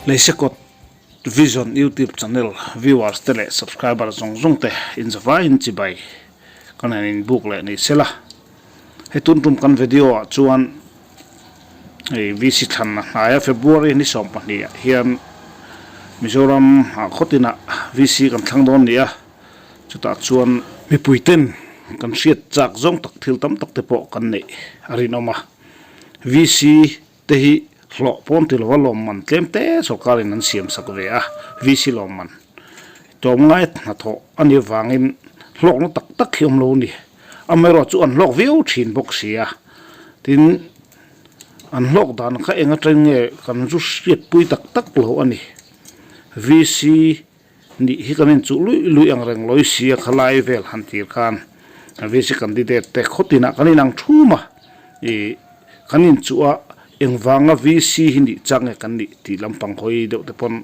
Leisekawt Vision YouTube channel viewers te leh subscriber zawng zawng te inzavaiin chibai kan han inbuk leh ni sela. Hei tun tum kan video ah chuan hei VC thlan a hnai a February ni 12 ah hian Mizoram ah khawtin ah VC kan thlang dawn ni a, chutah chuan mipui ten kan hriat chak zawng tak thil tam tak te pawh kan neih a rinawm a. VC te hi hlawh pawn ti lova lawmman tlem te sorkar in an siam sak ve a, VC lawmman tlawmngai hnathawh a nih avangin hlawkna tak tak hi awm lo a ni. Amaherawh chu an hlawk viau thin bawk si a, tin an hlawk dan kha eng atang nge kan zu hriatpui tak tak lo a ni. VC nih hi kan inchuh luih luih ang reng lawi si a khalai vel han tir khan VC candidate te khawtinah kan inang thum a, ih kan inchuh a engvanga VC hi nih chak nge kan nih tih lampang hawi deuh te pawn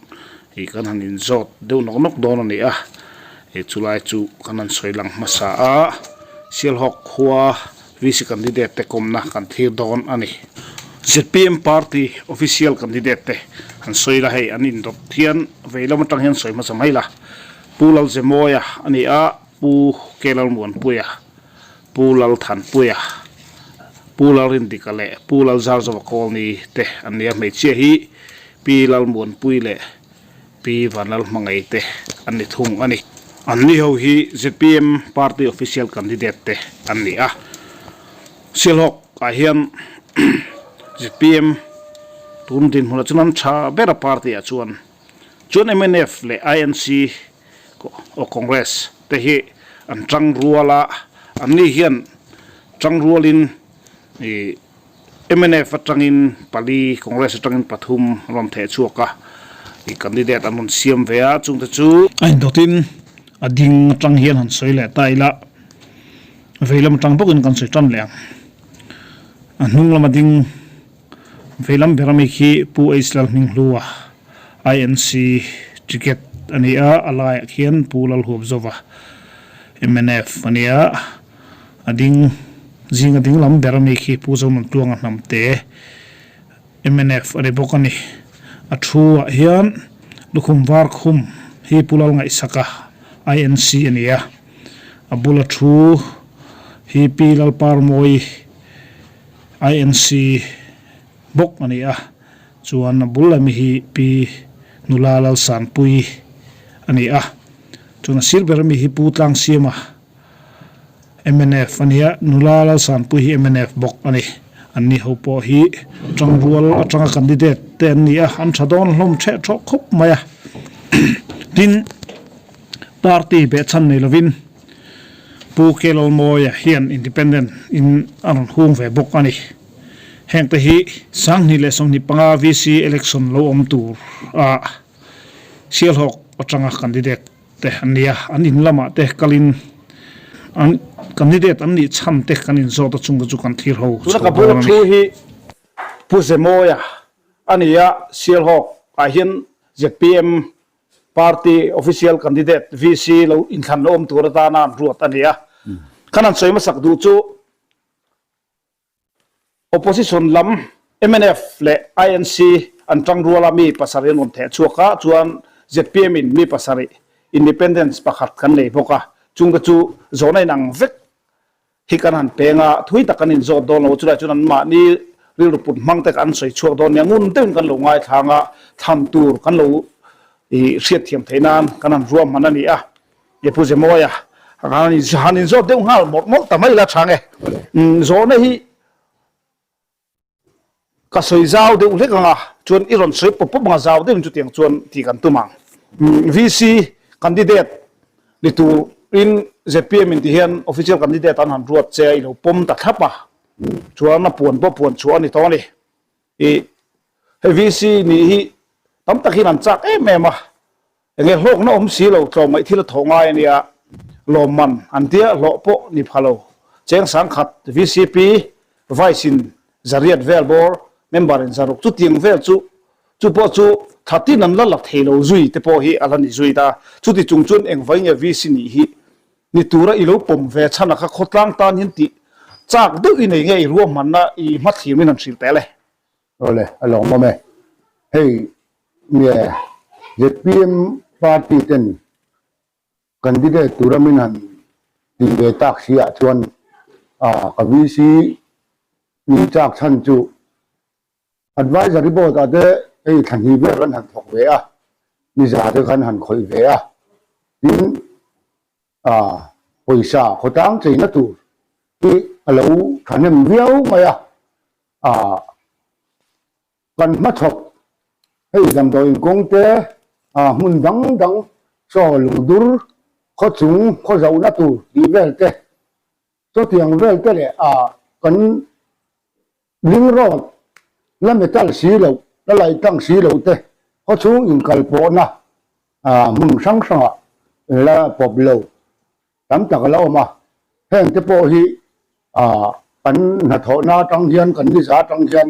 ih kan han inzawt deuh nawk nawk dawn a ni a, ih chulai chu kan han sawi lang hmasa a, Sialhawk khua VC candidate te kawmna kan thlir dawn a ni. Zpm party official candidate te han sawi la hei an indawt hian vei lam atang hian sawi hmasa mai la. Pu Lalzemawia a ni a, Pu Kelalmuanpuia, Pu Lalthanpuia, Pu Lalrindika leh Pu Lalzarzova Kawlni te an ni a. Hmeichhia hi Pi Lalmuanpui leh Pi Vanlalhmangaih te an ni thung a ni. An ni ho hi zpm party official candidate te an ni a. Sialhawk ah hian zpm tun dinhmunah chuan an tha ber a party ah chuan chuan mnf leh INC o Congress te hi an tang rual a, an ni hian tang rualin ih Mnf atangin pali, Congress atangin pathum an rawn theh chhuak a, ih candidate an rawn siam ve a, chungte chu. A indawtin a ding atang hian han sawi leh ta ila, veilam atang bawkin kan sawi tan leh ang. A hnung lama ding veilam ber ami khi Pu H Lalhminghlua, INC ticket a ni a, a laiah khian Pu Lalhuapzova, mnf a ni a. A ding zinga ding lam ber ami khi Pu Zonuntluanga hnamte mnf a ni bawk a ni. A thu ah hian lukhum var khum hi Pu Lalngaihsaka INC a ni a, a bula thu hi Pi Lalparmawi INC bawk a ni a, chuan a bul lami hi Pi Nula Lalsanpuii a ni a, chuan a sir ber ami hi Pu Tlangsiama Mnf a nia, nula Lalsanpui hi mnf bawk a ni. An ni ho pawh hi tangrual atanga candidate te an ni a, an tha dawn hlawm theh thawh khawp mai a. Tin, party behchhan nei lovin Pu Kelawlmawia hian independent in a rawn hung ve bawk a ni. Heng te hi 2025 VC election lo awm tur a Sialhawk atanga candidate te an ni a, an in lamah te kalin an candidate an nih chhan te kan inzawt a chungte chu kan thlir ho Tuna chho ka dawn bula a ni. thu hi Pu Zemawia a ni a, Sialhawk ah hian zpm party official candidate VC lo inthlan la awm tur atana an ruat a ni a. Khan an sawi hmasak duh chu Opposition lam mnf leh INC an tangrual a mi pasarih an rawn theh chhuak a, chuan zpm in mi pasarih independence pakhat kan nei bawk a, chungte chu zawhna inang vek hi kan han peng a, thui tak kan inzawt dawn lo, chulai chuan anmahni rilru put hmang te an sawi chhuak dawn nia, ngun deuhin kan lo ngaithlang a, thlan tur kan lo hriatthiam theih nan kan han ruahman a ni a. Nge Pu Zemawia han inzawt deuh nghal mawlh mawlh ta mai la tha nge. Zawhna hi ka sawi zau deuh hlek ang a, chuan i rawn sawi pawp pawp ang a, zau deuhin chutiang chuan tih kan tum ang. VC candidate ni turin zpm in ti hian official candidate an han ruat che a, i lo pawm ta thlap a, chuan a puan pawh puan chhuah a ni tawh a ni. Hei VC nih hi tam takin an chak em em a. Enge hlawkna awm si lo, tlawmngaih thil a thawh ngai a nia, lawmman an tia hlawh pawh ni pha lo. Cheng sangkhat vcp Vice in zariat vel bawr, member in zaruk chutiang vel chu chu pawh chu thatin an la la thei lo zui te pawh hi a la ni zui ta. Chuti chung chuan engvai nge VC nih hi ni tura i lo pawm ve chhan a kha khawtlang tan hian tih chak deuh i nei nge i ruahmanna i hmathlir min han hrilh tel e. Awle, a lawmawm e. Hei. Nge zpm party ten candidate tura min han tih ve tak si ah chuan ka VC nih chak chhan chu Advisory board ah te hei thla hnih vel kan han thawk ve a, niza te khan han khawih ve a, tin pawisa khawtlang cheina tur hi a lo thahnem viau mai a, kan hmachhawp hei damdawiin kawng te hmun dang dang saw lungdur khawchung khaw zohna tur tih vel te chutiang vel te leh kan Ring road la metal si loh, la laih tlang si loh te khawchhung inkal pawhna hmun hrang hrangah la pawp lo tam tak a la awm a. Heng te pawh hi kan hnathawhna atang hian, kan niza atang hian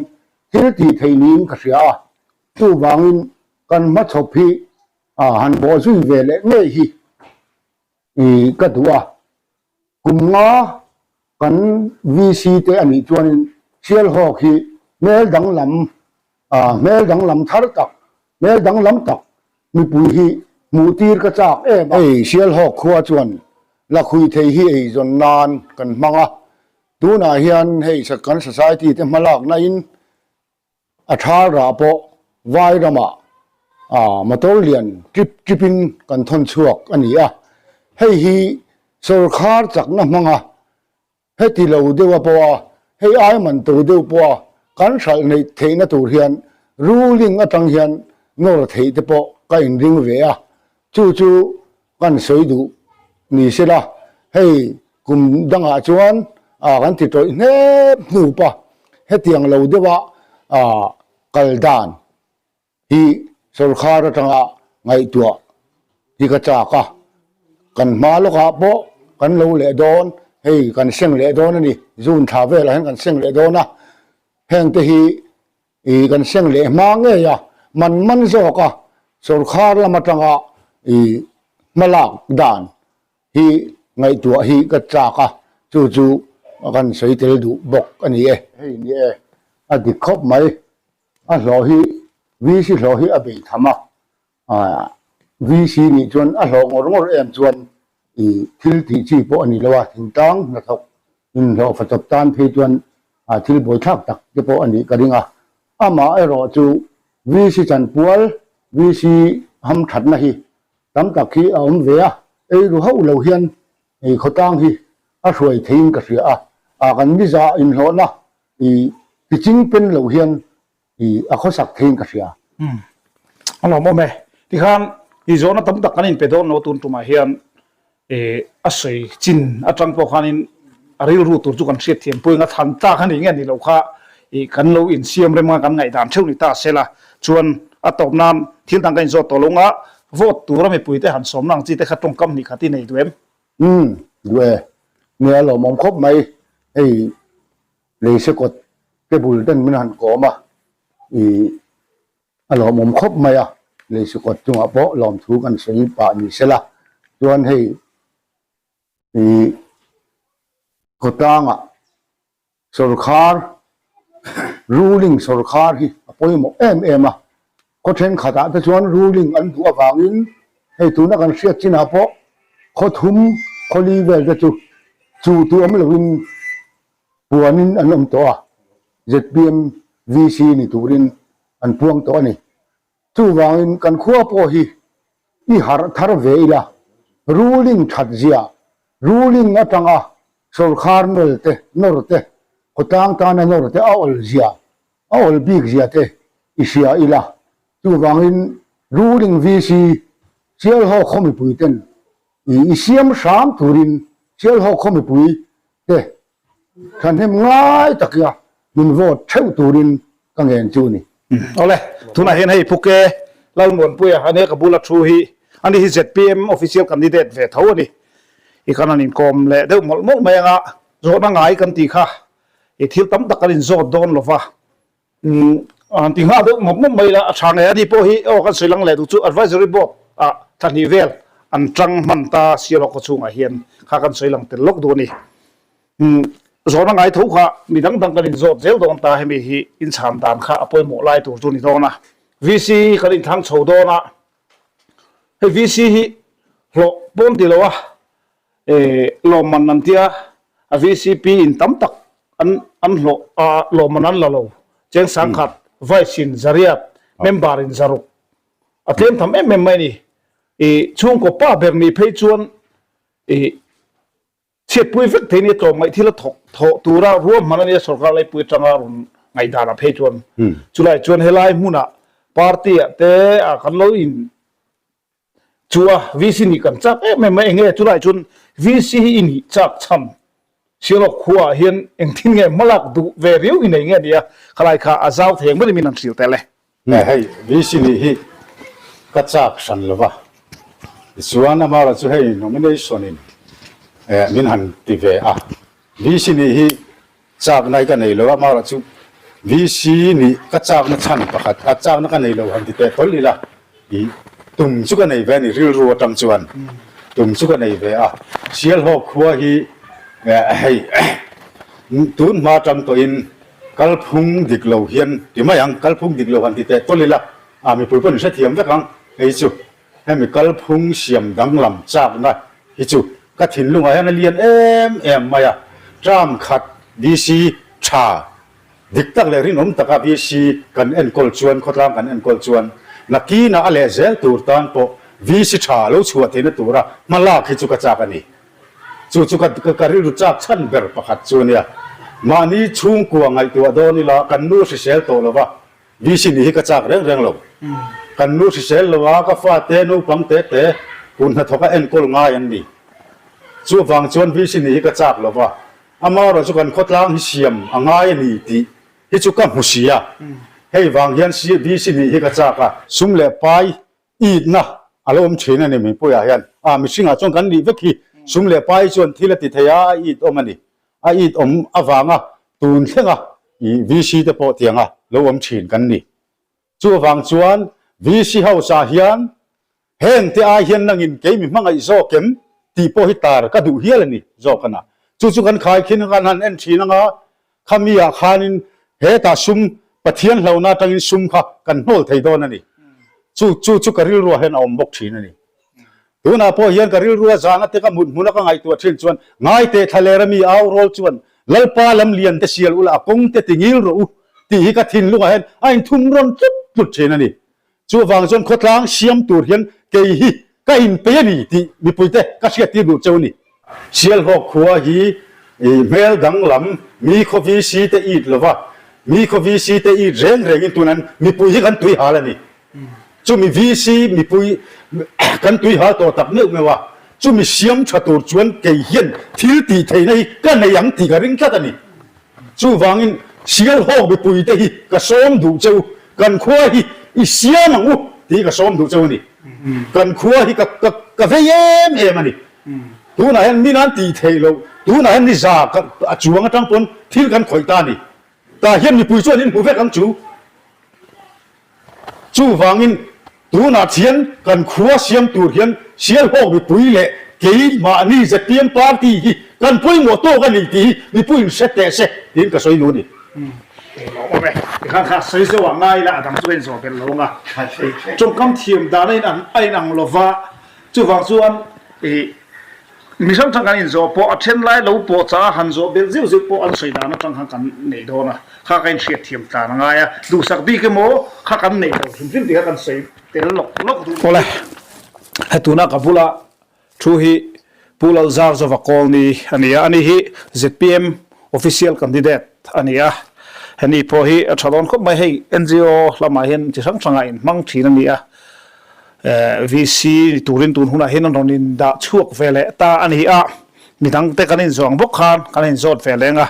thil tih theih niin ka hria a. Chuvangin kan hmachhawp hi han bawh zui ve leh ngei hi ka duh a. Kum nga kan VC te a nih chuanin Sialhawk hi hmel danglam, hmel danglam thar tak, hmel danglam tak mipui hi hmuh tir ka chak em a. Hei Sialhawk khua chuan lakhui thei hi eizawn nan kan hmang a, tunah hian hei kan society te hmalakna in A thal rah pawh vai ramah motor lian trip trip in kan thawn chhuak a ni a, hei hi sawrkhar chakna hmanga heti lo deuha pawha hei ai man to deuh pawha kan hralh neih theihna tur hian ruling atang hian nawr theih te pawh ka inring ve a, chu chu kan sawi duh ni sela, hei kum dangah chuan kan ti tawih hnep hnup a, hetiang lo deuha kal dan hi sawrkhar atanga ngaihtuah hi ka chak a, kan hma lawkah pawh kan lo leh dawn, hei kan seng leh dawn a ni, June thla velah hian kan seng leh dawn a, hengte hi I kan seng leh hma ngei a, man man zawk a, sawrkhar lam atanga i hmalak dan hi ngaihtuah hi ka chak a, chu chu kan sawi tel duh bawk a ni e. Hei ni e, a dik khawp mai, a hlawh hi VC hlawh hi a bei tham a, VC nih chuan a hlawh ngawr ngawr em chuan i thil tih chi pawh a ni lo a, thingtlang hnathawk inhlawh fachawp tan phei chuan thil buaithlak tak te pawh a nih ka ring a. Amah erawh chu VC chanpual, VC hamthatna hi tam tak hi a awm ve a, ei ru hauh lo hian i khawtlang hi a hruai theiin ka hria a, kan miza inhlawhna i tiching pen lo hian I a khawsak theiin ka hria. Umm a lawm awm e. Tikhan i zawhna tam tak kan inpe dawn lo tun tumah hian i a sawi chin atang pawh khanin a rilru tur chu kan hriat thiam pawhin a thlan tlak a ni nge ni lo kha i kan lo insiam rem a kan ngaihdan theuh ni ta sela chuan a tawp nan thil dang ka inzawt tawh lo nga vote tura mipuite han sawmna ang chi te kha tawngkam hnih khat i nei duh em? Umm duh e. Nia a lawmawm khawp mai. Hei Leise kawt te bul ten min han kawm a, ih a lawmawm khawp mai a, leise kawt chungah pawh lawmthu kan sawi pah ni sela, chuan hei ih khawtlangah sawrkhar ruling sawrkhar hi a pawimawh em em a, khaw thenkhatah te chuan ruling an duh avangin hei tuna kan hriat chinah pawh khaw thum khaw li vel te chu chu tu awm loin Puanin an awm tawh a, zpm VC ni turin an puang tawh a ni. Chuvangin kan khua pawh hi i harh thar ve ila, ruling that zia, ruling atanga sawrkhar nawl te, nawr te, khawtlang tana nawr te a awl zia, a awl bik zia te i hria ila. Chuvangin ruling VC Sialhaw khaw mipui ten i siam hram turin Sialhaw khaw mipui te thahnem ngai takia min vote theuh turin ka ngen chu ni. Awle, tunah hian hei Phuke Lalmuanpuia a nia ka bula thu hi ani hi zpm official candidate ve tho a ni. I kan han inkawm leh deuh mawlh mawlh mai anga zawhna ngai kan tih kha i thil tam tak kan inzawt dawn lova. An ti nghal deuh mawp mawp mai la, a tha ngei a ni pawh hi aw kan sawi lang leh duh chu advisory board ah thla hnih vel an tang hman ta Sialhawk khaw chhungah hian kha kan sawi lang tel lawk duh a ni. Zawhna ngai tho kha mi dang dang kan inzawt zel dawn ta hemi hi inchhan dan kha a pawimawh lai tur chu ni dawn a. VC hi kan inthlang chho dawn a, hei VC hi hlawh pawn ti lo a, lawmman an tia a VCP in tam tak an an hlawh a lawmman an la lo, cheng sangkhat, vice in zariat, member in zaruk a tlem tham em em mai a ni. I chhungkaw pa ber nih phei chuan i Chhiatpui vek thei nia tlawmngaih thil a thawk thawh tura ruahman a nia sorkar laipui atanga rawn ngaihdan ah phei chuan chulai chuan helai hmunah party ah te ah kan lo in chu a VC nih kan chak em em a enge chulai chuan VC hi i nih chak chhan Sialawk khua ah hian engtin nge hmalak duh ve riau i nei nge nia khalai kha a zau thei ang ber in an hrilh tel e. Hei VC nih hi ka chak hran lo va, tichuan amaherawh chu hei nomination in min han ti ve a, VC nih hi chakna hi ka nei lo a, amaherawh chu VC nih ka chakna chhan pakhat a chakna ka nei lo han ti teh tawlh ila ih tum chu ka nei ve a ni rilru atang chuan tum chu ka nei ve a, Sialhawk khua hi hei tun hma atang tawhin Kalphung dik lo hian ti mai ang, kalphung dik lo han ti teh tawlh ila, a mipui pawh in hrethiam vek ang, hei chu hemi kalphung siam danglam chakna hi chu ka thinlungah hian a lian em em mai a, term khat VC tha dik tak leh rinawm taka VC kan enkawl chuan khawtlang kan enkawl chuan nakinah a leh zel tur tan pawh VC tha lo chhuah theihna tura hmalak hi chu ka chak a ni. Chu chu ka ka rilru chak chhan ber pakhat chu a nia. Mahni chhungkua ngaihtuah dawn ila kan nu hrisel tawh lo va, VC nih hi ka chak reng reng lo. Kan nu hrisel lo a, ka fate naupang te te hun hnathawka enkawl ngai an ni. Chuvang chuan VC nih hi ka chak lo va, amaherawhchu kan khawtlang hi siam a ngai a ni tih hi chu ka hmu si a. Hei vang hian VC nih hi ka chak a. Sum leh pai Itna a lo awm thin a ni mipuiah hian. A mihringah chuan kan nih vek hi sum leh pai chuan thil a ti thei a, a it awm a ni. A it awm avanga tun thlenga i VC te pawh tianga lo awm thin kan ni. Chuvang chuan VC House ah hian heng te ai hian nangin kei mi hmangaih zawk em tih pawh hi tar ka duh hial a ni zawk a na. Chu chu kan khaikhin kan han en thin anga Khami ah khanin hetah sum Pathian hlauhna atangin sum kha kan hnawl thei dawn a ni. Chu chu chu ka rilruah hian a awm bawk thin a ni. Tunah pawh hian ka rilrua zana te ka mut hmuna ka ngaihtuah thin chuan ngaiteh thlaler a mi au rawl chuan Lalpa lam lian te sial ula a kawng te ti ngil rawh u tih hi ka thinlungah hian a inthum rawn tlut tlut thin a ni. Chuvang chuan khawtlang siam tur hian kei hi ka inpei a ni tih mipuite ka hriattir duh cheu a ni. Sialhawk khua hi hmel danglam mi khaw VC te it lova, mi khaw VC te it reng rengin tunan mipui hi kan tui hal a ni. Chumi VC mipui kan tui hal tawh tak meuh meuh a, chumi siam tha tur chuan kei hian thil tih theihna hi ka nei ang tih ka ring tlat a ni. Chuvangin Sialhawk mipuite hi ka sawm duh che u, kan khua hi i siam ang u tih ka sawm duh che u a ni. Kan khua hi ka ka ka vei em em a ni. Tunah hian min an tih theih loh, tunah hian ni za ka a chuang atang pawn thil kan khawih ta a ni. Tah hian mipui chuan in hmu vek ang chu. Chuvangin tunah thian kan khua siam tur hian Sialhawk mipui leh kei mahni ZPM party hi kan pawimawh tawk a ni tih hi mipui in hre teh se tiin ka sawi nu a ni. Englo awm e, tikhan kha sawi zeuh ah ngai ila a dang chu ka inzawh belh lo ang a, tawngkam thiam dan a inang a inang lova chuvang chuan ih Mi hrang hrang kan inzawh pawh a then lai lo pawh cha han zawh belh zeuh zeuh pawh an sawi dan atang khan kan nei dawn a, kha ka inhriat thiam tlan a ngai a, duhsak bik emaw kha kan nei lo hrim hrim tih kha kan sawi tel lawk lawk duh. Awle, he tuna ka bula thu hi Pu Lalzarzova Kawlni a ni a, ani hi zpm official candidate a ni a, heni pawh hi a tha dawn khawp mai, hei NGO lamah hian chi hrang hrangah inhmang thin a ni a. VC ni turin tun hunah hian an rawn in dah chhuak ve leh ta a ni a, midang te kan inzawh ang bawk khan kan inzawt ve leng a,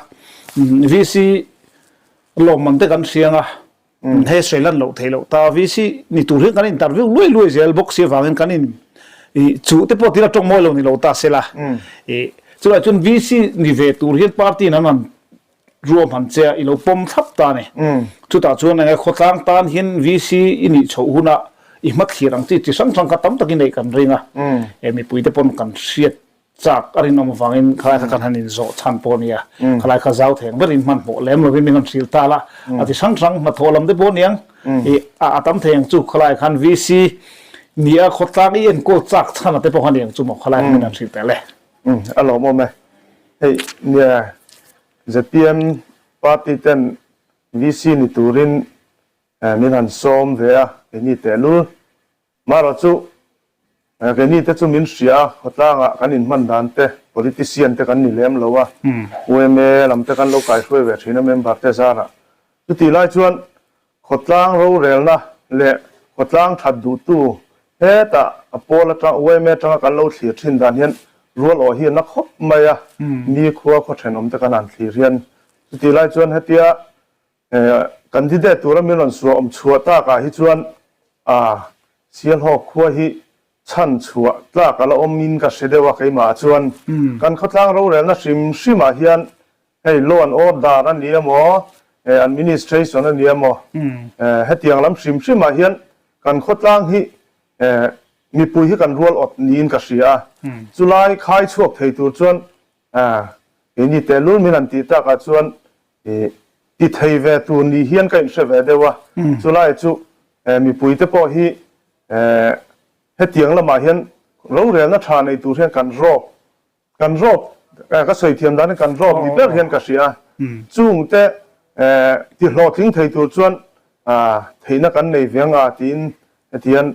VC lawmman te kan hriang a, he sawi lan loh theih loh ta, VC ni tur hian kan interview luai luai zel bawk si avangin kan in chuh te pawh tila tawng mawi lo ni lo ta sela, chulai chuan VC ni ve tur hian party in an rawn Ruahman che a i lo pawm thlap ta a ni. Chutah chuan enge khawtlang tan hian VC i nih chhoh hunah i hmathlir ang chi chi hrang hrang kha tam tak i neih kan ring a. E mipui te pawn kan hriat chak a rinawm avangin khalai kha kan han inzawh chhan pawh a ni a. Khalai kha zau theng berin hmanhmawh lem lovin min han hrilh ta la. A ti hrang hrang hnathawh lam te pawh a niang. I a tam thei ang chu khawlai khan VC ni a khawtlang i enkawl chak chhan a te pawh kha ni ang chu maw khawlai khan min han hrilh tel e. A lawmawm e. Hei nia zpm party ten VC ni turin min han sawm ve a, keini tehlul Marawh chu, keini te chu min hria a, khawtlangah kan inhman dan te, politician te kan ni lem lo a, UMA lam te kan lo kaihruai ve thin a member te zarah. Chutih lai chuan khawtlang rorelna leh khawtlang that duhtu hetah a pawl atang UMA atanga kan lo thlir thin dan hian rual awh hi a na khawp mai a, mi khua khaw thenawm te kan han thlir hian. Chutih lai chuan hetia Candidate tura min rawn suah awm chhuah takah hi chuan a Sialhawk khua hi chhan chhuah tlak a la awm in ka hre deuh a keimah chuan kan khawtlang rorelna hrim hrimah hian hei law and order a ni emaw administration a ni emaw hetiang lam hrim hrimah hian kan khawtlang hi mipui hi kan rual awt niin ka hria a chulai khai chhuak thei tur chuan keini tehlul min han tih takah chuan I ti thei ve tur ni hian ka inhre ve deuh a, chulai chu mipui te pawh hi hetiang lamah hian rorelna tha nei tur hian kan rawp, kan rawp, ka sawi thiam danin kan rawp ni ber hian ka hria a, chungte ti hlawhtling thei tur chuan theihna kan nei ve anga tiin hetiang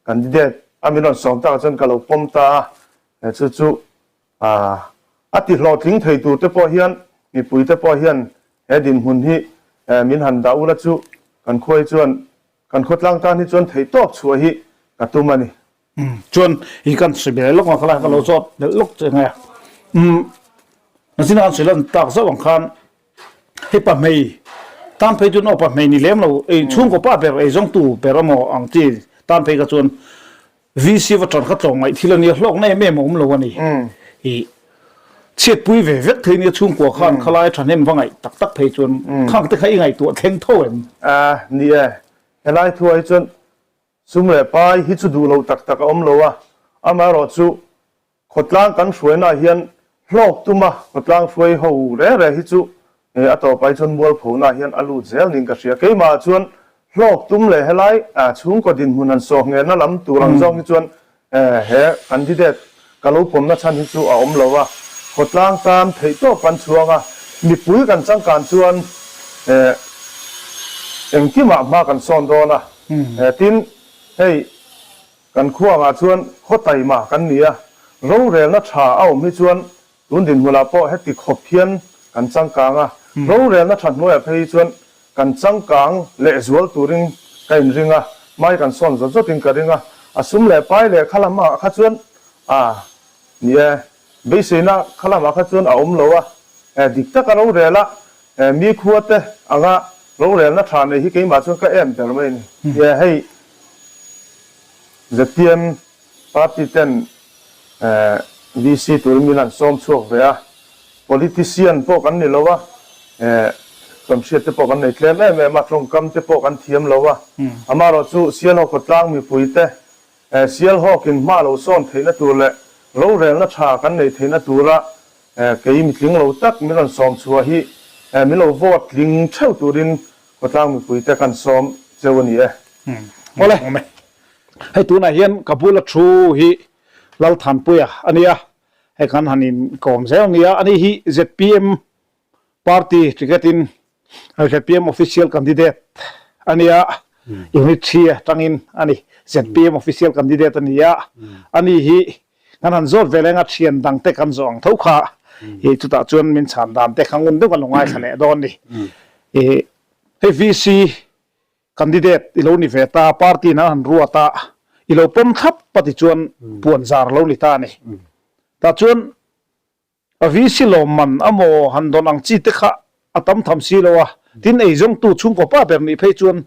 candidate a min rawn sawm takah chuan ka lo pawm ta a, chu chu A ti hlawhtling thei tur te pawh hian mipui te pawh hian he dinhmun hi min han dah ula chu kan khua hi chuan kan khawtlang tan hi chuan theih tawp chhuah hi ka tum a ni. Chuan i kan sawi belh lawk ang kha lai ka lo zawt belh lawk che nge. Umm nachina kan sawi lan tak zauh ang khan hei pahmei tan phei chuan aw pahmei ni lem lo ei chhungkaw pa ber ei zawngtu ber amaw ang chi tan phei kha chuan VC va ṭan kha tlawm ngaih thil a nia, hlawkna em em a awm lo a ni. I chhiatpui ve vek thei nia chhungkua khan khalai ṭhahnem va ngaih tak tak phei chuan khang te kha i ngaihtuah thleng tho em? A, ni e. Helai thuah hi chuan sum leh pai hi chu duh loh tak tak a awm lo a, amaherawhchu Khawtlang kan hruainaah hian hlawk tuma khawtlang hruai ho re re hi chu a tawpah hi chuan mualphonah hian a lut zel niin ka hria. Keimahah chuan hlawk tum leh helai chhungkaw dinhmun han sawh nghehna lam tur ang zawng hi chuan he candidate ka lo pawmna chhan hi chu a awm lo a. Khawtlang tan theihtawp kan chhuang a, mipui kan changkan chuan engkimah hma kan sawn dawn a. Tin, hei Kan khuangah chuan khaw taima kan ni a, rorelna tha a awm hi chuan tun dinhmunah pawh heti khawp hian kan changkang a, rorelna tha hnuaiah phei hi chuan kan changkang lehzual turin ka inring a, hmai kan sawn zawt zawtin ka ring a, a sum leh pai leh kha lamah kha chuan a ni e, beiseina kha lamah kha chuan a awm lo a, dik taka rorel a, mi khua te anga rorelna tha nei hi keimah chuan ka em ber mai a ni. Hei. Zpm party ten VC turin min han sawm chhuak ve a, politician pawh kan ni lo a, tawnhriat te pawh kan nei tlem em em a, tawngkam te pawh kan thiam lo a, amaherawh chu Sialhawk khawtlang mipui te Sialhawkin hma lo sawn theihna tur leh rorelna tha kan neih theihna tura kei mitling lo tak min rawn sawm chhuah hi min lo vote tling theuh turin Khawtlang mipuite kan sawm cheu a ni e. Awle, hei tunah hian ka bula thu hi Lalthanpuia a nia, hei kan han inkawm zel nia, ani hi zpm party ticket in zpm official candidate a nia, unit thi atangin a ni, zpm official candidate a nia, ani hi kan han zawt ve leng a thian dang te kan zawh ang tho kha i chutah chuan min chhan dan te kha ngun deuh kan lo ngaithla leh dawn ni. I hei VC candidate i lo ni ve ta party in an han ruat a i lo pawm thlap a ti chuan puan zar a lo ni ta a ni. Tah chuan A VC lawmman a maw han dawn ang chi te kha a tam tham si lo a, tin eizawngtu chhungkaw pa ber nih phei chuan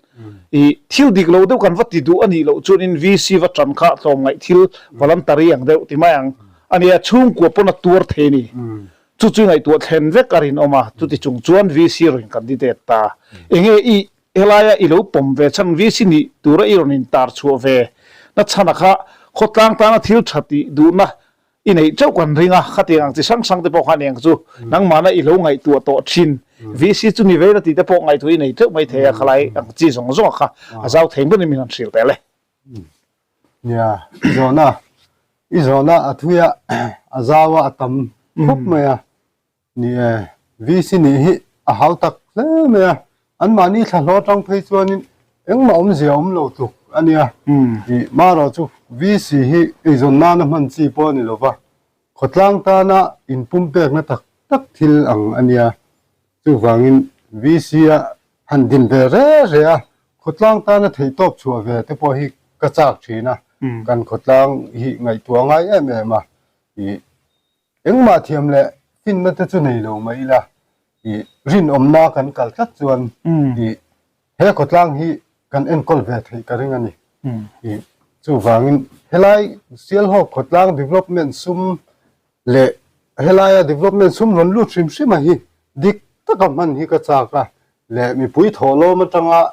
i thil dik lo deuh kan va ti duh a nih loh chuan in VC va tan kha tlawmngaih thil voluntary ang deuh ti mai ang a nia, chhungkua pawn a tuar thei a ni. Chu chu ngaihtuah thlen vek a rinawm a, chuti chung chuan VC rawn candidate ta. Enge i helaia i lo pawm ve chhan VC nih tura i rawn intar chhuah ve na chhan a kha khawtlang tana thil tha tih duhna. I neih chauh kan ring a, khatiang ang chi hrang hrang te pawh kha aniang chu nangmahna i lo ngaihtuah tawh thin. VC chu ni ve la tih te pawh ngaihtuah i nei teuh mai thei a, khalai ang chi zawng zawng a kha a zau thei hmun in min han hrilh teh le. Nia, i zawhna, i zawhna a thui a, a zau a, a tam khawp mai a. Ni e, VC nih hi a hau tak hle mai a, anmahni thla hlawh atang phei chuanin engmah awmzia a awm lo tluk a nia. Ih, marawh chu VC hi eizawn nana hman chi pawh a ni lo va, khawtlang tana inpumpekna tak tak thil ang a nia. Chuvangin VC-a han din ve re re a, khawtlang tana theihtawp chhuah ve te pawh hi ka chak thin a, kan khawtlang hi ngaihtuah ngai em em a. Ih. Engmah thiam leh finna te chu nei lo mai ila, ih, rinawmna kan kal tlat chuan, ih, he khawtlang hi kan enkawl ve theih ka ring a ni. Ih, chuvangin helai Sialhawk khawtlang development sum leh helaia development sum rawn lut hrim hrim a hi dik taka hman hi ka chak a, leh mipui thawhlawm atanga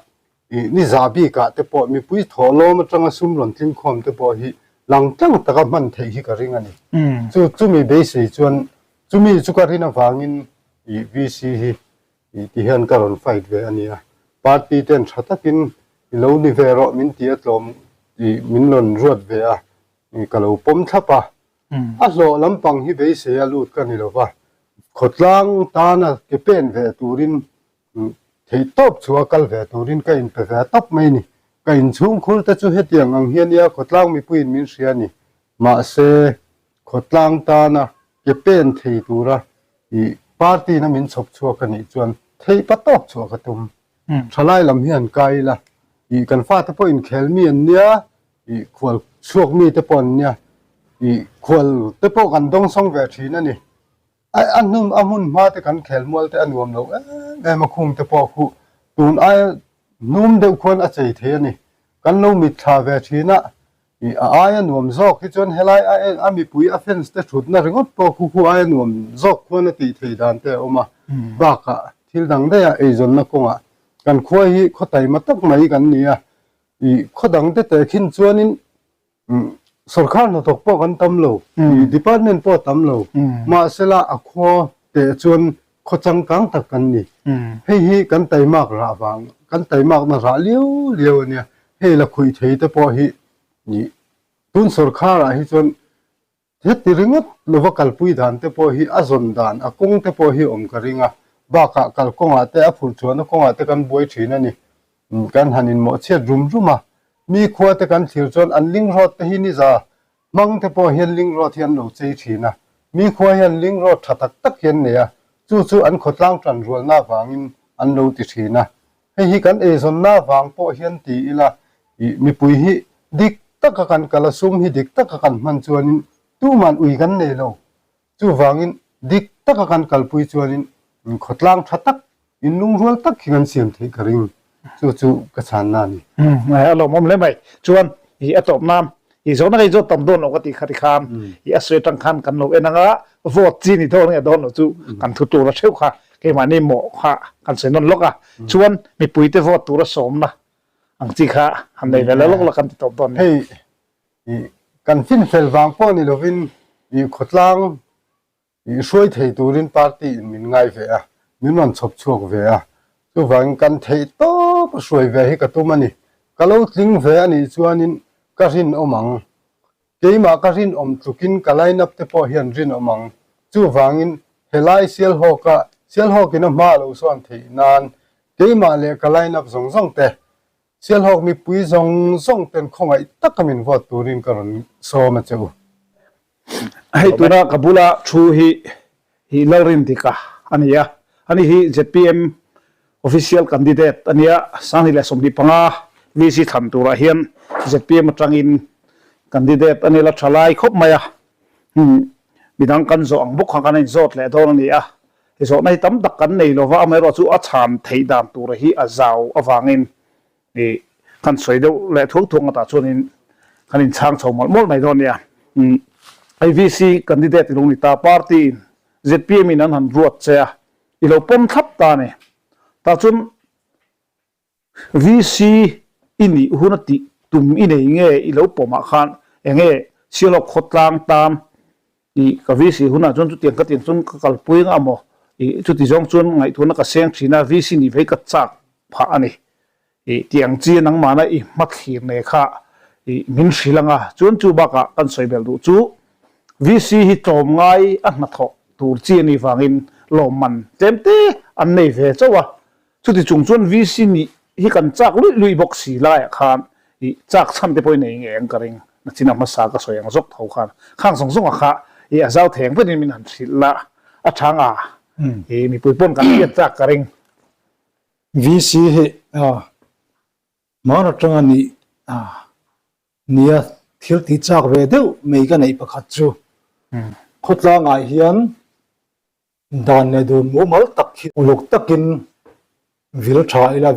Ih, ni za bikah te pawh mipui thawhlawm atanga sum rawn tlingkhawm te pawh hi lang tlang taka hman theih hi ka ring a ni. Chu chumi beisei chuan chumi chu ka rin avangin ih VC hi ih ti hian ka rawn fight ve a ni a. Party ten tha takin i lo ni ve rawh min ti a tlawm ih min rawn ruat ve a, ih ka lo pawm thlap a. A hlawh lampang hi beisei a lut ka ni lova, khawtlang tana ke pen ve turin Theihtawp chu a kal ve turin ka inpe ve tawp mai ni. Ka inchhungkhur te chu hetiang ang hian nia khawtlang mipuiin min hria a ni. Mahse, khawtlang tana ke pen thei tura i party na min chhawp chhuak a nih chuan theihpa tawp chhuah ka tum. Thalai lam hi an kai ila, i kan fate pawh inkhel mi an nia, i khual chhuak mi te pawh an nia, i khual te pawh kan dawngsawng ve thin a ni. A hnum a hmun hma te kan khel mual te a nuam lo em em a khung te pawh khuh tun aia hnum deuh khuan a chei thei a ni. Kan lo mitthla ve thin a, ih a aia nuam zawk hi chuan helai a en a mipui a fans te thutna ringawt pawh khu khu aia nuam zawk khuan a tih thei dan te a awm a. Bakah thil dang daih a eizawnna kawngah kan khua hi khaw taima tak mai kan ni a, ih khaw dang te tehkhin chuanin Sorkar hnathawk pawh kan tam lo, department pawh a tam lo, mahsela a khua teh chuan khaw changkang tak kan ni. Hei hi kan taimak rah vang, kan taimakna rah liau liau a nia. Hei la khuih thei te pawh hi tun sorkarah hi chuan Heti ringawt lova kalpui dan te pawh hi a zawn dan, a kawng te pawh hi awm ka ring a, bakah kalkawngah te a phurh chhuahna kawngah te kan buai thin a ni. Kan han inmawhchhiat rum rum a, mi khua te kan thlir chuan an ling rawt te hi niza hmang te pawh hian ling rawt hi an lo chei thin a, mi khua hian ling rawt tha tak tak hi an nei a, chu chu an khawtlang tan rualna avangin an lo ti thin a. Hei hi kan eizawnna vang pawh hian ti ila, ih mipui hi dik taka kan kal a, sum hi dik taka kan hman chuanin tuman ui kan nei lo. Chuvangin dik taka kan kalpui chuanin khawtlang tha tak, inlungrual tak hi kan siam theih ka ring. Chu chu ka chhanna a ni. A lawmawm hle mai. Chuan ih a tawp nan ih zawhna kei zawt tam dawn lo ka tih kha tikhan ih a sawi atang khan kan lo en anga vote chi ni dawn nge dawn lo chu kan thu tur a theuh kha keimahni mawh kha kan sawi nawn lawk a chuan mipuite vote tura sawmna ang chi kha han nei ve lawk lawk kan ti tawp dawn ni. Hei ih kan finfel vang pawh ni lovin ih khawtlang I hruai thei turin party in min ngai ve a, min rawn chhawp chhuak ve a, chuvangin kan theih tawp a hruai ve hi ka tum a ni. Ka lo tling ve a nih chuanin ka rinawm ang. Keimah ka rinawm tlukin ka line up te pawh hian rinawm ang. Chuvangin helai Sialhawka Sialhawkin a hma a lo sawn theih nan keimah leh ka line up zawng zawng te Sialhawk mipui zawng zawng ten khawngaih taka min vote turin ka rawn sawm a che u. Hei tuna ka bula thu hi hi Lalrindika a ni a, ani hi zpm official candidate a nia, 2025 VC thlan turah hian zpm atangin candidate a ni la tha lai khawp mai a, midang kan zawh ang bawk kha kan inzawt leh dawn a ni a. He zawhna hi tam tak kan nei lova, amaherawh chu a chhan theih dan tura hi a zau avangin ih kan sawi deuh leh thuak thuak ngawtah chuanin kan inchhang chho mawlh mawlh mai dawn nia. Hei VC candidate i lo ni ta, party in zpm in an han ruat che a, i lo pawm thlap ta a ni. Tah chuan VC i nih hun a tih tum i nei nge i lo pawmah khan enge Sialhawk khawtlang tan. I ka VC hunah chuan chutiang ka tiang chuan ka kalpui anga maw? I chuti zawng chuan ngaihtuahna ka seng thin a, VC nih vei ka chak phah a ni. I tiang chi a nangmahna i hmathlir nei kha i min hrilh anga, chuan chu bakah kan sawi belh duh chu VC hi tlawmngai a hnathawh tur chi a nih vangin lawmman tlem te an nei ve chauh a, Chuti chung chuan VC nih hi kan chak luih luih bawk si laiah khan ih chak chhan te pawhin nei ngei ang ka ring. Nachina hmasa ka sawi ang zawk tho khan khang zawng zawng a kha ih a zau theng vetin min han hrilh la a tha nga ih mipui pawn kan hriat chak ka ring. VC hi hman atanga nih nia thil tih chak ve deuh mai ka neih pakhat chu khawtlangah hian Dan leh dun mumal tak hi uluk takin vil tha ila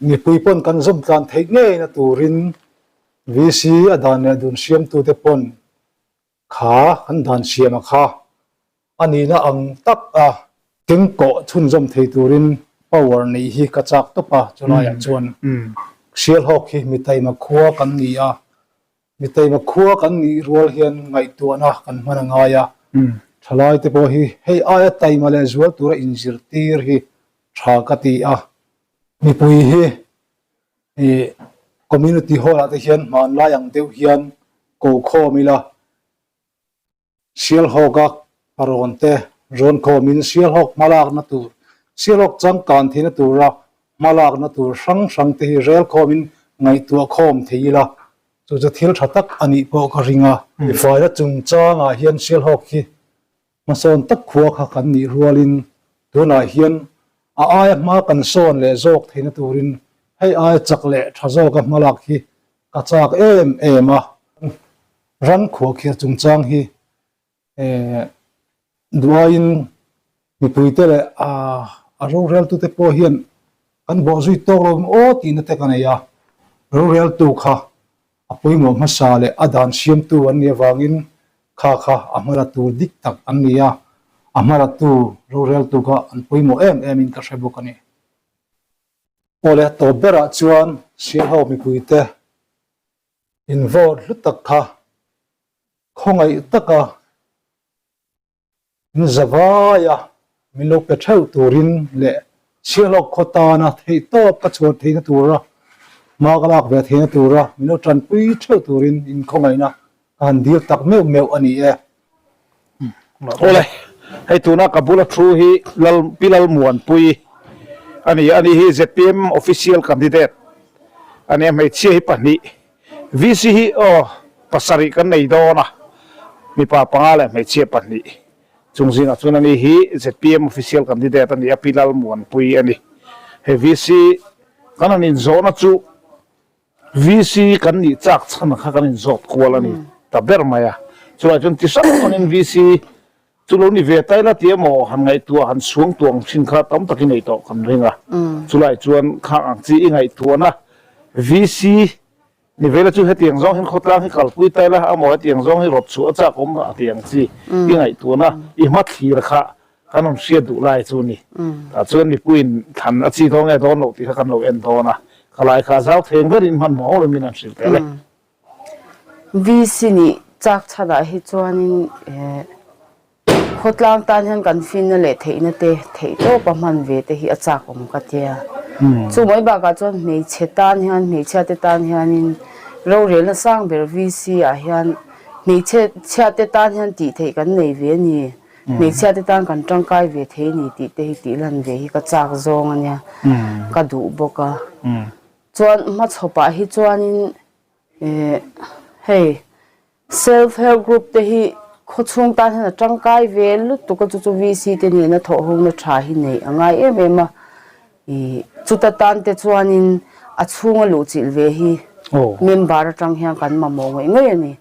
mipui pawn kan zawm tlan theih ngeina turin VC a dan leh dun siamtute pawn kha kan dan siama kha a nihna ang tak a kengkawh chhunzawm thei turin power neih hi ka chak tawp a, chulaiah chuan Sialhawk hi mi taima khua kan ni a, Mi taima khua kan nih rual hian ngaihtuahna kan hman a ngai a, thalai te pawh hi hei aia taima leh zual tura inzirtir hi tha ka ti a. Mipui hi community hall ah te hian hmanlai ang deuh hian ko khawm ila, Sialhawka parawn te rawn khawmin Sialhawk hmalakna tur, Sialhawk changkan theihna tura hmalakna tur hrang hrang te hi rel khawmin ngaihtuah khawm thei ila, chu chu thil tha tak a nih pawh ka ring a. Mifaina chungchangah hian Sialhawk hi hmasawn tak khua kha kan nih rualin tunah hian a aia hma kan sawn leh zawk theihna turin hei aia chak leh tha zawka hmalak hi ka chak em em a. Ram khuahkhirh chungchang hi duaiin mipuite leh a roreltute pawh hian kan bawhzui tawk lo ang aw tihna te ka nei a. Roreltu kha a pawimawh hmasa leh a dan siamtu an nih avangin kha kha a hmalatu dik tak an ni a, a hmalatu roreltu kha an pawimawh em emin ka hre bawk a ni. Awle tawp berah chuan Sialho mipuite In vote hlu tak kha khawngaih taka in zavaia min lo pe theuh turin leh chhiahlawk khaw tana theihtawp ka chhuah theihna tura hma ka lak ve theihna tura min lo tanpui theuh turin in khawngaihna ka han dil tak meuh meuh a ni e. Awle, hei tuna ka bula thu hi Lal Pi Lalmuanpui a ni a, ani hi zpm official candidate a ni a, hmeichhia hi pahnih, VC hi aw pasarih kan nei dawn a, mipa panga leh hmeichhia pahnih chung zingah chuan ani hi zpm official candidate a ni a, Pi Lalmuanpui a ni. Hei VC kan han inzawhna chu VC kan nih chak chhan kha kan inzawt kual a ni ta ber mai a, chulai chuan ti hrang hrangin VC chu lo ni ve ta ila ti emaw han ngaihtuah han chhuang tuang thin kha tam takin ei tawh kan ring a, chulai chuan khang ang chi i ngaihtuahna VC ni ve la chu hetiang zawng hian khawtlang hi kalpui ta ila amaw hetiang zawng hi rawt chhuah a chak awm a ti ang chi i ngaihtuahna i hmathlir kha Kan rawn hriat duh lai chu ni. Tah chuan mipuiin thlan a chi dawn nge dawn loh tih kha kan lo en dawn a. Ka lai kha zau theng berin hmanhmawh ho in an hrilh tel e. VC nih chak chhanah hi chuanin khawtlang tan hian kan finna leh theihna te theihtawpa hman ve te hi a chak awm ka tia. Chu mai bakah chuan hmeichhe tan hian hmeichhia te tan hianin rorelna sang ber VC ah hian hmeichhe chhia te tan hian tih theih kan nei ve a ni. Hmeichhia te tan kan tangkai ve thei ni tih te hi tih lan ve hi ka chak zawng a nia, ka duh bawk a. Chuan hmachhawpah hi chuanin eh hei self help group te hi khawchhung tan hian a tangkai ve lutuk a, chu chu VC te nena thawhhawkna tha hi neih a ngai em em a. Ih chuta tan te chuanin a chhunga luhchilh ve hi member atang hian kan mamawh ngawih ngawih a ni.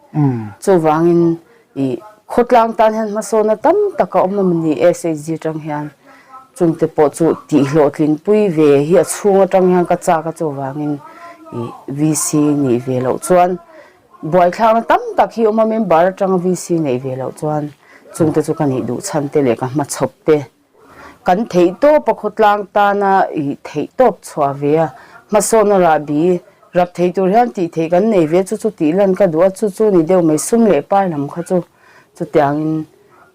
Chuvangin ih khawtlang tan hian hmasawnna tam tak a awm a ni SHG atang hian chungte pawh chu tihhlawhtlin pui ve hi a chhung atang hian ka chak a chuvangin ih VC nih ve loh chuan buaithlakna tam tak hi awm a member atanga VC neih ve loh chuan chungte chu ka nih duh chhan te leh ka hmachhawp te. Kan theihtawp a khawtlang tana ih theihtawp chhuah ve a, hmasawnna rahbi rap thei tur hian tih theih kan nei ve chu chu tih lan ka duh a, chu chu ni deuh mai sum leh pai lam kha chu. Chutiangin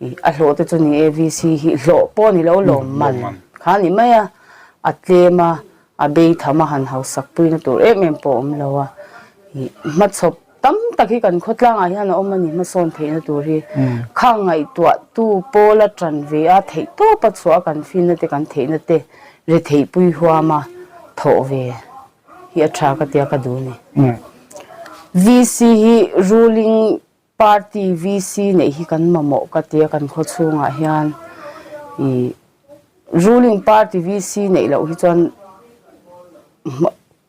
ih a hlawh te chu ni e VC hi hlawh pawh ni lo lawmman kha a ni mai a, a tlem a, a bei tham a han hausak puina tur em em pawh a awm lo a, ih hmachhawp tam tak hi kan khawtlangah hian a awm a ni hmasawn theihna tur hi khang ngaihtuah tu pawl a tan ve a theih tawp a chhuah a kan finna te kan theihna te retheihpui huam a thawh ve hi a tha ka tia ka duh a ni. VC hi ruling Party VC neih hi kan mamawh ka tia kan khaw chhungah hian ih ruling party VC neih loh hi chuan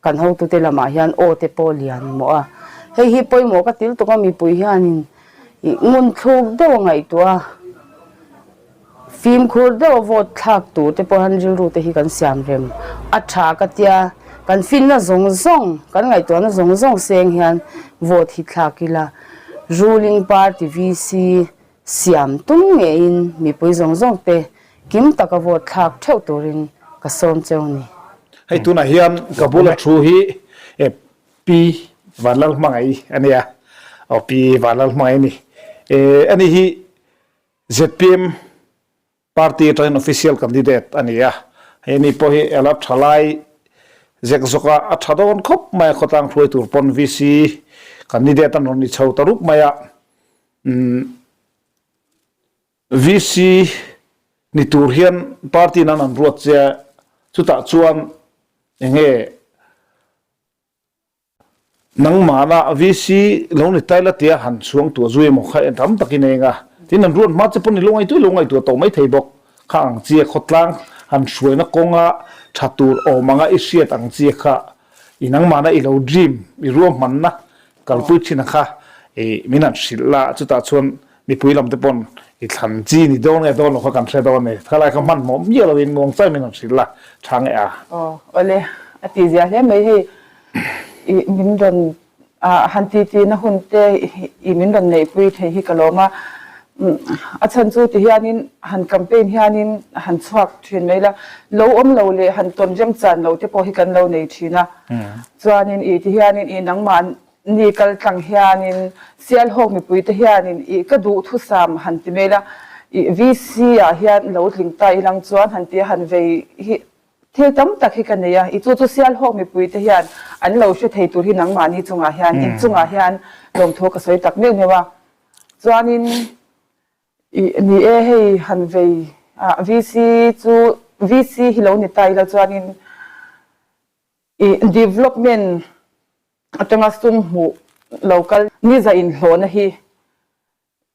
kan hotute lamah hian aw te pawh lian mawh a, hei hi pawimawh ka til tuk a mipui hianin ih ngun thluk deuh a ngaihtuah a. Fimkhur deuh a vote thlak tur te pawh hian rilru te hi kan siam rem a tha ka tia, kan finna zawng zawng, kan ngaihtuahna zawng zawng seng hian vote hi thlak ila, ruling party VC siam tum ngeiin mipui zawng zawng te kim taka vote thlak theuh turin ka sawm cheu ni. Hei tunah hian ka bula thu hi Pi Vanlalhmangaih a nia, aw Pi Vanlalhmangaih a ni. Ani hi Zpm party atangin official candidate a ni a, hei ni pawh hi ela thalai zek zawk a, a tha dawn khawp mai a, khawtlang hruai tur pawn VC candidate an rawn ni chho ta rup mai a, umm VC ni tur hian party nan an ruat che a, chutah chuan enge Nangmahna VC lo ni tai la tia han chhuang tuah zui emaw kha en tam takin a eng a. Tin an ruat hma che pawn i lo ngaihtuah i lo ngaihtuah tawh mai thei bawk. Kha ang chi a khawtlang han hruaina kawnga tha tur awm anga i hriat ang chi kha i nangmahna i lo dream i ruahmanna kalpui thin a kha i min han hrilh la chutah chuan mipui lam te pawn i thlan chi ni dawn nge dawn lo kha kan hre dawn a ni. Khalai kha hmanhmawh miah lovin muang chai min han hrilh la tha nge a. Aw awle a tih zia hle mai hei. I min rawn han titi na hun te i min rawn neihpui thei hi ka lawm a, a chhan chu ti hianin han campaign hianin han chhuak thin mai la, lo awm lo leh han tawn rem chan lo te pawh hi kan lo nei thin a, chuanin i ti hianin i nangmah ni kal tlang hianin Sialhawk mipui te hianin i ka duhthusam han ti mai la, i VC ah hian lo tling ta ilang chuan han ti a han vei hi Thil tam tak hi ka nei a, i chu chu Sialhawk mipui te hian an lo hre thei tur hi nangmahni chungah hian, in chungah hian lawmthu ka sawi tak meuh meuh a. Chuanin i ni e hei han vei a VC chu VC hi lo ni ta ila chuanin i development atanga sum hmuh lo kal ni za inhlawhna hi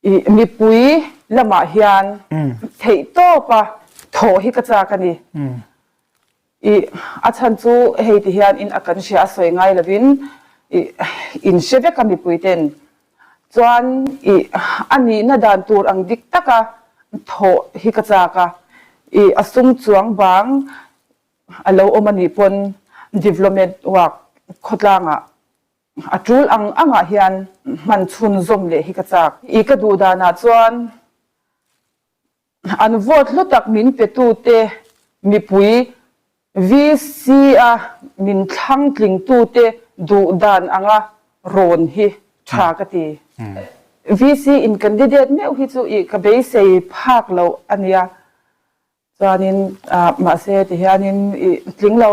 I mipui lamah hian theih tawpa thawh hi ka chak a ni. I a chhan chu hei ti hian in a kan hria a sawi ngai lovin i in hre vek a mipui ten chuan i a nihna dan tur ang dik taka thawh hi ka chak a. I a sum chuang bang a lo awm a nih pawn development work khawtlangah A tul ang angah hian hman chhunzawm leh hi ka chak. I ka duh danah chuan an vote hlu tak min petute mipui VC-a min thlang tlingtute duh dan anga rawn hi tha ka ti. VC in candidate meuh hi chu i ka beisei phak loh a nia. Chuanin mahse tihianin i tling lo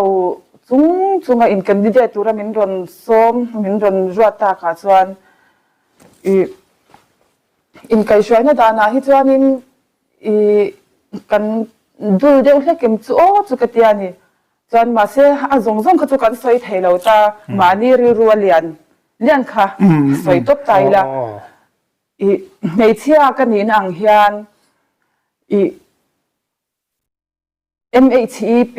chung chunga in candidate tura min rawn sawm, min rawn ruat takah chuan i inkaihhruaina danah hi chuanin i kan dul deuh hlek em chu aw chu ka tia ni. Chuan mahse a zawng zawng kha chu kan sawi thei lo ta, mahni rilru a lian lian kha sawi tawp ta ila. I hmeichhia ka nihna ang hian i MHEP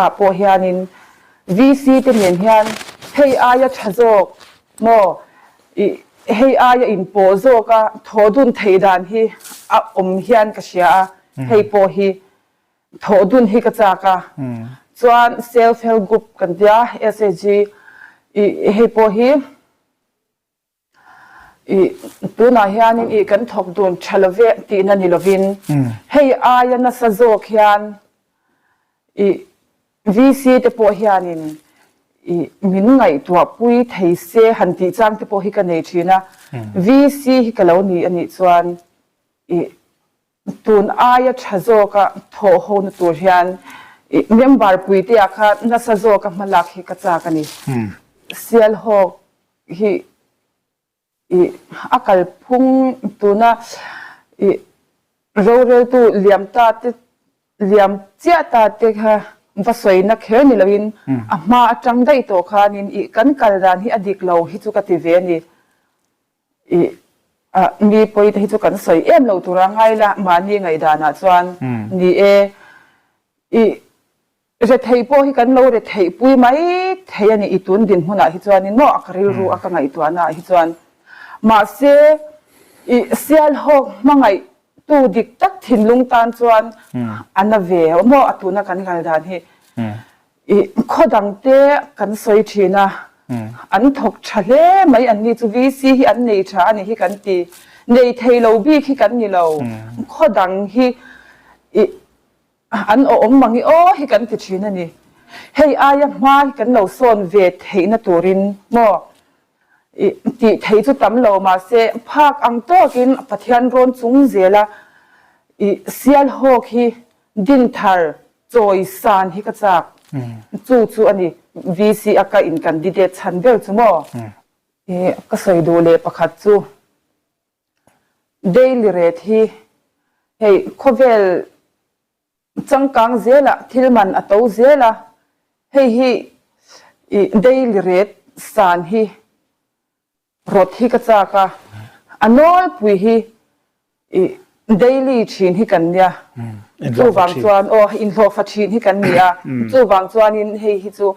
ah pawh hianin VC te nen hian hei aia tha zawk maw i hei aia inpawh zawka thawh dun theih dan hi a awm hian ka hria a, hei pawh hi thawh dun hi ka chak a, chuan self help group kan tia SHG i hei pawh hi. I tunah hianin i kan thawk dun tha lo ve tihna ni lovin hei aia nasa zawk hian i VC te pawh hianin. I min ngaihtuahpui thei se han tih chang te pawh hi ka nei thin a, VC hi ka lo ni anih chuan i tun aia tha zawka thawh ho na tur hian i member puite ah kha nasa zawka hmalak hi ka chak a ni. Sialhawk hi I a kalphung tuna i roreltu liam ta te liam chiah ta te kha va sawina kher ni loin a hma atang daih tawh khanin i kan kal dan hi a dik lo hi chu ka ti ve a ni. I mi pawi te hi chu kan sawi em lo tura ngai la mahni ngaihdanah chuan ni e i Retheih pawh hi kan lo retheih pui mai thei a ni i tun dinhmunah hi chuanin maw a ka rilru a ka ngaihtuahna ah hi chuan. Mahse i Sialhawk hmangaih tu dik tak thinlung tan chuan a na ve maw a tuna kan kal dan hi. I khaw dang te kan sawi thin a, an thawk tha hle mai an ni chu VC hi an nei tha a ni hi kan ti. Nei thei lo bik hi kan ni lo. Khaw dang hi i An awm mang i aw hi kan ti thin a ni. Hei aia hma hi kan lo sawn ve theihna turin maw i tih theih chu tam lo mahse phak ang tawkin Pathian rawn chung zela i Sialhawk hi dinthar chawi san hi ka chak. Chu chu a ni VC a ka in candidate chhan ber chu maw? I ka sawi duh leh pakhat chu. Daily rate hi hei khawvel changkang zelah thil man a to zel a, hei hi ih daily rate san hi rawt hi ka chak a, a nawlpui hi ih daily thin hi kan nia, chuvang chuan aw inhlawhfa thin hi kan ni a, chuvang chuanin hei hi chu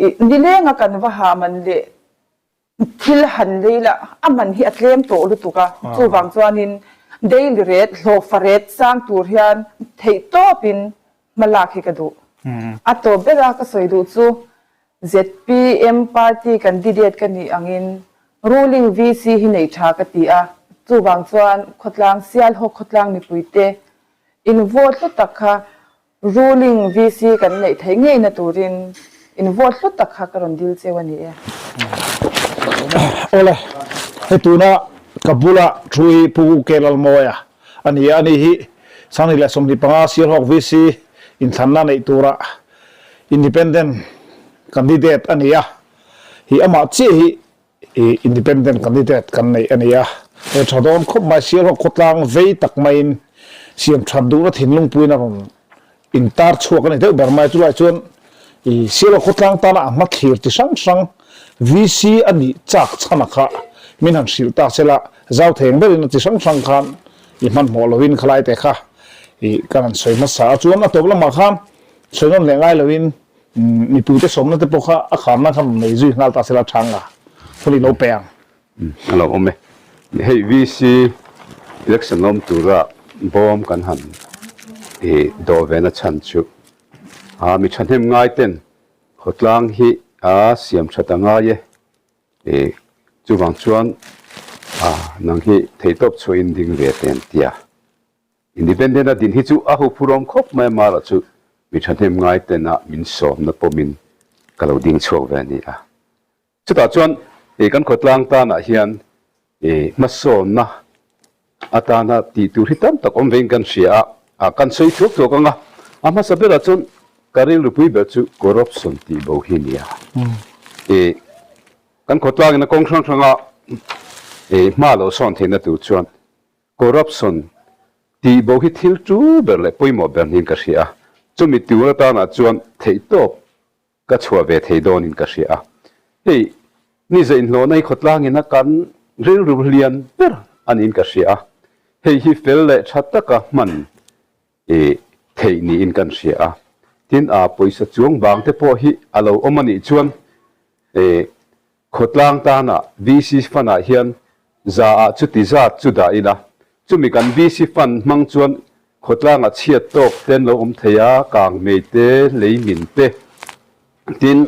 ih nilenga kan va ha man leh Thil han lei la, a man hi a tlem tawh lutuk a, chuvang chuanin daily rate, hlawhfa rate sang tur hian theih tawpin hma lak hi ka duh. A tawp bera ka sawi duh chu zpm party candidate ka nih angin ruling VC hi nei tha ka ti a, chuvang chuan khawtlang Sialhawk khawtlang mipuite in vote hlu tak kha Ruling VC kan neih theih ngeina turin in vote hlu tak kha ka rawn dil cheu a ni e. Awle, hei tuna ka bula thu hi Pu K Lalmawia a ni a, ani hi 2025 Sialhawk VC inthlanna neih tura Independent candidate a ni a, hi amah chiah hi I independent candidate kan neih a ni a, he tha dawn khawp mai Sialhawk khawtlang vei tak maiin siam that duhna thinlung puiin a rawn intar chhuak a ni deuh ber mai. Chulai chuan i Sialhawk khawtlang tana a hma thlir chi hrang hrang VC a nih chak chhana kha min han hrilh ta sela, zau theng berin a chi hrang hrang khan i hmanhmawh lovin khalai te kha i kan han sawi hmasa a. Chuan a tawp lamah khan sawi nawn leh ngai lovin Mipuite sawmna te pawh kha a kharna kha rawn nei zui nghal ta sela tha nga hun i lo pe ang. A lo awm e. Hei VC election awm tura bawm kan han i dawh ve na chhan chu a mi thahnem ngai ten khawtlang hi a siam that a ngai e. I chuvang chuan a nang hi theihtawp chhuahin ding ve te an tia. Independent a din hi chu a huphurhawm khawp mai a, Mara chu mi thahnem ngai tena min sawmna pawmin ka lo ding chhuak ve a ni a. Chutah chuan kan khawtlang tanah hian hmasawnna atana tih tur hi tam tak awm vein kan hria a, kan sawi thuak thuak ang a, a hmasa berah chuan ka rilrupui ber chu corruption tih bo hi a ni a. Kan khawtlangin a kawng hrang hranga hma lo sawn theihna tur chuan Corruption tih bo hi thil tu ber leh pawimawh ber niin ka hria a, chumi tur atanah chuan theihtawp ka chhuah ve thei dawnin ka hria a. Hei ni zainhlawhna hi khawtlangin a kan rilru lian ber a niin ka hria a, hei hi fel leh tha taka hman theih niin kan hria a. Tin, a pawisa chuang bang te pawh hi a lo awm a nih chuan Khawtlang tana VC Fund ah hian za ah chuti zat chu dah ila, chumi kan VC Fund hmang chuan khawtlangah chhiat tawk te an lo awm thei a, kangmei te, leimin te, tin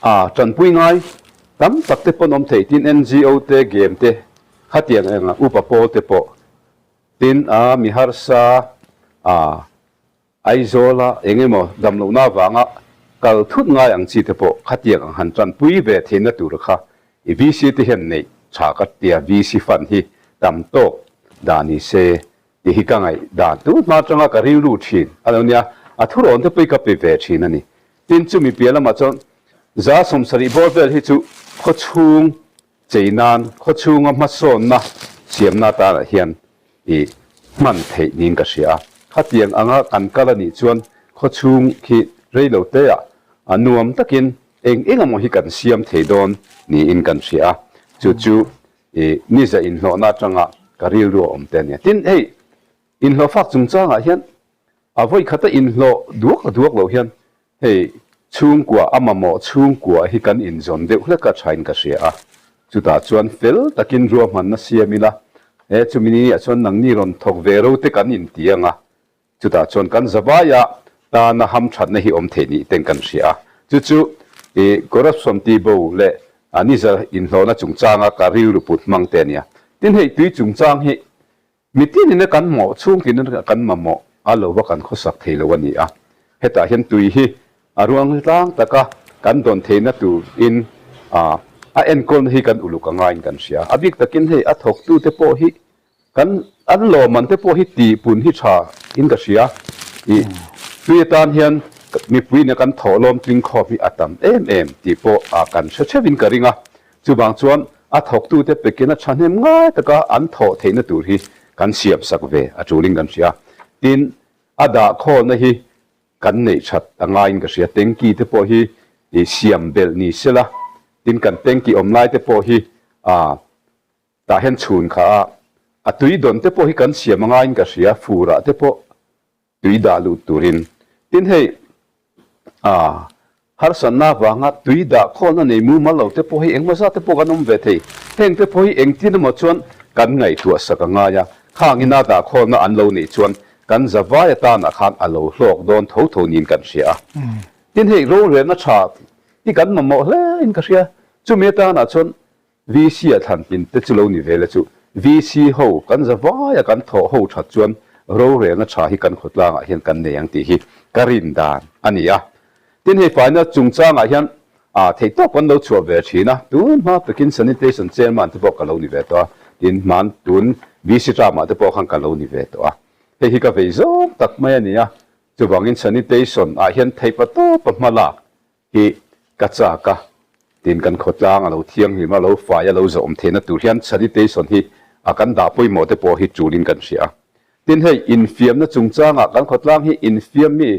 a tanpui ngai tam tak te pawh an awm thei, tin NGO te, game te, khatiang eng upa pawl te pawh, tin a mi harsa a Aizawla eng emaw damlohna avanga. kal thut ngai ang chi te pawh khatiang ang han tanpui ve theihna tur kha i VC te hian neih tha ka tia VC fund hi tam tawk dah ni se tih hi ka ngaih dan tu hma atanga ka rilru thin a lo nia, a thurawn te pawh hi ka pe ve thin a ni. Tin chumi piah lamah chuan 70% bawr vel hi chu khawchhung chei nan khawchhunga hmasawnna siamna atanah hian i hman theih niin ka hria a. Khatiang anga kan kal a nih chuan khawchhung khi rei lo teah a nuam takin eng eng emaw hi kan siam thei dawn niin kan hria a. Chu chu i niza inhlawhna atanga ka rilru a awm te a nia. Tin, hei inhlawhfak chungchangah hian a vawi khata inhlawh duak duak lo hian Hei, chhungkua a mamawh chhungkua hi kan inzawn deuh hlek a thain ka hria a, chutah chuan fel takin ruahmanna siam ila, he chumi ni ah chuan nangni rawn thawk ve ro te kan inti ang a, chutah chuan kan zavaia tana hamthatna hi awm theih nih ten kan hria a, chu chu i corruption tihbo leh niza inhlawhna chungchanga ka rilru put hmang te a nia. Tin, hei tui chungchang hi Mitin ina kan hmawh chhungtin ina kan mamawh a lova kan khawsak thei lo a ni a. Hetah hian tui hi a ruang tlang taka kan dawn theihna turin a enkawlna hi kan uluk a ngaiin kan hria. A bik takin hei a thawktute pawh hi kan an lawmman te pawh hi tihpun hi tha in ka hria. Ih tui atan hian mipui ina kan thawhlawm tling khawm hi a tam em em tih pawh kan hre theuhin ka ring a. Chuvang chuan a thawktute pekin a thahnem ngai taka an thawh theihna tur hi kan siamsak ve a tulin kan hria. Tin, a dah khawlna hi kan neih that a ngaiin ka hria. Tanky te pawh hi siam belh ni sela, tin kan tanky awm lai te pawh hi tah hian chhun kha a, a tui dawn te pawh hi kan siam a ngaiin ka hria, furah te pawh. Tui dah lut turin. Tin hei a harsatna avanga tui dah khawlna nei mumal lo te pawh hi engmaw zat te pawh kan awm ve thei. Heng te pawh hi engtin emaw chuan kan ngaihtuah sak a ngai a, khang ina dah khawlna an lo neih chuan kan zavai atanah khan a lo hlawk dawn tho tho niin kan hria a. Tin hei rorelna tha hi kan mamawh hle in ka hria. Chumi atanah chuan VC a thlan pin te chu lo ni ve le chu. VC ho kan za vai a kan thawh ho that chuan rorelna tha hi kan khawtlangah hian kan nei ang tih hi ka rin dan a ni a. Tin hei faina chungchangah hian ah theihtawp kan lo chhuah ve thin a, tun hma takin sanitation chairman te pawh ka lo ni ve tawh a, tin hman tun VC term ah te pawh khan ka lo ni ve tawh a. Hei hi ka vei zawng tak mai a ni a, chuvangin sanitation ah hian theihpa tawpa hma lak Hi ka chak a, tin kan khawtlang a lo thianghlim a, lo fai a, lo zawm theihna tur hian sanitation hi a kan dah pawimawh te pawh hi tulin kan hria a. Tin hei infiamna chungchangah kan khawtlang hi infiam mi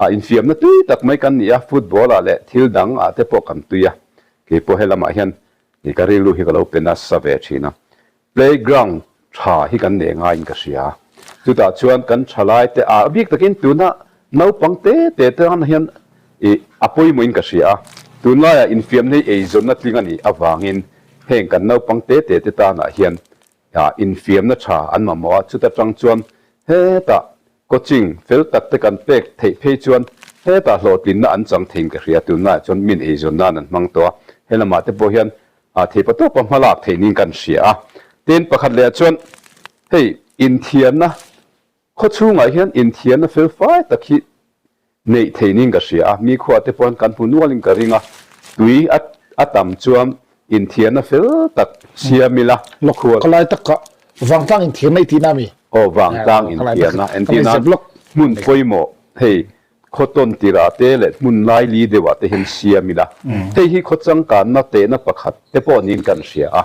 ah infiamna tui tak mai kan ni a, football ah leh thil dang ah te pawh kan tui a, kei pawh helamah hian ka rilru hi ka lo pe nasa ve thin a. Playground tha hi kan nei ngaiin ka hria. Chutah chuan kan thalai te a bik takin tuna naupang te te tan hian ih a pawimawhin ka hria a. Tunlaiah infiamna hi eizawnna tling a nih avangin heng kan naupang te te te tanah hian infiamna tha an mamawh a. Chuta tang chuan hetah coaching fel tak te kan pek theih phei chuan hetah hlawhtlinna an chang theiin ka hria. Tunlaiah chuan min eizawn nan an hmang tawh a. Helamah te pawh hian A theipa tawpa hma lak theih niin kan hria a. Tin, pakhat leh ah chuan hei inthiarna khaw chhungah hian inthiarna fel fai tak hi neih theih niin ka hria a. Mi khuah te pawh kan hmu nualin ka ring a, tui a a tam chuan inthiarna fel tak siam ila. Lawk khawlai taka vangtlang inthiarna i tihna ami? Aw, vangtlang inthiarna entirna hmun pawimawh hei Khaw tawn tirah te leh hmun lai li deuhah te hian siam ila, hei hi khaw changkanna tehna pakhat te pawh niin kan hria a.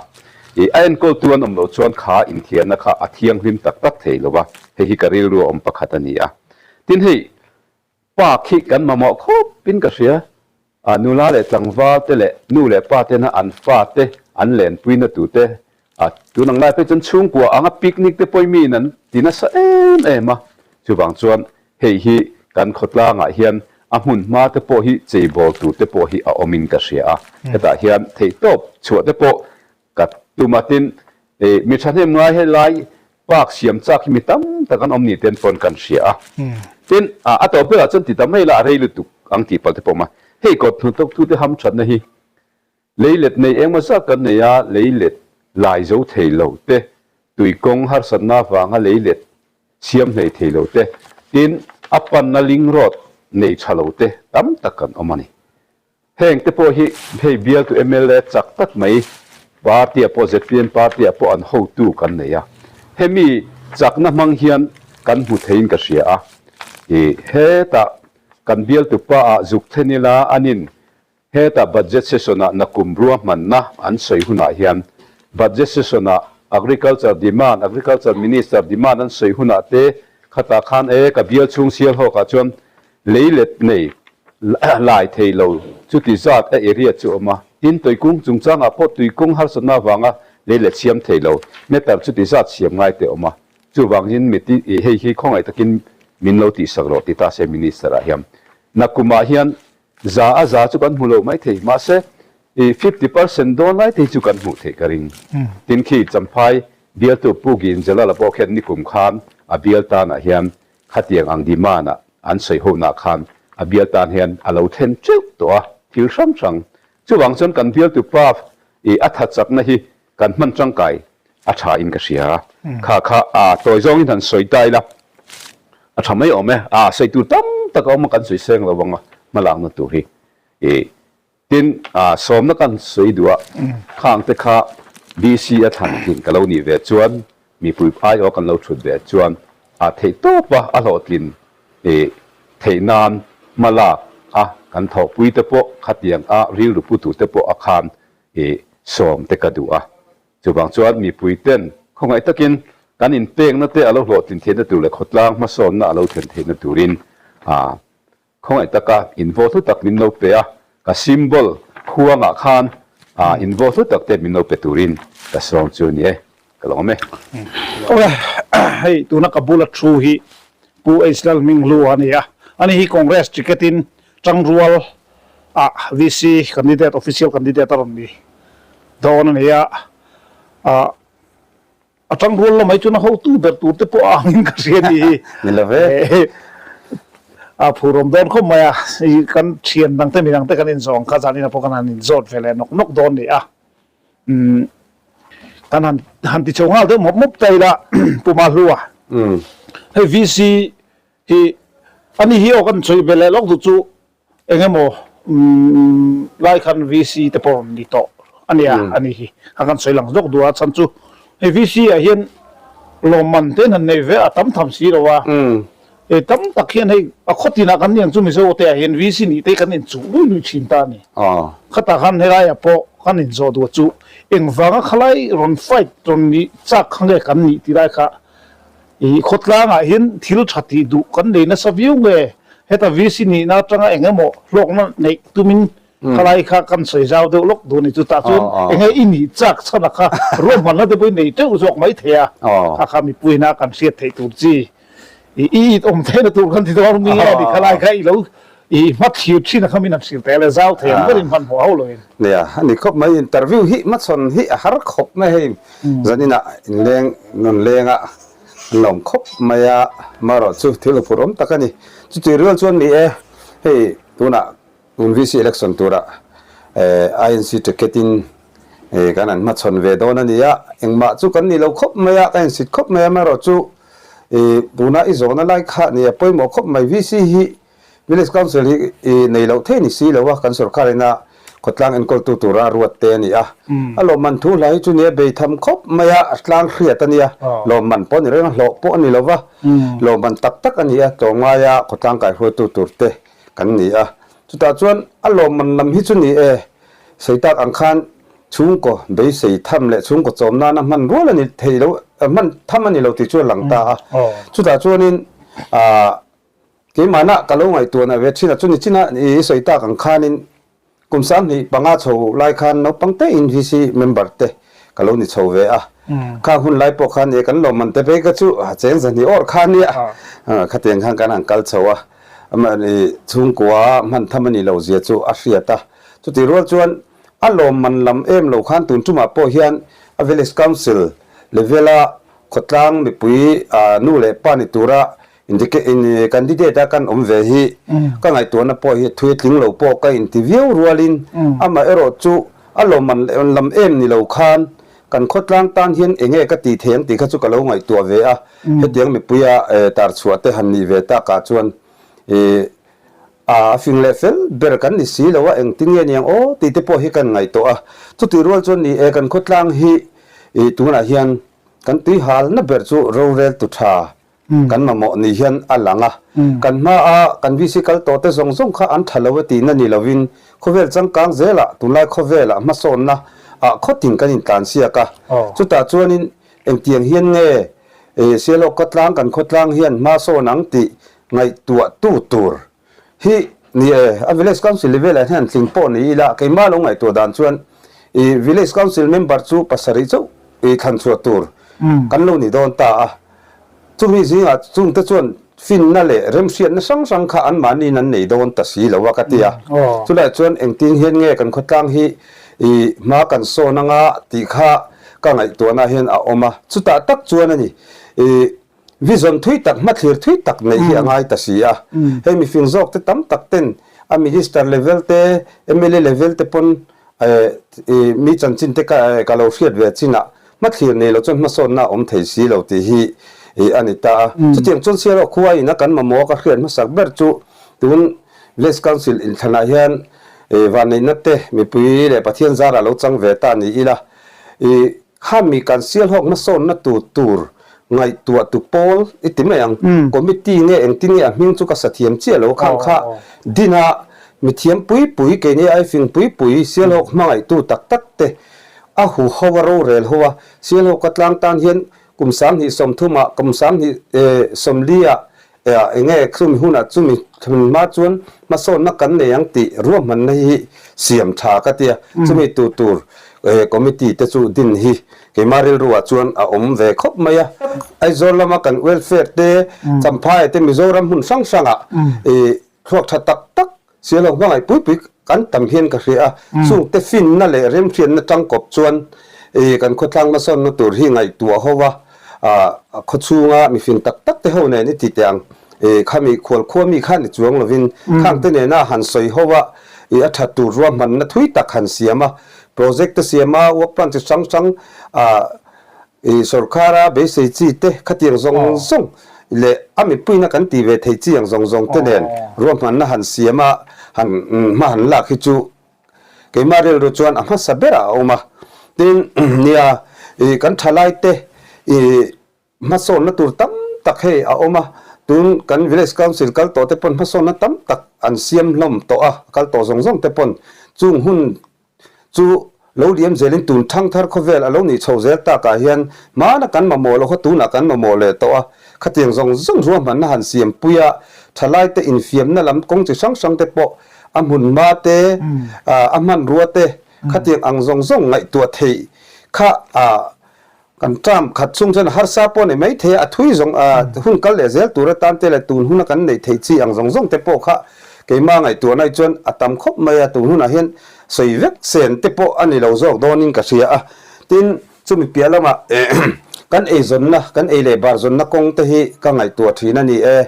Ih, a enkawltu an awm loh chuan kha inthiarna kha a thianghlim tak tak thei lo va, hei hi ka rilru a awm pakhat a ni a. Tin, hei park hi kan mamawh khawpin ka hria. A nula leh tlangval te leh nu leh pa tena an fa te an lenpuina tu te a tun ang lai phei chuan chhungkua anga picnic te pawh miin an ti nasa em em a, chuvang chuan hei hi kan khawtlangah hian a hmun hma te pawh hi cheibawl tur te pawh hi a awmin ka hria a, hetah hian theihtawp chhuah te pawh Ka tum a tin, i mi thahnem ngai helai park siam chak hi mi tam tak an awm ni ten pawn kan hria a. Tin, a tawp berah chuan ti ta mai la a rei lutuk ang tih palh te pawh awm a. Hei kawt hnu tawk tute ham thatna hi leilet nei engmaw zat kan nei a, leilet lai zo thei lo te, tuikawng harsatna avanga leilet siam hlei thei lo te, tin a panna ling road. nei tha lo te tam tak kan awm a ni. Heng te pawh hi hei bialtu mla chak tak mai party ah pawh zpm party ah pawh an hotu kan nei a, hemi chakna hmang hian kan hmu theiin ka hria a, ih hetah kan bialtu pa ah zuk thlen ila anin Heta budget session-ah nakum ruahmanna an sawi hunah hian budget session-ah Agriculture demand, Agriculture Minister demand an sawi hunah te khatah khan e ka bial chhung sial hawkah chuan lei let nei lai thei lo chuti zat a area chu awm a. Tin, tuikung chungchangah pawh tuikung harsatna avanga lei let siam thei lo meter chuti zat siam ngai te awm a. Chuvangin miti hei hi khawngaih takin min lo tihsak rawh ti ta se Minister-ah hian nakumah hian Za a za chu kan hmu lo mai thei, mahse i 50% dawn lai te hi chu kan hmuh theih ka ring. Tin khi Champhai bialtu Pu Gin Jalal-a pawh khian nikum khan a bial tanah hian khatiang ang demand-ah an sawi honaah khan a bial tan hian a lo thlen teuh tawh a, thil hrang hrang. Chuvang chuan kan bialtu pa i a thachakna hi Kan hman tangkai a tha in ka hria. Kha kha a tawi zawngin han sawi ta ila a tha mai awm e. A sawi tur tam tak a awm a, kan sawi seng lo ang a hmalakna tur hi. I tin a sawmna kan sawi duh a, khang te kha BC a thlan tlin ka lo nih ve chuan mipui aiawh kan lo thut ve chuan a theih tawp a, a hlawhtlin i theih nan hmalak a kan thawhpui te pawh khatiang a rilru pu tur te pawh a khan I sawm te ka duh a. Chuvang chuan mipui ten khawngaih takin kan inpekna te a lo hlawhtlin theihna tur leh khawtlang hmasawnna a lo thlen theihna turin a khawngaih taka invaw hlu tak min lo pe a, ka symbol khuangah khan a invaw hlu tak te min lo pe turin ka sawm chu ni e, ka lawm e. Awle, hei tuna ka bula thu hi Pu H Lalhminghlu a ni a, ani hi Congress ticket in Tangrual ah VC candidate official candidate a rawn ni dawn a ni a, ah a tangrual lamah hi chuan a hotu ber tur te pawh a angin ka hria ni hi. Ni lo ve. A phurawm dawn khawp mai a, i kan thian dang te midang te kan inzawng kha zanin ah pawh kan han inzawt ve leh nawk nawk dawn ni a. Umm kan han han ti chho nghal deuh mawp mawp ta ila Pu Mahlua. Hei VC Hi ani hi aw kan sawi ve leh lawk duh chu eng emaw lai khan VC te pawh rawn ni tawh a nia ani hi a kan sawi lang zawk duh a chhan chu hei VC ah hian lawmman te an han nei ve a tam tham si lo a hei tam tak hian hei a khaw tinah kan ni ang chu Mizo te ah hian VC nih te hi kan inchuh lui lui thin ta a ni khatah khan helai ah pawh kan inzawh duh chu engvanga khalai rawn fight rawn nih chak kha nge kan nih tih lai kha I khawtlangah hian thil tha tih duh kan nei nasa viau nge? Heta VC nihna atanga eng emaw hlawkna neih tumin khalai kha kan sawi zau deuh lawk duh a ni. Chutah chuan eng nge i nih chak chhan a kha ruahmanna te pawhin nei teuh zawk mai thei a, kha kha mipuiina kan hriat theih tur chi i it awm theihna tur kan ti dawn nge a ni. Khalai kha i lo I hma thlir thin a kha min han hrilh teh le, zau thei ang berin hmanhmawh ho loin. Nia, a ni khawp mai, interview hi hmachhawn hi a har khawp mai hei, zaninah inleng rawn leng a, an lawm khawp mai a, marawh chu thil phur awm tak a ni. Chutih rual chuan ni e, hei tunah tun VC election turah INC ticket in kan han hmachhawn ve dawn a ni a, engmah chu kan ni lo khawp mai a, ka insit khawp mai a, marawh chu tuna i zawhna lai kha ni a pawimawh khawp mai, VC hi Village Council hi i nei loh thei ni si lo a, kan sorkar ina khawtlang enkawltu tura ruat te a ni a. A lawmman thu hla hi chu nia bei tham khawp mai a, a tlang hriat a nia, lawmman pawh a ni reng a, hlawh pawh a ni lo va, lawmman tak tak a ni a, tlawmngaia khawtlang kaihruaitu tur te kan ni a. Chutah chuan a lawmman lam hi chu ni e, sawi tak ang khan chhungkaw beisei tham leh chhungkaw chawm nana hman rual a ni thei lo, hman tham a ni lo tih chu a lang ta a. Chutah chuanin ah Keimahna ka lo ngaihtuahna ve thin a, chuni china i sawi tak ang khanin kum 25 chho lai khan naupang tein VC member te ka lo ni chho ve a, khang hun lai pawh khan e kan lawmman te phei kha chu cheng zahnih awrh kha nia, khatiang khan kan han kal chho a, amah chhungkua hman tham a nih loh zia chu a hriat a, chutih rual chuan a lawmman lam em lo khan tun tumah pawh hian a village council level a khawtlang mipui nu leh pa ni tura Candidate a kan awm ve hi ka ngaihtuahna pawh hi thui tling lo pawh ka inti viau rualin amaherawh chu a lawmman lam em ni lo khan kan khawtlang tan hian eng nge ka tih thei ang tih kha chu ka lo ngaihtuah ve a, hetiang mipuia tar chhuah te han nih ve takah chuan. A fing leh fel ber kan ni si lo a, engtin nge niang aw tih te pawh hi kan ngaihtuah a. Chutih rual chuan ni e, kan khawtlang hi tunah hian kan tuihalna ber chu roreltu tha kan mamawh ni hian a lang a. Kan hmaa kan VC kal tawh te zawng zawng kha an tha lo e tihna ni lovin khawvel changkang zelah tunlai khawvelah hmasawnna ah khawtin kan intlansiak a. Chutah chuanin engtiang hian nge Sialawk khawtlang kan khawtlang hian hmasawn ang tih ngaihtuahtu tur hi ni e, a village council level ah hian tling pawh ni ila keimah lo ngaihtuah dan chuan i village council member chu pasarih chauh i thlan chhuah tur kan lo ni dawn ta a, chumi zingah chungte chuan finna leh remhriatna hrang hrang kha anmahniin an nei dawn ta si lo a ka ti a, chulaiah chuan engtin hian nge kan khawtlang hi i hma kan sawn anga tih kha ka ngaihtuahna hian a awm a, chutah tak chuan a ni i Vision thui tak, hmathlir thui tak neih hi a ngai ta si a. Hei mifing zawk te tam tak ten a Minister level te, mla level te pawn mi chanchin te ka lo hriat ve chinah hmathlir nei lo chuan hmasawnna a awm thei si lo tih hi a ni ta a. Chutiang chuan Sialawk khua ina kan mamawh a ka hriat hmasak ber chu tun Village Council inthlanah hian vanneihna te mipui leh Pathian zarah lo chang ve ta ni ila Khami kan sialhawk hmasawnna tu tur ngaihtuah tu pawl i ti mai ang. Committee nge engtin nge a hming chu ka sa thiam chiah lo khang kha dina mithiam pui pui keini ai fing pui pui sialhawk hmangaihtu tak tak te a hu ho a rorel ho a sialhawk ka tlang tan hian kum 30 30 ah kum 30 40 ah Enge chumi hunah chumi thun hma chuan hmasawnna kan nei ang tih ruahmanna hi siam tha ka tia. Chumi tu tur committee te chu din hi keimah rilruah chuan a awm ve khawp mai a. Aizawl lama kan welfare te, Champhai te Mizoram hmun hrang hrangah thluak tha tak tak Sialawk hmangaih pui pui kan tam hian ka hria a, chungte finna leh remhriatna tangkawp chuan kan khawtlang hmasawnna tur hi ngaihtuah ho a, khawchhunga mifing tak tak te ho nen i ti teh ang, khami khualkhua mi kha ni chuang lovin khangte nena han sawi ho a, a that tur ruahmanna thui tak han siam a, project te siam a, work plan chi hrang hrang I sorkara beisei chi te khatiang zawng zawng leh a mipuina kan tih ve thei chi ang zawng zawng te nen ruahmanna han siam a, han hma han lak hi chu keimah rilru chuan a hmasa berah a awm a. Tin, nia i kan thalai te i hmasawnna tur tam tak hei a awm a, tun kan village council kal tawh te pawn hmasawnna tam tak an siam hlawm tawh a, kal tawh zawng zawng te pawn chung hun Chu lo liam zelin tun thangthar khawvel a lo nih chho zel takah hian hmana kan mamawh loh kha tunah kan mamawh leh tawh a, khatiang zawng zawng ruahmanna han siam pui a, thalaite infiamna lam kawng chi hrang hrang te pawh a hmunhma te, a hmanrua te khatiang ang zawng zawng ngaihtuah theih kha Kan term khat chung chuan harsa pawh a nei mai thei a, a thui zawng hun kal leh zel tur atan te leh tun huna kan neih theih chi ang zawng zawng te pawh kha keimah ngaihtuahna hi chuan a tam khawp mai a, tun hunah hian sawi vek sen te pawh a ni lo zawk dawnin ka hria a. Tin, chumi piah lamah kan eizawnna, kan ei leh bar zawnna kawng te hi ka ngaihtuah thin a ni e.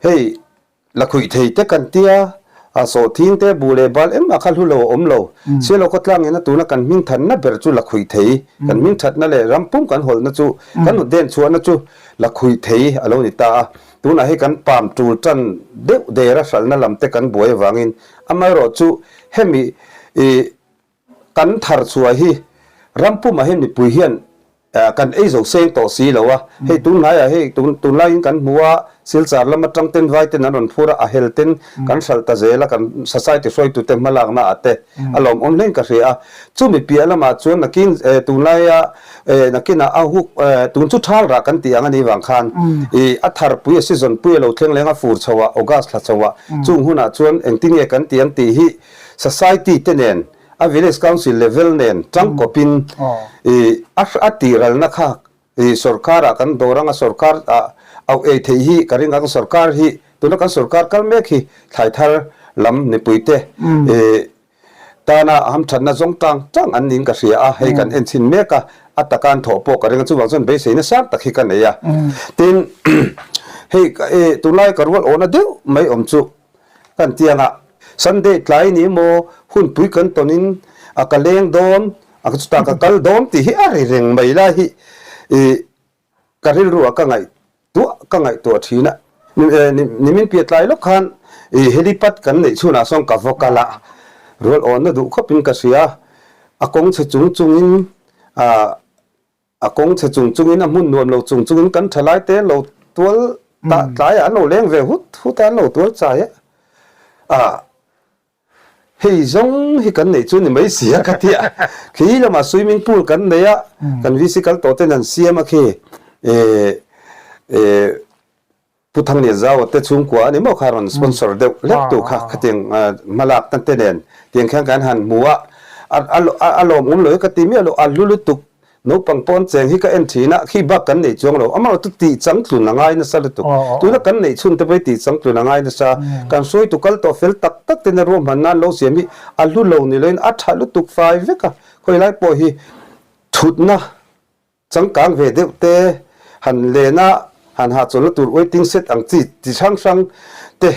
Hei. La khuih thei te kan tia, a sawhthing te buh leh bal engmah kha hlu lo a awm lo. Sialawk khawtlang ina tuna kan hming thanna ber chu la khuih thei, kan hming thatna leh ram pum kan hawlhna chu, kan hawt chhuahna chu la khuih thei a lo ni ta a. Tunah hi kan pam tul tan deuh dera hralhna lam te kan buai avangin amaherawh chu hemi i Kan thar chhuah hi ram pumah hian mipui hian kan ei zo seng tawh si lo a, hei tunhnaiah hei tunlaiin kan hmu a, Silchar lam atang ten vai ten an rawn phur a, a hel ten kan hralh ta zel a, kan society hruaitute hmalakna ah te a lawmawm hlein ka hria a. Chumi piah lamah chuan nakin tunlaia nakinah a huk tun chu thal rah kan tih ang a nih vang khan i a tharpui a season pui a lo thleng leng a fur chho ah August thla chho ah chung hunah chuan engtin nge kan tih ang tih hi Society te nen a village council level nen tangkawpin i a tiralna kha i sorkar ah kan dawr anga sorkar ah auh ei theih hi ka ring ang sorkar hi tuna kan sorkar kal mek hi thlai thar lam mipui te i tana hamthatna zawng tang tang an niin ka hria a hei kan en chhin mek a a taka an thawh pawh ka ring a chuvang chuan beiseina sang tak hi ka nei a tin hei tunlai ka rual awhna deuh mai awm chu Kan tiangah Sunday tlai ni maw hunpui kan tawnin a ka leng dawn a chutah ka kal dawn tih hi a ri reng mai lai hi i ka rilru ah ka ngaihtuah ka ngaihtuah thin a. Nimin piah tlai lawk khan I helipad kan neih chhunah sawn ka va kal a, rual awnna duh khawpin ka hria. A kawng chhe chung chungin ah a kawng chhe chung chungin a hmun nuam lo chung chungin kan thalai te lo tual tah tlaiah an lo leng ve hut hut a, an lo tual chai a. Ah Hei zawng hi kan neih chu ni mai si a ka ti a, khi lamah swimming pool kan nei a, kan VC kal tawh ten an siam a khi Pu Thanglianzaua te chhungkua a ni maw kha rawn sponsor deuh hlek tu kha khatiang hmalak na te nen tiang khian kan han hmu a, a lawmawm lo hi ka ti miah lo, a hlu lutuk Naupang pawn cheng hi ka en thin a, khi bak kan neih chuang lo. Amah chu tih changtlun a ngai nasa lutuk. Tuna kan neih chhun te pawh hi tih changtlun a ngai nasa. Kan hruaitu kal tawh fel tak tak ten a ruahman nan lo siam hi a hlu lo ni loin a tha lutuk fai vek a. Khawi lai pawh hi thutna changkang ve deuh te han len a, han hahchawlhna tur waiting shed ang chi chi hrang hrang te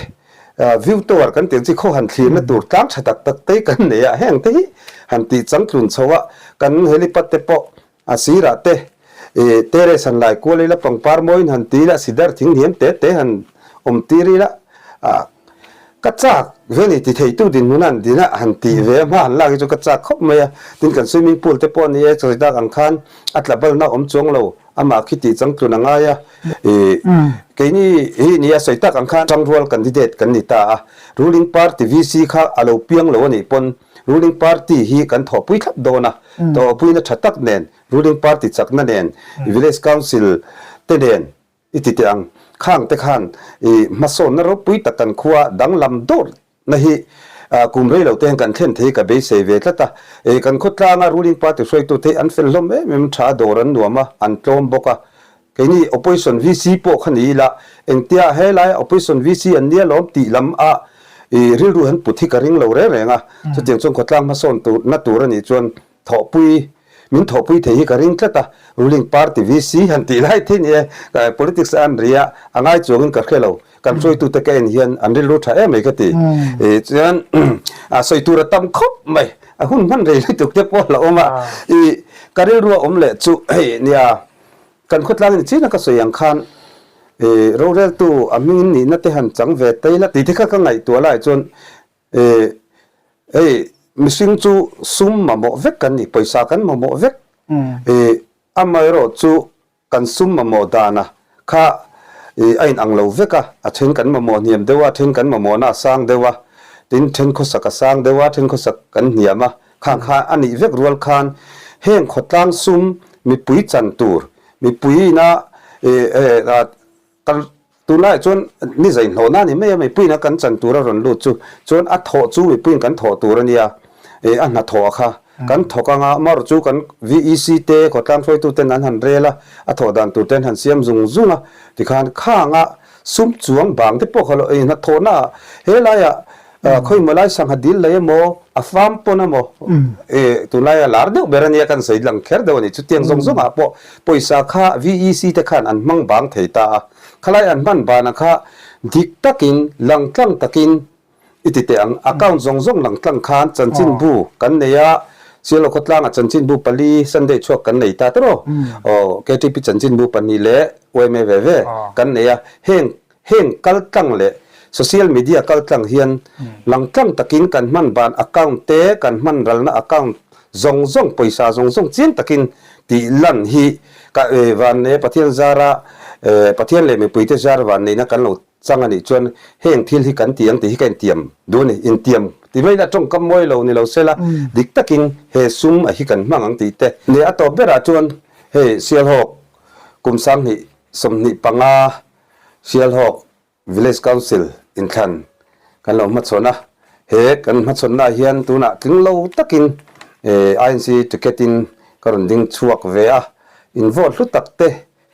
view tower kan tih ang chi khaw han thlirna tur tlang tha tak tak te kan nei a, heng te hi han tih changtlun chho a, kan helipad te pawh a sirah te ih terrace han lai kual ila pangpar mawiin han ti ila sidar thing hniam te te han awm tir ila ah ka chak ve ni ti theitu dinhmun a han din a han tih ve a hma han lak hi chu ka chak khawp mai a, tin kan swimming pool te pawh a ni e chawi dak ang khan a tla balna awm chuang lo. Amah khi tih changtlun a ngai a, ih keini hi ni a sawi tak ang khan Tangrual candidate kan ni ta a, ruling party VC kha a lo piang lo a nih pawn ruling party hi kan thawhpui thlap dawn a, thawhpuina tha tak nen ruling party chakna nen village council te nen i ti teh ang khang te khan ih hmasawnna ropui tak kan khua danglam dawrh Na hi kum rei lo te hian kan thlen thei ka beisei ve tlat a, e kan khawtlanga ruling party hruaitu te hi an fel hlawm em em tha a, dawr an nuam a, an tlawm bawk a, keini opposition VC pawh kha ni ila engtia helai opposition VC an nia lawm tih lam a i rilru han put hi ka ring lo reng reng a, chutiang chuan khawtlang hmasawn tur na tur a nih chuan Thawhpui, min thawhpui thei hi ka ring tlat a, ruling party VC han tih lai thei ni e, politics a an ri a, a ngai chuangin ka hre lo, kan hruaitute ka en hian an rilru tha em mai ka ti. Chuan sawi tur a tam khawp mai, a hun hman rei lutuk te pawh a la awm a, i ka rilru a awm leh chu hei nia, kan khawtlangin chin a ka sawi ang khan roreltu a hmingin nihna te han chang ve tai la tih te kha ka ngaihtuah lai chuan E, hei, mihring chu sum mamawh vek kan ni, pawisa kan mamawh vek. E, amaherawh chu kan sum mamawh dana kha e, a inang lo vek a, a then kan mamawh hniam deuh a, a then kan mamawhna a sang deuh a, tin then khawsak a sang deuh a, then khawsak kan hniam a, khang kha a nih vek rual khan heng khawtlang sum mipui chan tur, mipui ina e, e, Kan tunlaiah chuan ni zainhlawhna a ni mai a, mipuiin kan chan tur a rawn lut chu chuan a thawh chu mipuiin kan thawh tur a nia, eh a hnathawh kha kan thawk anga amaherawh chu kan VEC te khawtlang hruaitu ten an han rel a, a thawh dan tur te an han siam zung zung a, tikhan khanga sum chuang bang te pawh kha lo eh hnathawhna ah helaiah Khawimaw lai sangha dil lei emaw, a farm pawn emaw, e tunlaia lar deuh ber ania kan sawi lang kher deuh a ni. Chutiang zawng zawngah pawh pawisa kha VEC te khan an hmang bang thei ta a. Khalai an hman bana kha dik takin, langtlang takin i ti teh ang. Account zawng zawng langtlang khan chanchinbu kan nei a, Sialhaw khawtlangah chanchinbu pali Sunday chhuak kan nei ta tawh. Aw, KTP chanchinbu pahnih leh yma ve ve kan nei a. Heng Heng kaltlang leh social media kaltlang hian langtlang takin kan hman ban account te, kan hman ralna account zawng zawng, pawisa zawng zawng chiang takin tih lan hi ka vanneia Pathian zara Pathian leh mipuite zar vanneihna kan lo chang a nih chuan heng thil hi kan ti ang tih hi ka intiam duh a ni. Intiam ti mai ila tawngkam mawi lo ni lo sela dik takin he sum a hi kan hmang ang tih te. Leh a tawp berah chuan hei Sialhawk kum 20 25 Sialhawk Village Council inthlan kan lo hmachhawn a, he kan hmachhawnnaah hian tunah tling lo takin INC ticket in ka rawn ding chhuak ve a, in vote hlu tak te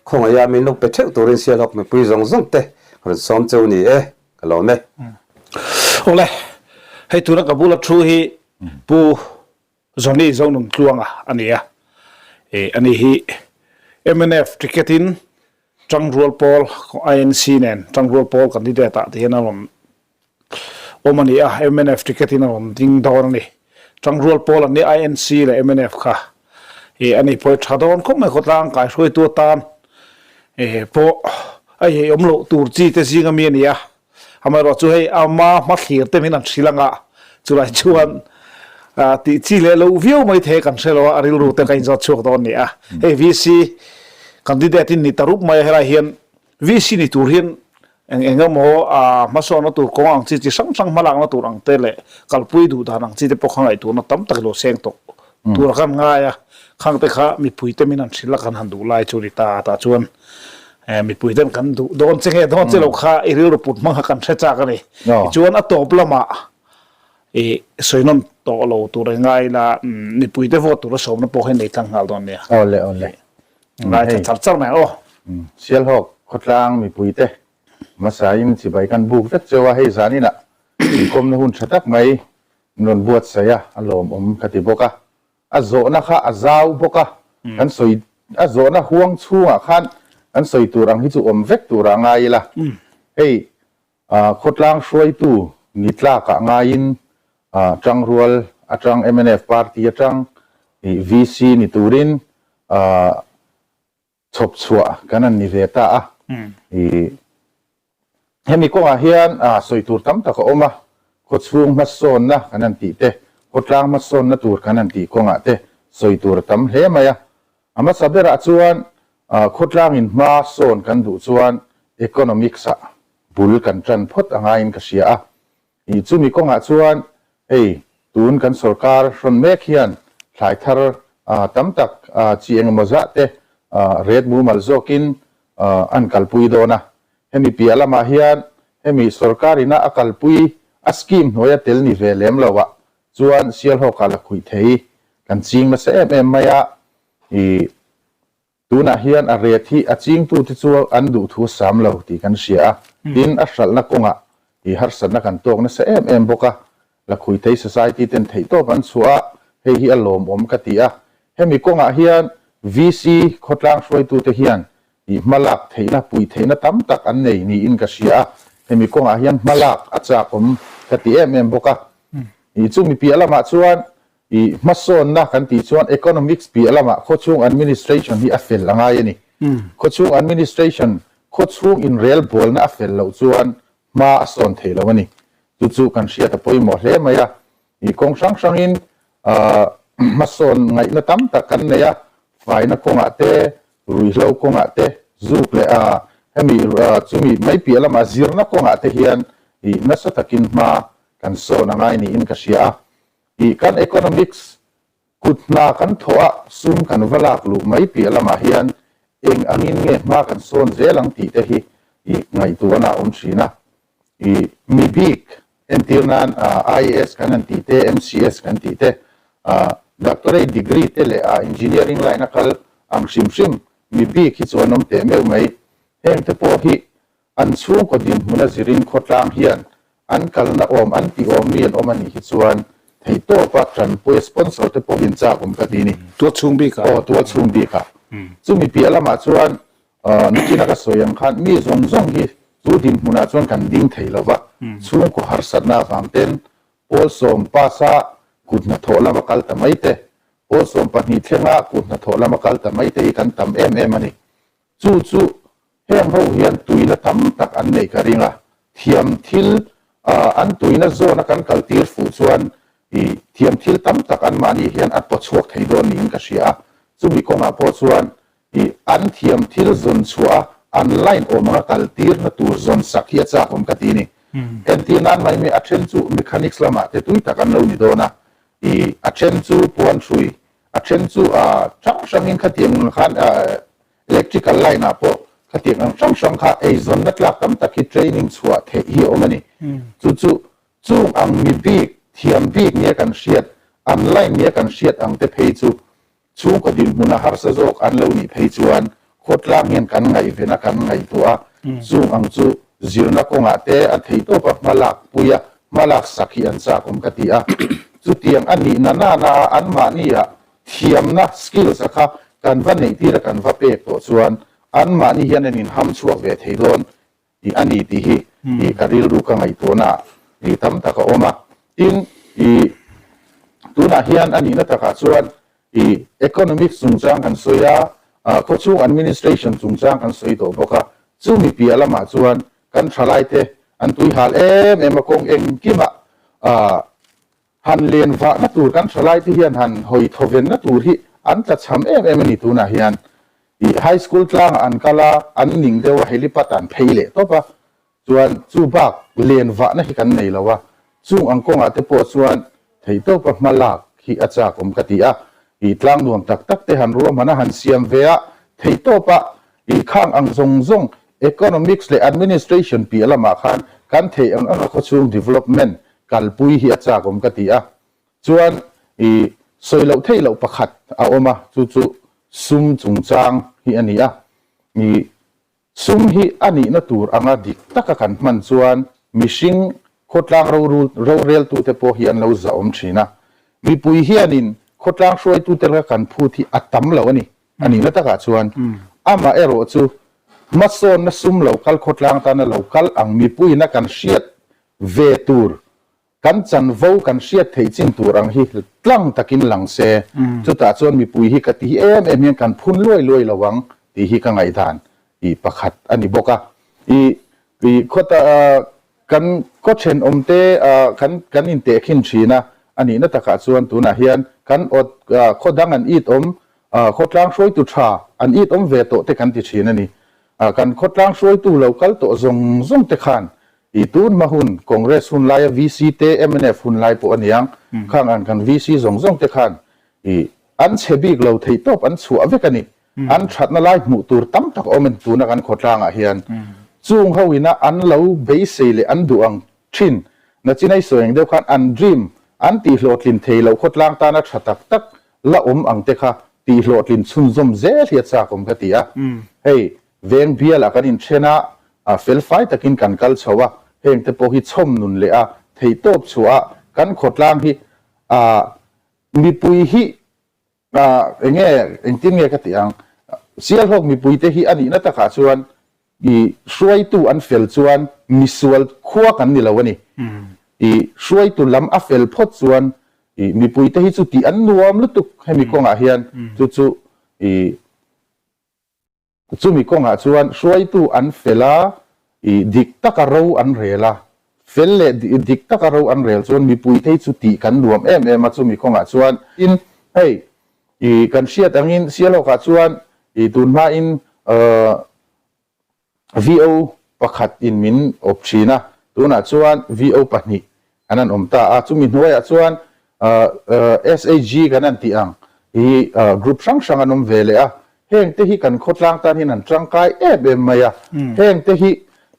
khawngaih a min lo pe theuh turin Sialhawk mipui zawng zawng te ka rawn sawm cheu ni e, ka lawm e. Awle, hei tuna ka bula thu hi Pu Johnny Zonuntluanga a ni a, ani hi mnf ticket in Tangrual pawl INC nen Tangrual pawl candidate ah te hian a rawn awm a ni a, mnf ticket in a rawn ding dawn a ni. Tangrual pawl an ni INC leh mnf kha ih a ni pawh i tha dawn khawp mai khawtlang kaihruaitu atan pawh a ieiawm loh tur chi te zing ami a ni a. Amaherawh chu hei ama hmathlir te min an hrilh anga chulai chuan tih chi leh lo viau mai thei kan hre lo a, a rilru te ka inzawt chhuak dawn ni a. Hei VC candidate in ni ta rup mai a, helai hian VC ni tur hian eng eng emaw hmasawnna tur kawng ang chi chi hrang hrang hmalakna tur ang te leh kalpui duh dan ang chi te pawh kha ngaihtuahna tam tak lo seng tawh tur a kan ngai a, khang te kha mipui te min han hrilh a kan han duh lai chu ni ta tah chuan mipui ten kan duh dawn che nge dawn che lo kha i rilru put hmang kha kan hre chak a ni. Tichuan a tawp lamah i sawi nawn tawh lo tur a ngai la mipui te vote tur a sawmna pawh hi nei tlang nghal dawn nia. Awle awle. Ngai tha char char mai aw. Sialhawk khawtlang mipui te hmasain chibai kan buk vek cheu a, hei zaninah inkawmna hun tha tak mai Min rawn buatsaih a, a lawmawm ka ti bawk a. A zawhna kha a zau bawk a, kan sawi a zawhna huang chhungah khan kan sawi tur ang hi chu awm vek turah ngai ila. Hei khawtlang hruaitu ni tlakah ngaiin Tangrual atang mnf party atang VC ni turin chhawp chhuah kan han ni ve ta a. I hemi kawngah hian sawi tur tam tak a awm a, khawchhung hmasawnna kan han tih te, khawtlang hmasawnna tur kan han tih kawngah te sawi tur a tam hle mai a. A hmasa berah chuan khawtlangin hma sawn kan duh chuan economics ah bul kan tan phawt a ngaiin ka hria a. I chumi kawngah chuan hei tun kan sorkar hrawn mek hian thlai thar tam tak chi engemaw zah te ret mumal zawkin an kalpui dawn a. Hemi piah lamah hian hemi sorkar ina a kalpui a scheme hnuaia tel ni ve lem lo ah chuan Sialhawkah la khuih thei kan ching nasa em em mai a. I Tunah hian a ret hi a chingtute chu an duhthu a sam lo tih kan hria a, tin a hralhna kawngah i harsatna kan tawk nasa em em bawk a, Lakhuithei Society ten theihtawp an chhuah a, hei hi a lawmawm ka ti a. Hemi kawngah hian VC khawtlang hruaitute hian i hmalak theihna puih theihna tam tak an nei niin ka hria a, hemi kawngah hian hmalak a chakawm ka ti em em bawk a. I chumi piah lamah chuan I hmasawnna kan tih chuan economics piah lamah khawchhung administration hi a fel a ngai a ni. Khawchhung administration, khawchhung inrelbawlna a fel loh chuan hma a sawn thei lo a ni. Chu chu kan hriat a pawimawh hle mai a. I kawng hrang hrangin hmasawn ngaihna tam tak kan nei a, faina kawngah te, ruihhlo kawngah te, zuk leh hemi chumi mai piah lamah zirna kawngah te hian i nasa takin hma kan sawn a ngai niin ka hria a. I kan economics kut hna kan thawh a, sum kan va lak luh mai piah lamah hian eng angin nge hma kan sawn zel ang tih te hi i ngaihtuahna a awm thin a. I mi bik entir nan IAS kan han tih te, MCS kan tih te, doctorate degree te leh engineering line a kal ang hrim hrim mi bik hi chu an awm teh meuh mai. Heng te pawh hi An chhungkaw dinhmun a zirin khawtlang hian an kalna awm an tih awm mi an awm a nih hi chuan theihtawpa tanpuia sponsor te pawh in chak awm ka ti ni. Tual chhung bikah. Aw, tual chhung bikah. Chumi piah lamah chuan nichina ka sawi ang khan mi zawng zawng hi chu dinhmunah chuan kan ding thei lo va, chhungkaw harsatna avang ten Pawlsawm pass-a kut hnathawh lama kal ta mai te, Pawlsawm pahnih thlenga kut hnathawh lama kal ta mai te hi kan tam em em a ni. Chu chu heng ho hian tuina tam tak an neih ka ring a, thiam thil an tuina zawna kan kal tir fuh chuan i thiam thil tam tak anmahni hian a pawchhuak thei dawn niin ka hria a, chumi kawngah pawh chuan i an thiam thil zawn chhuah a an line awm anga kal tirna tur zawn sak hi a chak awm ka ti ni. Entir nan mai mai a then chu mechanics lamah te tui tak an lo ni dawn a, i a then chu puanhrui A then chu a hrang hrangin khatiang ang khan electrical line ah pawh khatiang ang hrang hrang kha eizawnna tlak tam tak hi training chhuah theih hi a awm a ni. Chu chu chung ang mi bik, thiam bik nia kan hriat, an line nia kan hriat ang te phei chu chhungkaw dinhmuna harsa zawk an lo nih phei chuan khawtlang hian kan ngaihven a, kan ngaihtuah a, chung ang chu zirna kawngah te a theihtawpa hmalak pui a, Hmalak sak hi an chak awm ka ti a, chutiang a nih na nana a anmahnia thiamna, skills, a kha kan va neih tir a kan va pek tawh chuan anmahni hian an inham chhuak ve thei dawn tih a ni tih hi i ka rilru ka ngaihtuahna ah i tam tak a awm a. Tin, i tunah hian a nihna takah chuan i economics chungchang kan sawi a, khawchhung administration chungchang kan sawi tawh bawk a, chumi piah lamah chuan kan thalaite. An tuihal em em a kawng engkimah han len vahna tur kan thalaite hian han hawi thawvenna tur hi an tlachham em em a ni tunah hian. Ih high school tlangah an kal a, an ning deuh a helipad an phei leh tawp a, chuan chu bak len vahna hi kan nei lo a, chung ang kawngah te pawh chuan theihtawpa hma lak hi a chak awm ka ti a, ih tlang nuam tak tak te han ruahman a han siam ve a, theihtawpa ih khang ang zawng zawng economics leh administration piah lamah khan kan theih ang anga khawchhung development kalpui hi a chak awm ka ti a, chuan ih sawi loh theih loh pakhat a awm a, chu chu sum chungchang hi a ni a, ih Sum hi a nihna tur anga dik taka kan hman chuan mihring khawtlang roreltute pawh hi an lo zahawm thin a. Mipui hianin khawtlang hruaitute laka kan phut hi a tam lo a ni. A nihna takah chuan amah erawh chu hmasawnna sum lo kal khawtlang tana lo kal ang mipuiina kan hriat ve tur Kan chanvo kan hriat theih chin tur ang hi tlang takin lang se, chutah chuan mipui hi ka ti hi em em hian kan phun luai luai lo ang tih hi ka ngaihdan i pakhat a ni bawk a. I i khawta kan khaw thenawmte kan kan intehkhin thin a, a nihna takah chuan tunah hian kan awt khaw dang an it awm, khawtlang hruaitu tha an it awm ve tawh te kan ti thin a ni. Kan khawtlang hruaitu lo kal tawh zawng zawng te khan I tun hma hun Congress hun laia VC te mnf hun lai pawh a niang, khang an kan VC zawng zawng te khan i an chhe bik lo theih tawp an chhuah vek a ni. An thatna lai hmuh tur tam tak a awm a ni tuna kan khawtlangah hian. Chung ho ina an lo beisei leh an duh ang thin na chinai sawi ang deuh khan an dream an tihhlawhtlin thei loh khawtlang tana tha tak tak la awm ang te kha tihhlawhtlin chhunzawm zel hi a chak awm ka ti a. Hei Veng bialah kan inthen a, a felfai takin kan kal chho a, hengte pawh hi chhawm nun leh a theihtawp chhuah a, kan khawtlang hi a mipui hi a eng nge engtin nge ka tih ang, Sialhawk mipuite hi a nihna takah chuan i hruaitu an fel chuan misual khua kan ni lo a ni. I hruaitu lam a fel phawt chuan i mipuite hi chu tih an nuam lutuk hemi kawngah hian chu chu i Chumi kawngah chuan hruaitu an fel a, i dik taka ro an rel a. Fel leh dik taka ro an rel chuan mipui thei chu tih kan nuam em em a chumi kawngah chuan. Tin, hei, i kan hriat angin Sialhawkah chuan i tunhmain VO pakhat in min awp thin a, tunah chuan VO pahnih an an awm ta a. Chumi hnuaiah chuan SHG kan an tih ang hi group hrang hrang an awm ve leh a, heng te hi kan khawtlang tan hian an tangkai em em mai a, heng te hi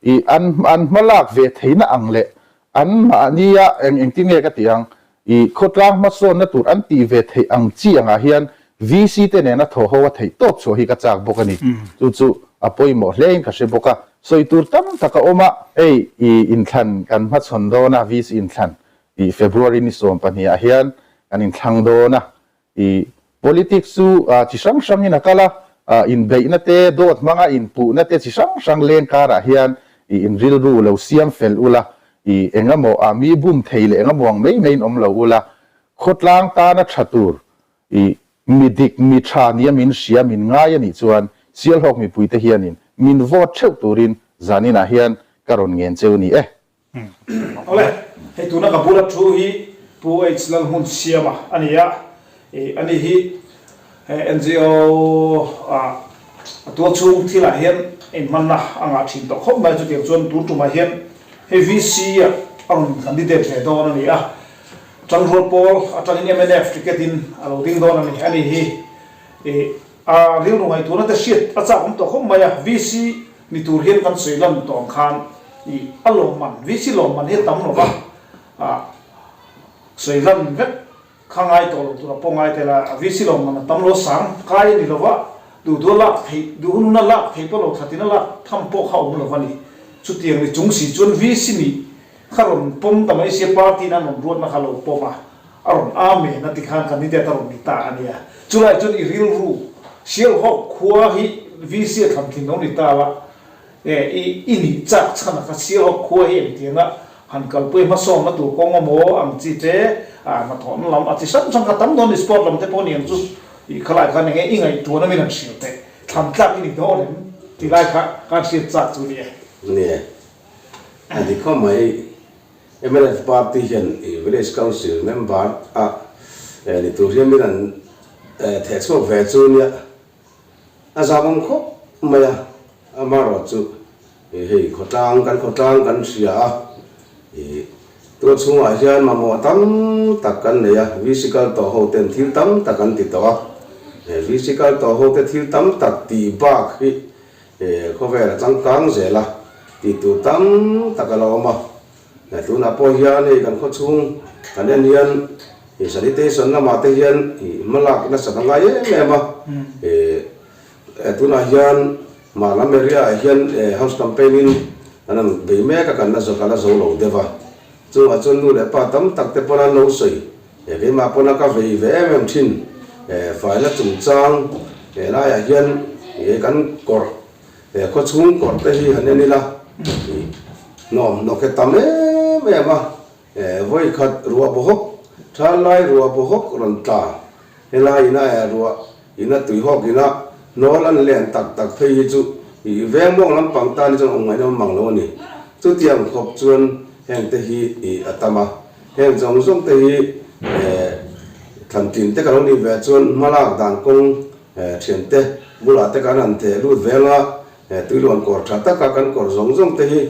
i an an hmalak ve theihna ang leh an mahnia eng engtin nge ka tih ang i khawtlang hmasawnna tur an tih ve theih ang chi angah hian VC te nena thaw ho a theih tawp chhuah hi ka chak bawk a ni. Chu chu a pawimawh hlein ka hre bawk a, sawi tur tam tak a awm a, hei i inthlan kan hmachhawn dawn a VC inthlan I February ni 12 ah hian kan inthlang dawn a, i politics chu chi hrang hrangin a kal a, inbeihna te, dawt hmanga inpuhna te chi hrang hrang leng karah hian i inrilru lo siam fel ula, i engemaw a mi bum thei leh engemaw ang mai maiin awm lo ula, khawtlang tana tha tur i mi dik mi tha nia min hria min ngai a nih chuan Sialhawk mipuite hianin min vote theuh turin zaninah hian ka rawn ngen cheu ni e. Awle, hei tuna ka bula thu hi Pu H Lalhmunsiama a ni a, ih ani hi he NGO ah a tualchhung thilah hian inhmanna a ngah thin tawh khawp mai a, chutiang chuan tun tumah hian hei VC ah a rawn candidate ve dawn a ni a, Tanrual pawl atangin mnf ticket in a lo ding dawn a ni, ani hi ih A rilru ngaihtuahna te hriat a chak awm tawh khawp mai a, VC ni tur hian kan sawi lan tawh ang khan ih a lawmman, VC lawmman hi a tam lo va, ah sawi lan vek kha ngai tawh lo tura pawh ngai tel a, VC lawmman a tam lo sang kai a ni lo va, duh duh a lak theih, duh hun hun a lak theih pawh lo thatin a lak tham pawh kha awm lo va ni. Chutiang ni chung si chuan VC nih kha rawn pawm ta mai sia party in an rawn ruatna kha lo pawm a, A rawn amen a ti khan candidate a rawn ni ta a nia. Chulai chuan i rilru Sialhawk khua hi VC a thlan thin lo ni ta la, e i i nih chak chhan a kha Sialhawk khua hi engtianga han kalpui hmasawnna tur kawng emaw ang chi te, a hnathawhna lam a chi hrang hrang kha tam dawn ni sport lam te pawh ni ang chu i khalai khan enge i ngaihtuahna min han hrilh teh thlan tlak i ni dawn em ti lai kha kan hriat chak chu ni e. Ni e. A dik khawp mai. Mnf party hian Village Council member a ni tur hian min an theh chhuak ve chu nia a zam awm khawp mai a, amaherawhchu hei khawtlang kan khawtlang kan hria a, tun chhungah hian mamawh tam tak kan nei a, VC kal tawh ho ten thil tam tak an ti tawh a, VC kal tawh ho te thil tam tak tih bak hi Khawvel a changkang zel a, tih tur tam tak a lo awm a. Tunah pawh hian hei kan khawchhung kan en hian sanitation lamah te hian hma lak nasat a ngai em em a. Tunah hian mah lam area ah hian house campaign in kan han bei mek a, kan la zawk a la zo lo deuh a. Chungah chuan nu leh pa tam tak te pawn an lo sawi. Keimah pawn a ka vei ve em em thin. Faina chungchang he laiah hian kan kawrh, he khawchhung kawrh te hi han en ila hnawm hnawk hi tam em em a. Vawi khat ruah bawhawk, thal lai ruah bawhawk rawn tla. Helai ina ruah ina tuihawk ina hnawl an len tak tak phei hi chu i veng mawng lampang tan hi chuan awm ngaihna awm mang lo a ni. Chutiang khawp chuan heng te hi a tam a. Heng zawng zawng te hi thlantlin te ka lo nih ve chuan hmalak dan kawng thiante bulah te kan han theh lut veng a, tuiluan kawr tha taka kan kawr zawng zawng te hi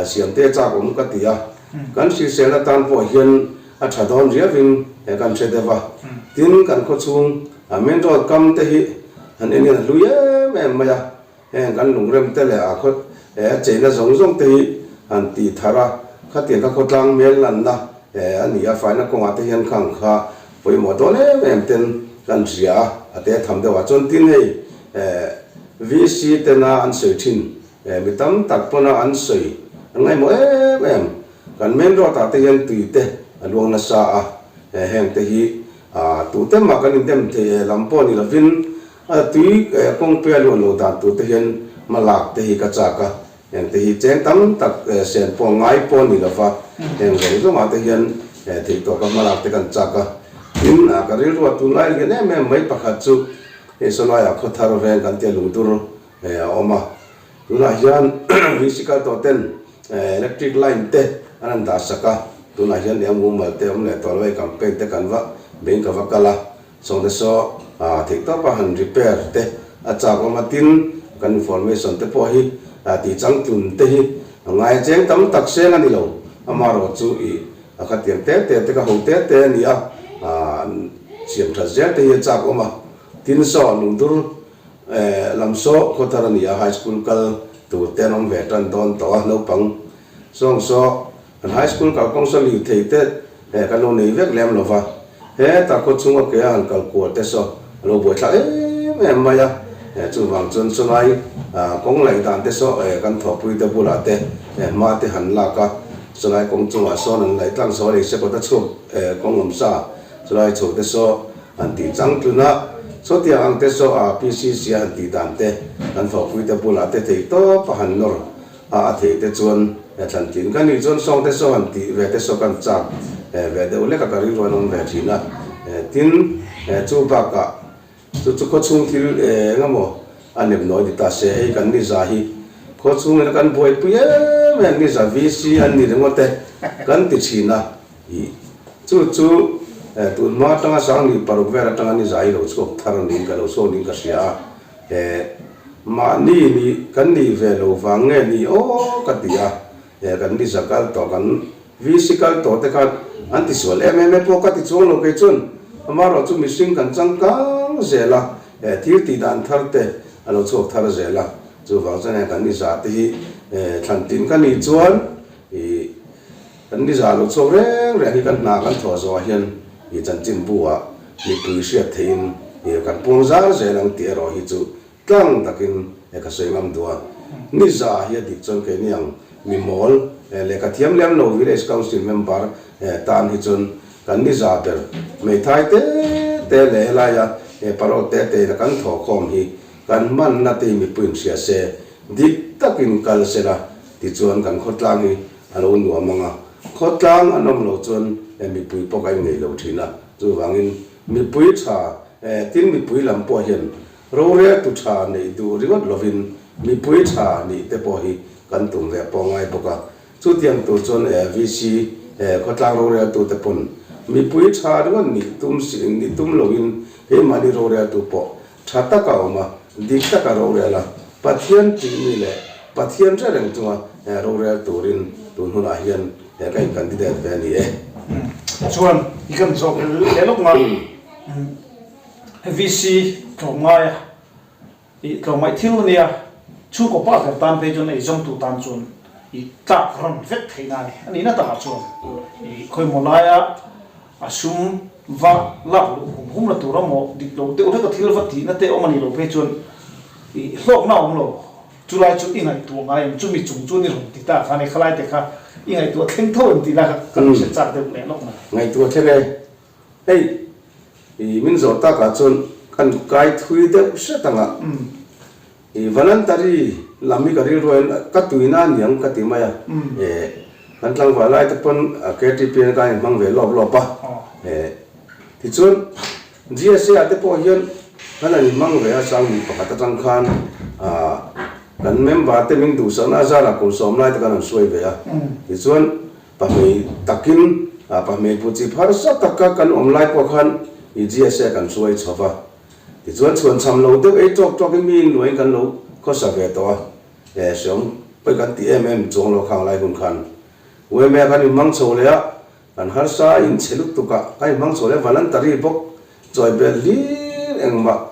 siam te chak awm ka ti a. Kan hriselna tan pawh hian a tha dawn riauin kan hre deuh a. Tin, kan khawchhung main road kam te hi han en hian a hlui em em mai a. Heng kan lungrem te leh a khaw a cheina zawng zawng te hi han tih thar a, khatiang kha khawtlang hmel lanna a ni a, faina kawngah te hian khang kha pawimawh dawn em em ten kan hria a, a te tham deuh ah chuan tin hei VC tena an sawi thin mi tam tak pawna an sawi an ngaihmawh em em, kan main road ah te hian tui te a luang nasa a, heng te hi tute mah kan indem thei lam pawh ni lovin A tui kawng pia luan lo dan tur te hian hma lak te hi ka chak a, heng te hi cheng tam tak sen pawh ngai pawh ni lova heng zawng zawngah te hian theihtawka hma lak te kan chak a. Tin, ka rilrua tunlai lian em em mai pakhat chu hei sawlaiah khawthar veng kan tia lungdur a awm a, tunah hian VC kal tawh ten electric line te an han dah sak a, tunah hian eng mumal te awm leh tawh lo hei campaign te kan va beng ka va kal a. Sawngte saw theih tawpa han repair te a chak awm a, tin kan information te pawh hi tih changtlun te hi a ngai a, cheng tam tak seng a ni lo, amaherawh chu ih a khatiang te te te ka ho te te a ni a, siam that zel te hi a chak awm a, tin saw lungdur lam saw khawthar a ni a, high school kal tur te an awm ve tan dawn tawh a, naupang sawng saw Kan high school kalkawng saw liu thei te he kan lo nei vek lem lo va, hetah khaw chhunga ke a han kal kual te saw a lo buaithlak em em mai a, chuvang chuan chulai kawng laih dan te saw kan thawhpui te bulah te hma te han lak a, chulai kawng chungah sawn an laih tlang saw lei sekawt a chhuak kawng awm sa chulai chho te saw han tih chang tlun a, sawtiang ang te saw a PCC a han tih dan te kan thawhpui te bulah te thei tawp a han nawr A a theih te chuan he thlan tin ka nih chuan sawng te saw han tih ve te saw kan chak ve deuh lek a ka rilru an awm ve thin a, tin chu bakah chu chu khawchhung thil eng emaw a nem nawi ti ta se hei kan niza hi khawchhung ina kan buaipui em em niza VC an ni ringawt e kan ti thin a ih chu chu tun hma atanga sangni paruk vel atanga niza hi lo chhuak thar niin ka lo chhuak niin ka hria a. He mahni nih kan nih ve lo vang nge ni aw ka ti a, he kan ni za kal tawh kan VC kal tawh te khan an ti sual em em e pawh ka ti chuang lo kei chuan amaherawh chu mihring kan changkang zel a, he thil tih dan thar te a lo chhuak thar zel a, chuvang chuan heng kan ni za te hi thlan tin ka nih chuan ih Kan ni zah lo chhuak reng reng hi kan hna kan thawh zawhah hian i chanchinbu ah mipui hriat theihin i kan puang zar zel ang tih erawh hi chu tlang takin e ka sawi ngam duh a. Ni zah hi a dik chuan keini ang mi mawl lehkha thiam lem lo village council member tan hi chuan kan ni zah ber hmeithai te te leh helaia parole te te ina kan thawh khawm hi kan hmanna te hi mipui inhria se dik takin kal sela tichuan kan khawtlang hi A lo nuam ang a, khawtlang an awm loh chuan mipui pawh ka inngeih lo thin a, chuvangin mipui tha tin mipui lam pawh hian roreltu tha neih duh ringawt lovin mipui tha nih te pawh hi kan tum ve pawh ngai bawk a. Chutiang tur chuan VC khawtlang roreltute pawn mipui tha ringawt nih tum nih tum loin keimahni roreltu pawh tha taka awm a, dik taka rorel a, Pathian tihmi leh Pathian hre reng chunga rorel turin tun hunah hian ka in candidate ve a ni e. Chuan i kan zawk leh lawk nga VC tlawmngaia I tlawmngaih thil a nia, chhungkaw pa ber tan phei chuan ei zawngtu tan chuan i tlak rawn vek theihna a ni. A nihna takah chuan i khawimaw laia a sum va lak luh hum hum la tur amaw dik lo deuh hlek a thil va tihna te awm a nih loh phei chuan i hlawkna a awm lo. Chulai chu i ngaihtuah ngai em? Chumi chung chuan i rawn ti ta kha a ni. Khalai te kha i ngaihtuah thleng tho em tih lai kha kan hre chak deuh leh lawk mai. Ngaihtuah thleng e. Hei, i min zawh takah chuan kan kai thui deuh hret ang a, i voluntary lam hi ka rilruain ka tuina a niang ka ti mai a, e kan tlangval lai te pawn KTP an kan inhmang ve lawp lawp a, e tichuan GSA ah te pawh hian kan han inhmang ve a, Sangni pakhat atang khan kan member te min duhsakna azarah kum sawm lai te kan han hruai ve a, tichuan Pahmei takin, pahmei bu chip harsa taka kan awm lai pawh khan i GSA kan hruai chho va. Tichuan chhuan cham lo deuh ei tawk tawkin mi inluain kan lo khawsa ve tawh a, he hreawm pawi kan ti em em chuang lo khang lai hun khan. UMA kan inhmang chho leh a, kan harsa in chhe lutuk a, kan inhmang chho leh a, voluntary bawk chawi bel hlir engmah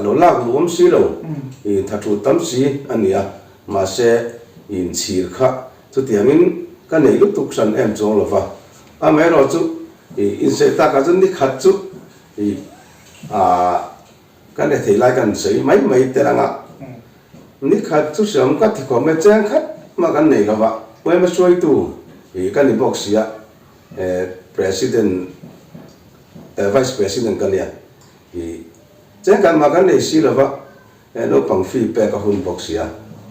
lo lak luh awm si lo, i tha thu tam si a ni a, mahse inchhir kha Chutiangin ka nei lutuk hran em chuang lo va, amaherawhchu i insawi takah chuan ni khat chu i ka ne thei lai kan sawi mai mai tel ang a, ni khat chu hriam ka ti khawm e cheng khat mah kan nei lo va, yma hruaitu i ka ni bawk si a, President Vice President ka nia, i cheng khat mah kan nei si lo va. He naupang fee pek a hun bawk sia,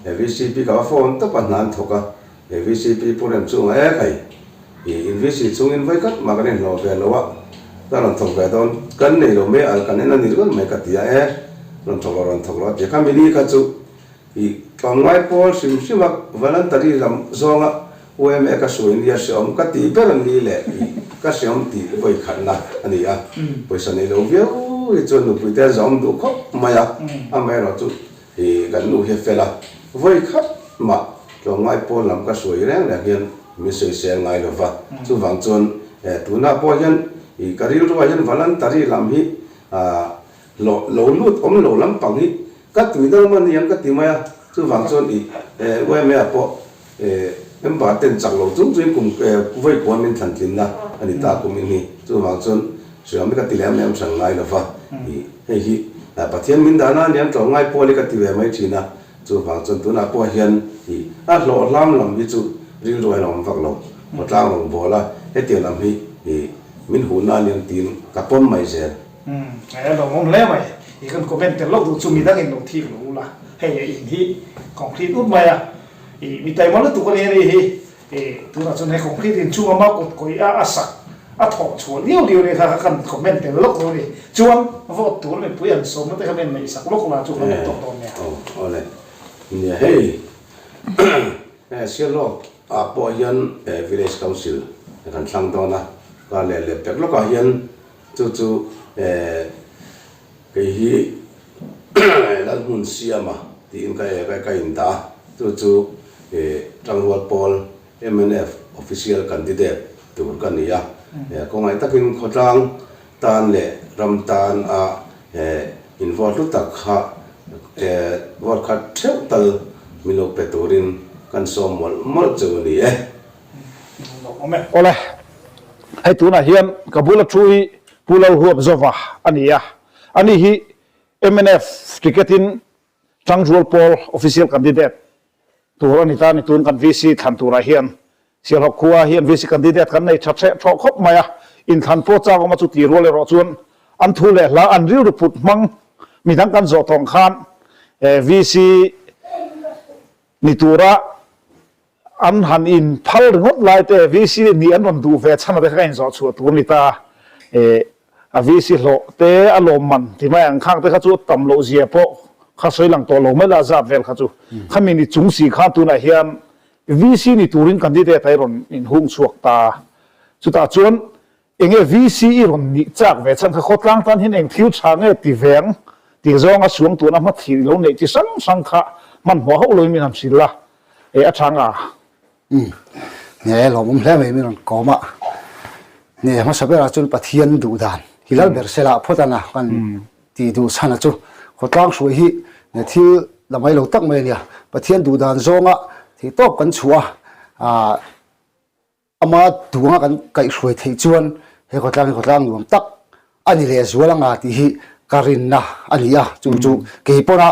he vcp ka va phone tawp a hna an thawk a, he vcp pu rem chungah ek hei, i in vc chungin vawi khat mah kan inhlawh ve lo a, ka rawn thawk ve dawn, kan nei lo mai al kan en a ni ringawt mai ka ti a, e rawn thawk lo rawn thawk lo a ti a, khami ni kha chu i tlawmngai pawl hrim hrim a voluntary lam zawnga UMA ka hruai nia hreawm ka tih ber ni leh i ka hreawm tih vawi khatna a ni a, pawisa nei lo viau hi chuan nupui te an zahawm duh khawp mai a, amaherawh chu i kan nu hi a fel a, vawi khat mah tlawmngai pawl lam ka hruai reng reng hian min sawisel ngai lo va, chuvang chuan tunah pawh hian i ka rilruah hian voluntary lam hi Lo lo lut awm lo lampang hi ka tui deuh a ni ang ka ti mai a, chuvang chuan i yma ah pawh member ten chak lo chung chungin kum vawi kual min thlan tlinna a ni ta kum in hi, chuvang chuan hriam hi ka ti lem lem hran ngai lo va, i hei hi Pathian min dahna a ni ang tlawm ngai pawl hi ka ti ve mai thin a, chuvang chuan tunah pawh hian i a hlawh hlam lam hi chu rilru a inawm vak lo, khawtlang rawngbawla hetiang lam hi i min huhna a ni ang tiin ka pawm mai zel. Umm a lo awm hle mai, i kan comment tel loh duh chu midang in lo thik lo ula, hei a in hi concrete ut mai a, i mi taima lutuk a ni a ni hi, i tunah chuan he concrete in chunga ma kut kawih a a sak a thawh chhuah liau liau ni kha kha kan comment tel lawk lo a ni, chuan vote tur mipui an sawmna te kha min neih sak lawk la chu kan awm tawk dawn nia. Aw awle nia hei Sialawk ah pawh hian village council kan thlang dawn a, kar leh leh pek lawkah hian Chu chu kei hi Lalhmun Siama tiin ka ka indah a, chu chu Tangrual Pawl mnf official candidate tur ka ni a, khawngaih takin khawtlang tan leh ram tan a in vote hlu tak kha vote khat theuh tal min lo pe turin kan sawm mawlh mawlh chu a ni e. Awle, hei tunah hian ka bula thu hi Pu Lalhuap Zova a ni a, ani hi mnf ticket in Tangrual Pawl official candidate tur a ni ta a ni. Tun kan VC thlan turah hian Sialhawk khua hian VC candidate kan nei tha hreh thawh khawp mai a, inthlan pawh chak awm a chu tih rual erawh chuan an thu leh hla an rilru put hmang midang kan zawh tawng khan VC ni tura An han in phal ringawt lai te VC nih an rawn duh ve chhan a te kha ka inzawh chhuah tur a ni ta a, eh a VC hlawh te a lawm man ti mai ang khang te kha chu a tam loh zia pawh kha sawi lang tawh lo mai la a zat vel kha chu khami ni chung si khan tunah hian. VC ni turin candidate a i rawn inhung chhuak ta. Chutah chuan enge VC i rawn nih chak ve chhan kha khawtlang tan hian eng thil tha nge ti ve ang tih zawnga suang tuna hma thih lo neih chi hrang hrang kha hmanhmawh hauh loin min han hrilh a, e a tha nga. Umm nge lawmawm hle mai min rawn kawm a, nge hmasa berah chuan Pathian duh dan hi lal ber sela phawt a na kan tih duh chhan a chu khawtlang hruai hi nge thil la mai lo tak mai a nia, Pathian duh dan zawnga theihtawp kan chhuah a, ah. Ama duanga kan kaihhruai theih chuan he khawtlang hi khawtlang nuam tak a ni leh zual anga tih hi ka rinna a ni a, chu chu kei pawna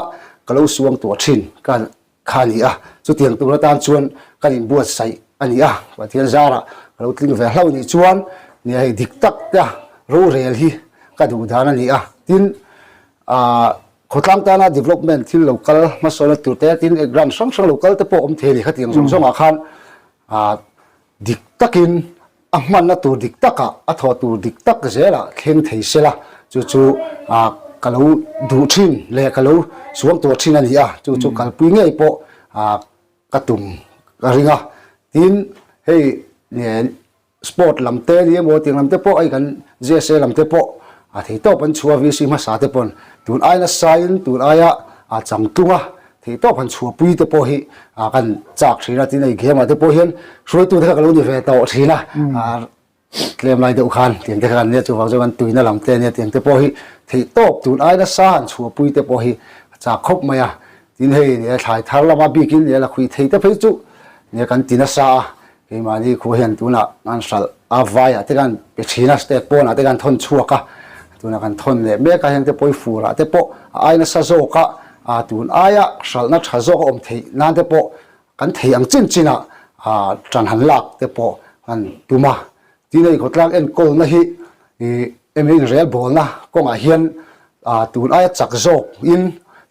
ka lo suang tuah thin ka kha a ni a, chutiang tur atan chuan kan inbuatsaih a ni a, Pathian zarah ka lo tling ve hlauh nih chuan nia hei dik tak te rorel hi ka duh dan a ni a, tin aah khawtlang tana development thil lo kal hmasawnna tur te tin grant hrang hrang lo kal te pawh awm thei a ni khatiang zawng zawngah khan A dik takin a hmanna tur dik takah a thawh tur dik tak zelah thleng thei se la, chu chu ka lo duh thin leh ka lo suang tuah thin a ni a, chu chu kalpui ngei pawh ka tum ka ring a. Tin, hei sport lam te ni emaw tiang lam te pawh hei kan JSA lam te pawh a thei tawp an chhuah a, VC hmasa te pawn tun ai nasain tun aia a changtlung a, Theihtawp han chhuahpui te pawh hi kan chak thin a, tin hei game ah te pawh hian hruaitu te kha ka lo ni ve tawh thin a, tlem lai deuh khan tiang te kha kan nia chuvang chuan kan tuina lam te ania tiang te pawh hi theihtawp tun ai nasa han chhuahpui te pawh hi a chak khawp mai a, tin hei nia thlai thar lama bikin nia la khuih thei te phei chu nia kan ti nasa a, Keimahni khua hian tunah an hralh a, vaiah te khan pe thin a, state pawnah te khan thawn chhuak a, tunah kan thawn leh mek a, heng te pawh hi furah te pawh a ai nasa zawk a, ah tun aia hralhna tha zawk a awm theih nan te pawh kan thei ang chin chinah ah tan han lak te pawh kan tum a. Tin hei khawtlang enkawlna hi ih eng inrelbawlna kawngah hian ah tun aia chak zawk in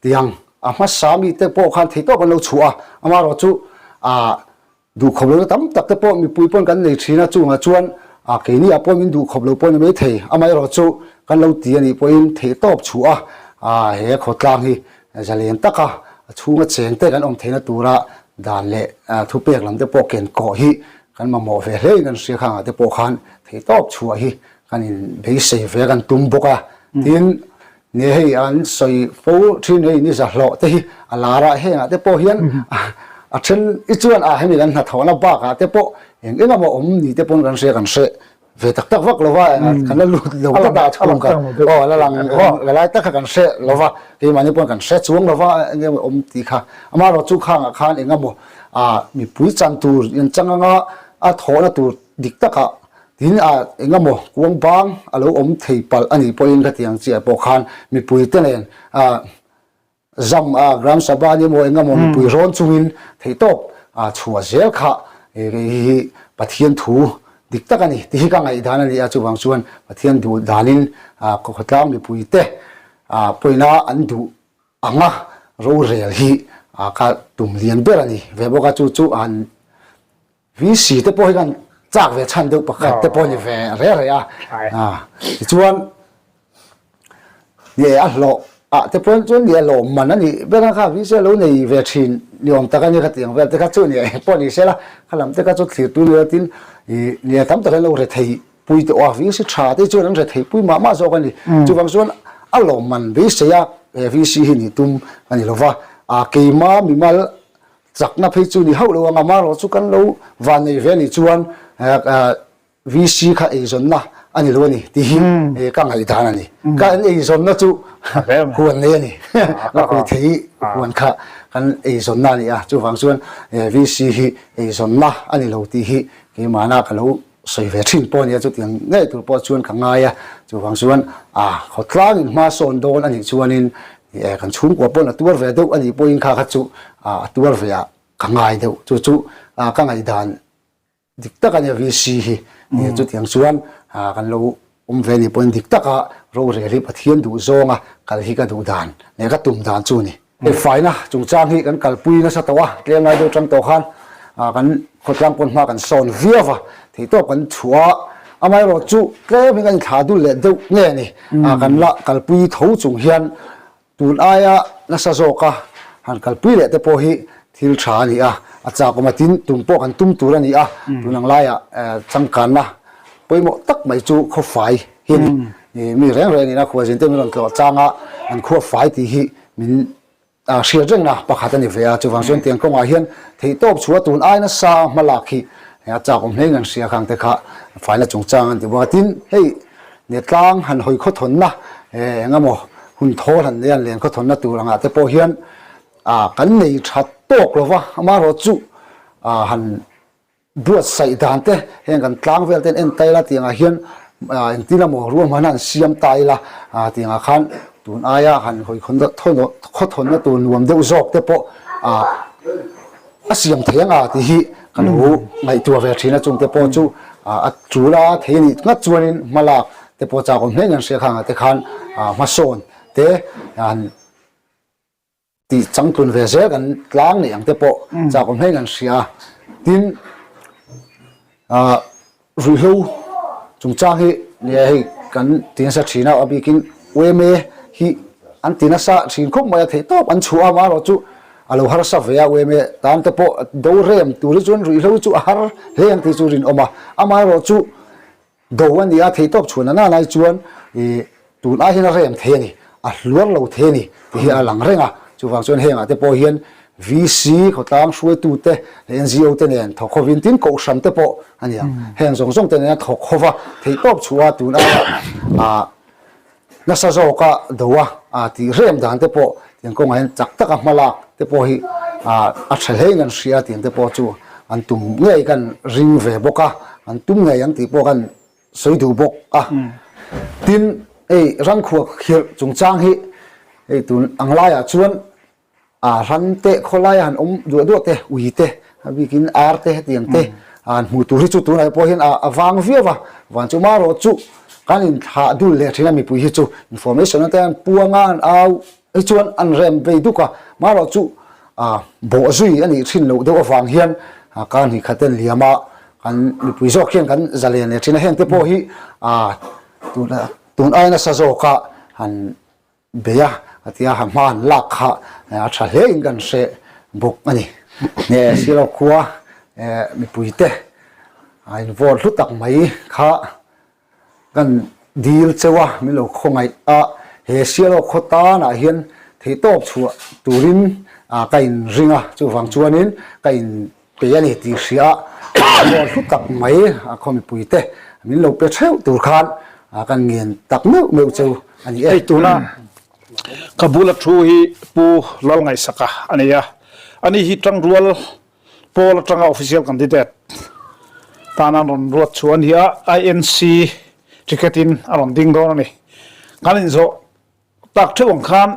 tiang a hmasa mite pawh khan theihtawp an lo chhuah a, amaherawhchu ah Duhkhawp lohna tam tak te pawh mipui pawn kan nei thin a, chungah chuan a keini ah pawh min duhkhawp lo pawh ni mai thei. Amaherawhchu kan lo ti a nih pawhin theihtawp chhuah a, he khawtlang hi zalen taka a chhunga cheng te kan awm theihna tura dan leh thupek lam te pawh ken kawh hi kan mamawh ve hle in kan hria khangah te pawh khan theihtawp chhuah hi kan inbeisei ve kan tum bawk a. Tin, Nge hei an sawi fo thin hei ni zahlawh te hi a lar a, hengah te pawh hian a then i chuan a hemi kan hnathawhna bakah te pawh eng eng emaw awm ni te pawn kan hria kan hre ve tak tak vak lo va, engah kan la lut lo tlat a chhung kha aw a la lang la lai tak kha kan hre lo va, keimahni pawn kan hre chuang lo va eng emaw awm tih kha amaherawh chu khangah khan eng emaw a mipui chan tur in chang anga a thawhna tur dik takah Tin ah eng emaw kuang bang a lo awm thei palh a nih pawhin khatiang chiah pawh khan mipui te nen ah zam ah Gram Sabha ni emaw eng emaw mipui rawn chungin theihtawp ah chhuah zel kha hei hi Pathian thu dik tak a ni tih hi ka ngaihdan a ni a, chuvang chuan Pathian duh danin ah khawtlang mipui te ah pawina an duh anga rorel hi ka tum lian ber a ni ve bawk a, chu chu an VC te pawh hi kan chak ve chhan deuh pakhat te pawh ni ve re re a. Tichuan nge a hlawh ah te pawh chuan ni a lawm man a nih ber a kha VC a lo nei ve thin ni awm tak a ni kha tiang vel te kha chu ni pawh ni se la kha lam te kha chu thlir tu ni lo tin ih ni a tam tak an lo re thei pui tawh a VC tha te chuan an re thei pui mah mah zawk a ni. Chuvang chuan a lawm man beisei a he VC hi nih tum a ni lova a keima mimal Chakna phei chu ni hauh lo ang, amaherawh chu kan lo van nei ve anih chuan VC kha eizawnna a ni lo a ni tih hi ka ngaihdan a ni. Ka an eizawnna chu huan nei a ni, ka kui thei huan kha kan eizawnna a ni a, chuvang chuan VC hi eizawnna a ni lo tih hi keimahna ka lo sawi ve thin pawh a nia, chutiang ngei tur pawh chuan ka ngai a, chuvang chuan a khawtlangin hma sawn dawn a nih chuanin kan chhungkua pawn a tuar ve deuh a nih pawhin kha kha chu a tuar ve ah ka ngai deuh, chu chu ka ngaihdan dik tak a nia VC hi, chutiang chuan kan lo awm ve a nih pawhin dik taka rorel hi Pathian duh zawnga kal hi ka duh dan leh ka tum dan chu a ni. Hei faina chungchang hi kan kalpui nasa tawh a, tlem lai deuh tang tawh khan kan khawtlang pawn hma kan sawn viau va, theihtawp kan chhuah a, amaherawh chu tlem hi kan inthlah dul leh deuh nge a ni, kan la kalpui tho chung hian tun aia nasa zawka han kalpui leh te pawh hi thil tha a ni a. a chak awm a, tin tum pawh kan tum tur a ni a, tun ang laiah changkanna pawimawh tak mai chu khawfai hi a ni. Mi reng reng ina khualzin te min rawn tlawh chang a, an khua fai tih hi min hriat rengna pakhat a ni ve a, chuvang chuan tiang kawngah hian theihtawp chhuah tun ai nasa hma lak hi a chak awm hlein an hria khang te kha faina chungchang an ti bawk a, tin hei tlang han hawi khawthawnna eng emaw hun thawl han nei a, len khawthawnna tur angah te pawh hian kan nei tha tawk lo va, amaherawhchu han Buatsaih dan te heng kan tlang vel ten en ta ila tiangah hian engtin emaw ruahman an siam ta ila tiangah khan tun aia han hawi khawthawnna tur nuam deuh zawk te pawh a siam thei ang a tih hi ka lo ngaihtuah ve thin a chungte pawh chu a tul a thei anih ngat chuanin hmalak te pawh chak awm hlein an hria khangah te khan hmasawn te han Tih changtlun ve zel kan tlang neih ang te pawh chak awm hlein kan hria a. Tin, ah ruihhlo chungchang hi nia hei kan ti nasa thin a, a bikin UMA hi an ti nasa thin khawp mai a, theih tawp an chhuah a, amaherawhchu a lo harsa ve a UMA tan te pawh do rem tur hi chuan ruihhlo chu a har hle ang tih chu rinawm a, amaherawhchu Do a ni a, theihtawp chhuan a nanai chuan ih tun ai hian a rem thei a ni, a hluar lo thei a ni tih hi a lang reng a. Chuvang chuan hengah te pawh hian VC khawtlang hruaitute leh NGO te nen thawk hovin tin kohhran te pawh a ni ang. Heng zawng zawng te nena thawk hova theihtawp chhuah a tun aia ah nasa zawka do a ah tih rem dan te pawh tiang kawngah hian chak taka hma lak te pawh hi ah a tha hlein an hria tiang te pawh chu an tum ngei kan ring ve bawk a, an tum ngei ang tih pawh kan sawi duh bawk a. Tin, hei Rangkhuak khirh chungchang hi hei tun ang laiah chuan A ran te khawlaia han awm duah duah te, ui te, a bikin ar te hetiang te han hmuh tur hi chu tunah pawh hian a vang viau a, van chu marawh chu kan inthlah dul leh thin a mipui hi chu information ate an puang a an au hi chuan an rem vei duk a, marawh chu bawh zui a nih thin loh deuh avang hian kar hnih khat ten liam a kan mipui zawk hian kan zalen leh thin a, heng te pawh hi tun ai nasa zawka han Bei a, a ti a, ha hma an lak kha a tha hle in kan hre bawk a ni. Nge Silo khua mipui te a in vote hlu tak mai kha kan dil cheu a, min lo khawngaih a, he Silo khaw tanah hian theihtawp chhuah turin ka in ring a, chuvang chuanin ka in Pe a ni tih hria a vote hlu tak mai a khaw mipui te min lo pe theuh tur khan kan ngen tak meuh meuh cheu a ni e. Hei tuna ka bula thu hi Pu Lalngaihsaka a ni a, ani hi Tangrual Pawl atanga official candidate tan an rawn ruat chhuah a ni a, INC ticket in a rawn ding dawn a ni. Kan inzawh Tak theuh ang khan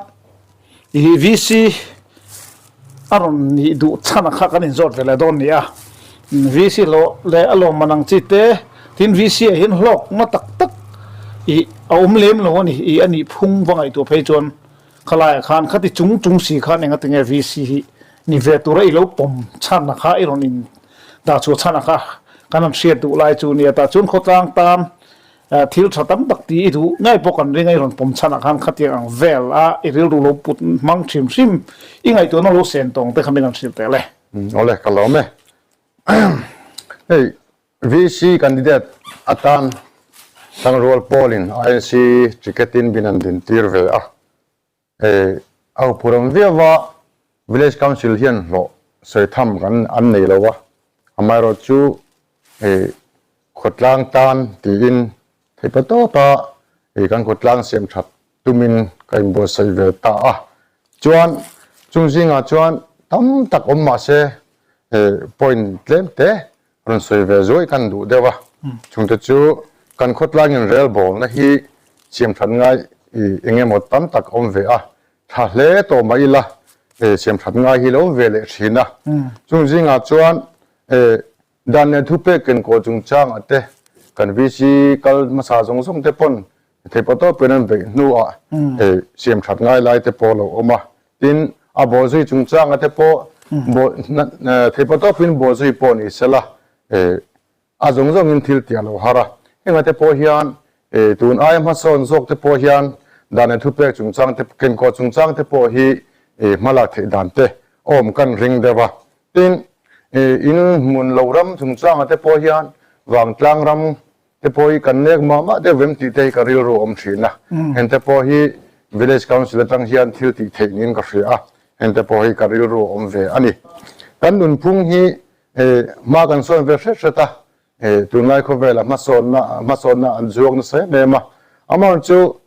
i VC a rawn nih duh chhan a kha kan inzawt ve leh dawn ni a. VC hlawh leh a lawmman ang chi te, tin VC ah hian hlawkna tak tak i a awm lem lo a ni. I a nih phung va ngaihtuah phei chuan khalaiah khan khati chung chung si khan engatinge VC hi ni ve tura i lo pawm chhan a kha i rawn in dah chhuah chhan a kha kan han hriat duh lai chu nia. Tah chuan khawtlang tan Thil tha tam tak tih i duh ngei pawh kan ring a, i rawn pawm chhanah khan khatiang ang vel a i rilru lo put hmang hrim hrim i ngaihtuahna lo sen tawng te kha min han hrilh tel e. Awle, ka lawm e. Hei VC candidate atan Thangrual Pawl-in INC ticket-in min han dintir ve a. Hei a huphurh viau a, Village Council hian hlawh sawi tham kan an nei lo a, amaherawhchu hei khawtlang tan tiin theihpa tawpa hei kan khawtlang siam that tumin ka inbuatsaih ve ta a, chuan chung zingah chuan tam tak awm mahse hei point tlem te Rawn sawi ve zuai kan duh deuh a, chungte chu kan khawtlangin rel bawlna hi siamthat ngai eng emaw tam tak awm ve a, tha hle tawh mah ila siamthat ngai hi lo awm ve leh thin a. Chung zingah chuan dan leh thupek kenkawl chungchangah te kan VC kal hmasa zawng zawng te pawn Theihpawh tawpin an beih hnuah siamthat ngai lai te pawh a lo awm a, tin a bawhzui chungchanga te pawh theihpawh tawpin bawhzui pawh ni sela a zawng zawngin thil tih a lo har a. Hengah te pawh hian tun aia hmasawn zawk te pawh hian dan leh thupek chungchang te kenkawh chungchang te pawh hi hmalak theih dan te awm kan ring deuh a. Tin. In hmun lo ram chungchangah te pawh hian vangtlang ram te pawh hi kan nek mah mah deuh vem tih te hi ka rilru a awm thin a. Heng te pawh hi Village Council atang hian thil tih theih niin ka hria a, heng te pawh hi ka rilru a awm ve a ni. Kan nunphung hi hma kan sawn ve hret hret a, tunlai khawvela hmasawnna hmasawnna an zuak nasa em em a, amaherawhchu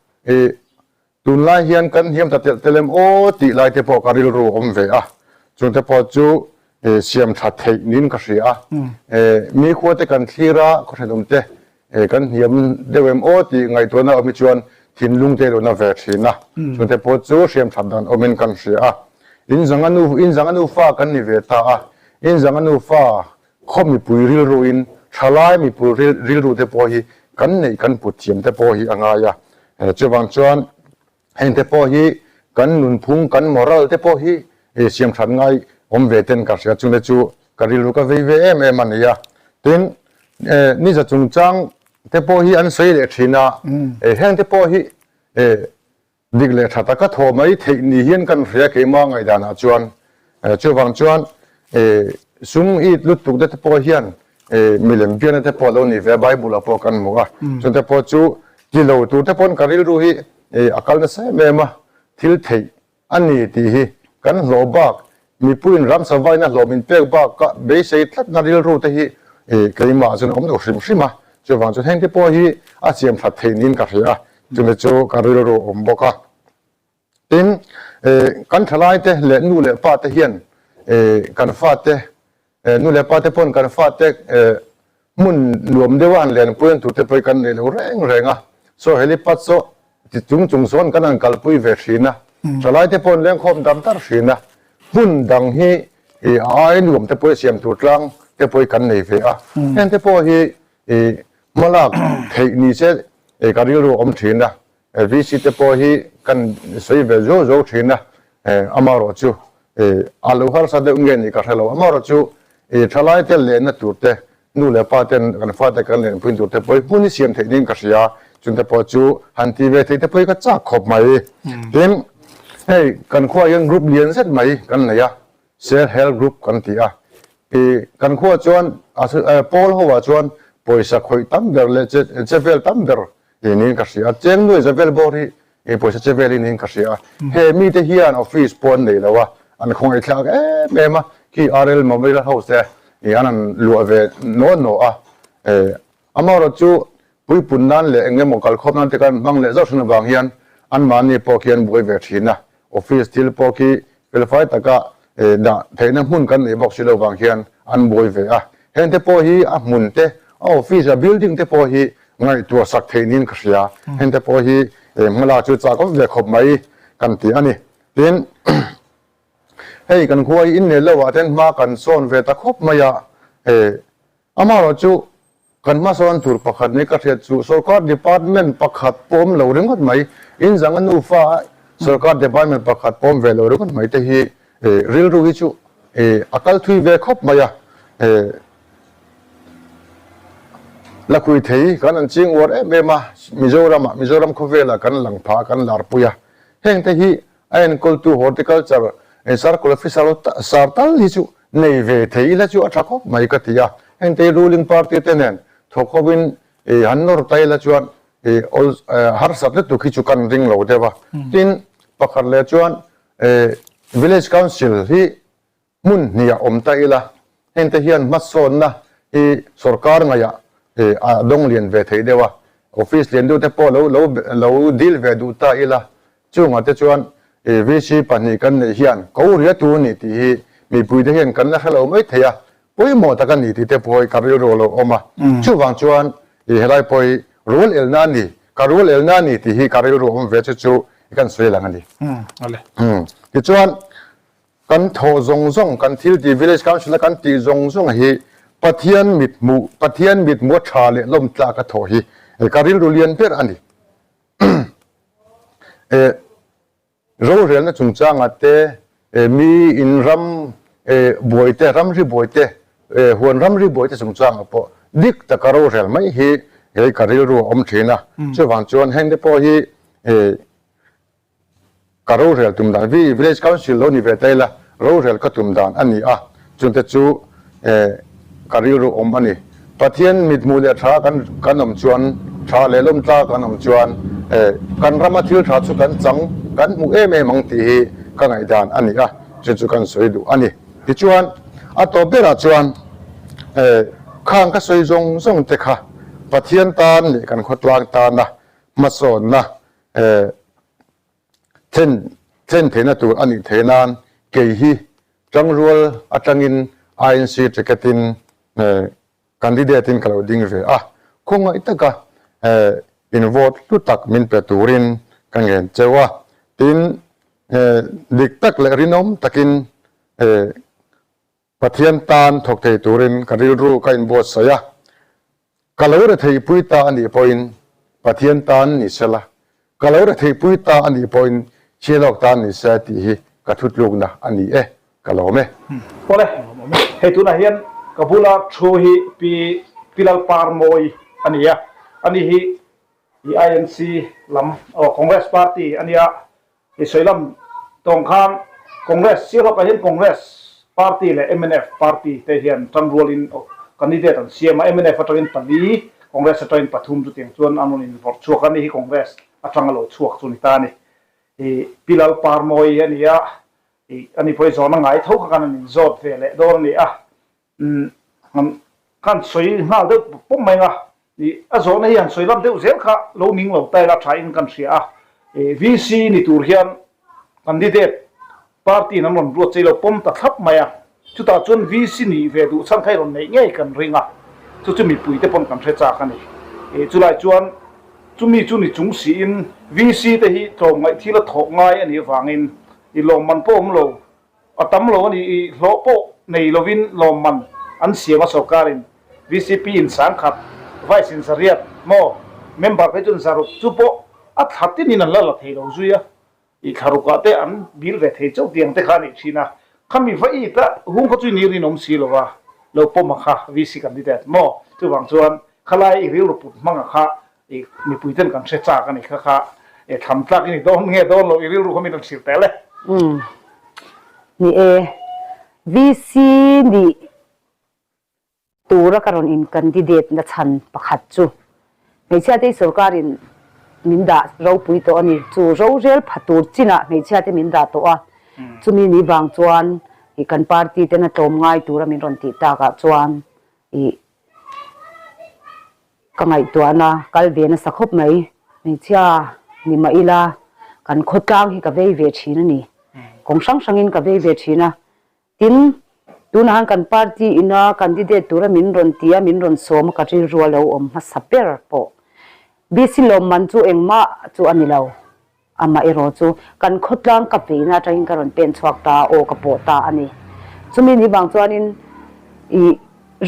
Tunlai hian kan hniam ta telh telh em aw tih lai te pawh ka rilru a awm ve a, chung te pawh chu siam tha theih niin ka hria a. Mi khua te kan thlir a, khawhrenawm te kan hniam deuh em aw tih ngaihtuahna awm hi chuan thinlung te lohna ve thin a, chung te pawh chu hriam that dan awmin kan hria a. Inzanga nu inzanga nufa kan ni ve ta a, inzanga nufa khaw mipui rilruin thalai mipui rilru te pawh hi kan neih kan put thiam te pawh hi a ngai a. Chuvang chuan heng te pawh hi kan nunphung, kan moral te pawh hi siam that ngai awm ve ten ka hria. Chungte chu ka rilru ka vei ve em em a ni a. Tin, niza chungchang te pawh hi an sawi leh thin a, heng te pawh hi Dik leh tha taka thaw mai theih ni hian kan hria keimah ngaihdanah chuan chuvang chuan sum it lutuk te te pawh hian milem biakna te pawh a lo ni ve a Bible ah pawh kan hmu a chung te pawh chu ti lo tur te pawn ka rilru hi a kal nasa em em a thil theih a ni tih hi kan hlawh bak Mipuiin ramsa vaina hlawm inpek bakah beisei tlatna rilru te hi keimah chuan a awm lo hrim hrim a, chuvang chuan hengte pawh hi a siam that theih niin ka hria a, chumi chu ka rilru a awm bawk a. Tin, kan thalaite leh nu leh pa te hian kan fate, nu leh pa te pawn kan fate Hmun nuam deuha han lenpui an turte pawh hi kan nei lo reng reng a, saw helipad saw ti chung chung sawn kan han kalpui ve thin a, thalaite pawh an lengkhawm dar dar thin a, hmun dang hi a ai nuam te pawh hi siam tur tlang te pawh hi kan nei ve a, heng te pawh hi hmalak theih ni se ka rilru a awm thin a, VC te pawh hi kan sawi ve zuau zuau thin a, amaherawh chu a lo harsa deuh nge nih ka hre lo, amaherawh chu thalai te lenna tur te, nu leh pa ten kan fate kan lenpui tur te pawh hi hmun hi siam theih niin ka hria, chung te pawh chu han ti ve theih te pawh hi ka chak khawp mai. Tin, hei kan khuaah hian group lian zet mai kan nei a, Self Help Group kan ti a, kan khuaah chuan pawl ho ah chuan pawisa khawih tam ber leh che vel tam ber niin ka hria a, cheng nuai za vel bawr hi pawisa che vel hi niin ka hria a, he mite hian office pawh an nei lo a, an khawngaih thlak em em a, khi RL Memorial House te an han luah ve naw naw a, amaherawh chu puipun nan leh eng emaw kalkhawm nan te khan hmang leh zauh hran avang hian anmahni pawh khi an buai ve thin a, office thil pawh khi felfai taka dah theihna hmun kan neih bawk si lo vang hian an buai ve a, heng te pawh hi a hmun te, a office a building te pawh hi ngaihtuah sak theih niin ka hria, heng te pawh hi hmalak chu chak awm ve khawp mai kan ti a ni. Tin, hei kan khua hi inneih loh ah ten hma kan sawn ve ta khawp mai a, Amaherawh chu kan hmasawn tur pakhat ni ka hriat chu sorkar department pakhat pawm lo ringawt mai, inzanga nufa a sorkar department pakhat pawm ve lo ringawt mai te hi rilru hi chu a kal thui ve khawp mai a, lakhui thei kan an ching uar em em a, Mizoramah, Mizoram khawvelah kan lang pha a, kan larpui a, heng te hi A enkawltu Horticulture Circle Officer sar tal hi chu nei ve thei ila chu a tha khawp mai ka ti a, hengte ruling party te nen thawk hovin han nawr ta ila chuan harsat lutuk hi chu kan ring lo deuh a. Tin, pakhat leh chuan Village Council hi Hmun hniah awm ta ila, hengte hian hmasawnna hi sorkar ngaihah a dawng lian ve thei deuh a, office lian deuh te pawh lo lo lo deal ve duh ta ila, chungah te chuan VC pahnih kan neih hian ko ria tur a ni tih hi mipuite hian kan la hre lo mai thei a, pawimawh tak a ni tih te pawh hi ka rilru a lo awm a, chuvang chuan helai pawh hi rual elna a ni, ka rual elna a ni tih hi ka rilru a awm ve chu chu kan sawi lang a ni. Tichuan. Kan thawh zawng zawng, kan thil tih Village Council a kan tih zawng zawng hi Pathian mit hmuh, Pathian mit hmuh a tha leh lawm tlak a thawh hi ka rilru lian ber a ni. Rorelna chungchangah te, mi in ram buai te, ramri buai te, huan ramri buai te chungchangah pawh dik taka rorel mai hi hei ka rilru a awm thin a. Chuvang chuan hengte pawh hi Ka rorel tum dan, vi, Village Council lo ni ve ta ila, rorel ka tum dan a ni a, chungte chu Ka rilru awm a ni. Pathian mithmuh leh tha kan kan awm chuan, tha leh lawm tlak kan awm chuan kan rama thil tha chu kan chang kan hmu em em ang tih hi ka ngaihdan a ni a, chu chu kan sawi duh a ni. Tichuan, a tawp berah chuan khang ka sawi zawng zawng te kha Pathian tan leh kan khawtlang tana hmasawnna thlen thlen theihna tur a nih theih nan kei hi Tangrual atangin INC ticket in candidate in ka lo ding ve a, khawngaih taka in vote hlu tak min pe turin ka ngen cheu a, tin dik tak leh rinawm takin Pathian tan thawk thei turin ka rilru ka inbuatsaih a, ka lo retheipui ta a nih pawhin Pathian tan ni sela, ka lo retheipui ta a nih pawhin Thialawk tan ni se tih hi ka thutlukna a ni e, ka lawm e. Awle, hei tunah hian ka bula thu hi Pi Pi Lalparmawi a ni a, ani hi i INC lam, aw Congress Party a nia, I sawi lam tawng khan Congress Sialhawkah hian Congress Party leh mnf Party te hian tanrualin candidate an siam a, mnf atangin pali, Congress atangin pathum chutiang chuan an rawn invawrh chhuak a, ni hi Congress atanga lo chhuak chu ni ta a ni. I Pi Lalparmawi a ni a, i ani pawh hi zawhna ngai tho kha khan an inzawt ve leh dawn a ni a. Umm kan sawi nghal deuh pawp mai nga, ih a zawhna hi han sawi lam deuh zel kha lo ning lo ta ila tha in kan hria a, ih VC ni tur hian candidate party in an rawn ruat chei lo pawm ta thlap mai a, chutah chuan VC nih ve duh chhan kha i rawn neih ngei kan ring a, chu chu mipui te pawn kan hre chak a ni. Ih chulai chuan chumi chu ni chung siin VC te hi tlawmngaih thil a thawh ngai a nih avangin ih lawmman pawh awm lo A tam lo a ni i, hlawh pawh nei lovin lawmman an siam a sorkarin VCP in sangkhat, Vice in zariat maw, member phei chuan zaruk chu pawh a thla tinin an la la thei lo zui a, i thlarukah te an bil ve thei chauh tiang te kha a nih thin a, khami va it a hung khaw chu ni rinawm si lo a, lo pawm a kha VC candidate maw, chuvang chuan khalai i rilru put hmang a kha I mipui ten kan hre chak a ni kha kha e tham tlak i ni dawn nge dawn lo i rilru kha min rawn hrilh tel e. Umm ni e VC nih tura ka rawn in candidate na chhan pakhat chu hmeichhia te hi sorkar in min dah ropui tawh a ni chu rorel pha tur chinah hmeichhia te min dah tawh a chumi ni vang chuan i kan party ten a tlawm ngai tura min rawn tih takah chuan i Ka ngaihtuahna kal ve nasa khawp mai. Hmeichhia ni mah ila kan khawtlang hi ka vei ve thin a ni. Kawng hrang hrangin ka vei ve thin a. Tin, tunah han kan party ina candidate tura min rawn ti a, min rawn sawm a ka rilru a lo awm hmasa ber pawh. BC lawmman chu engmah chu a ni lo. Amah erawh chu kan khawtlang ka veina atangin ka rawn pen chhuak ta a, aw ka pawh ta a ni. Chumi ni vang chuanin ih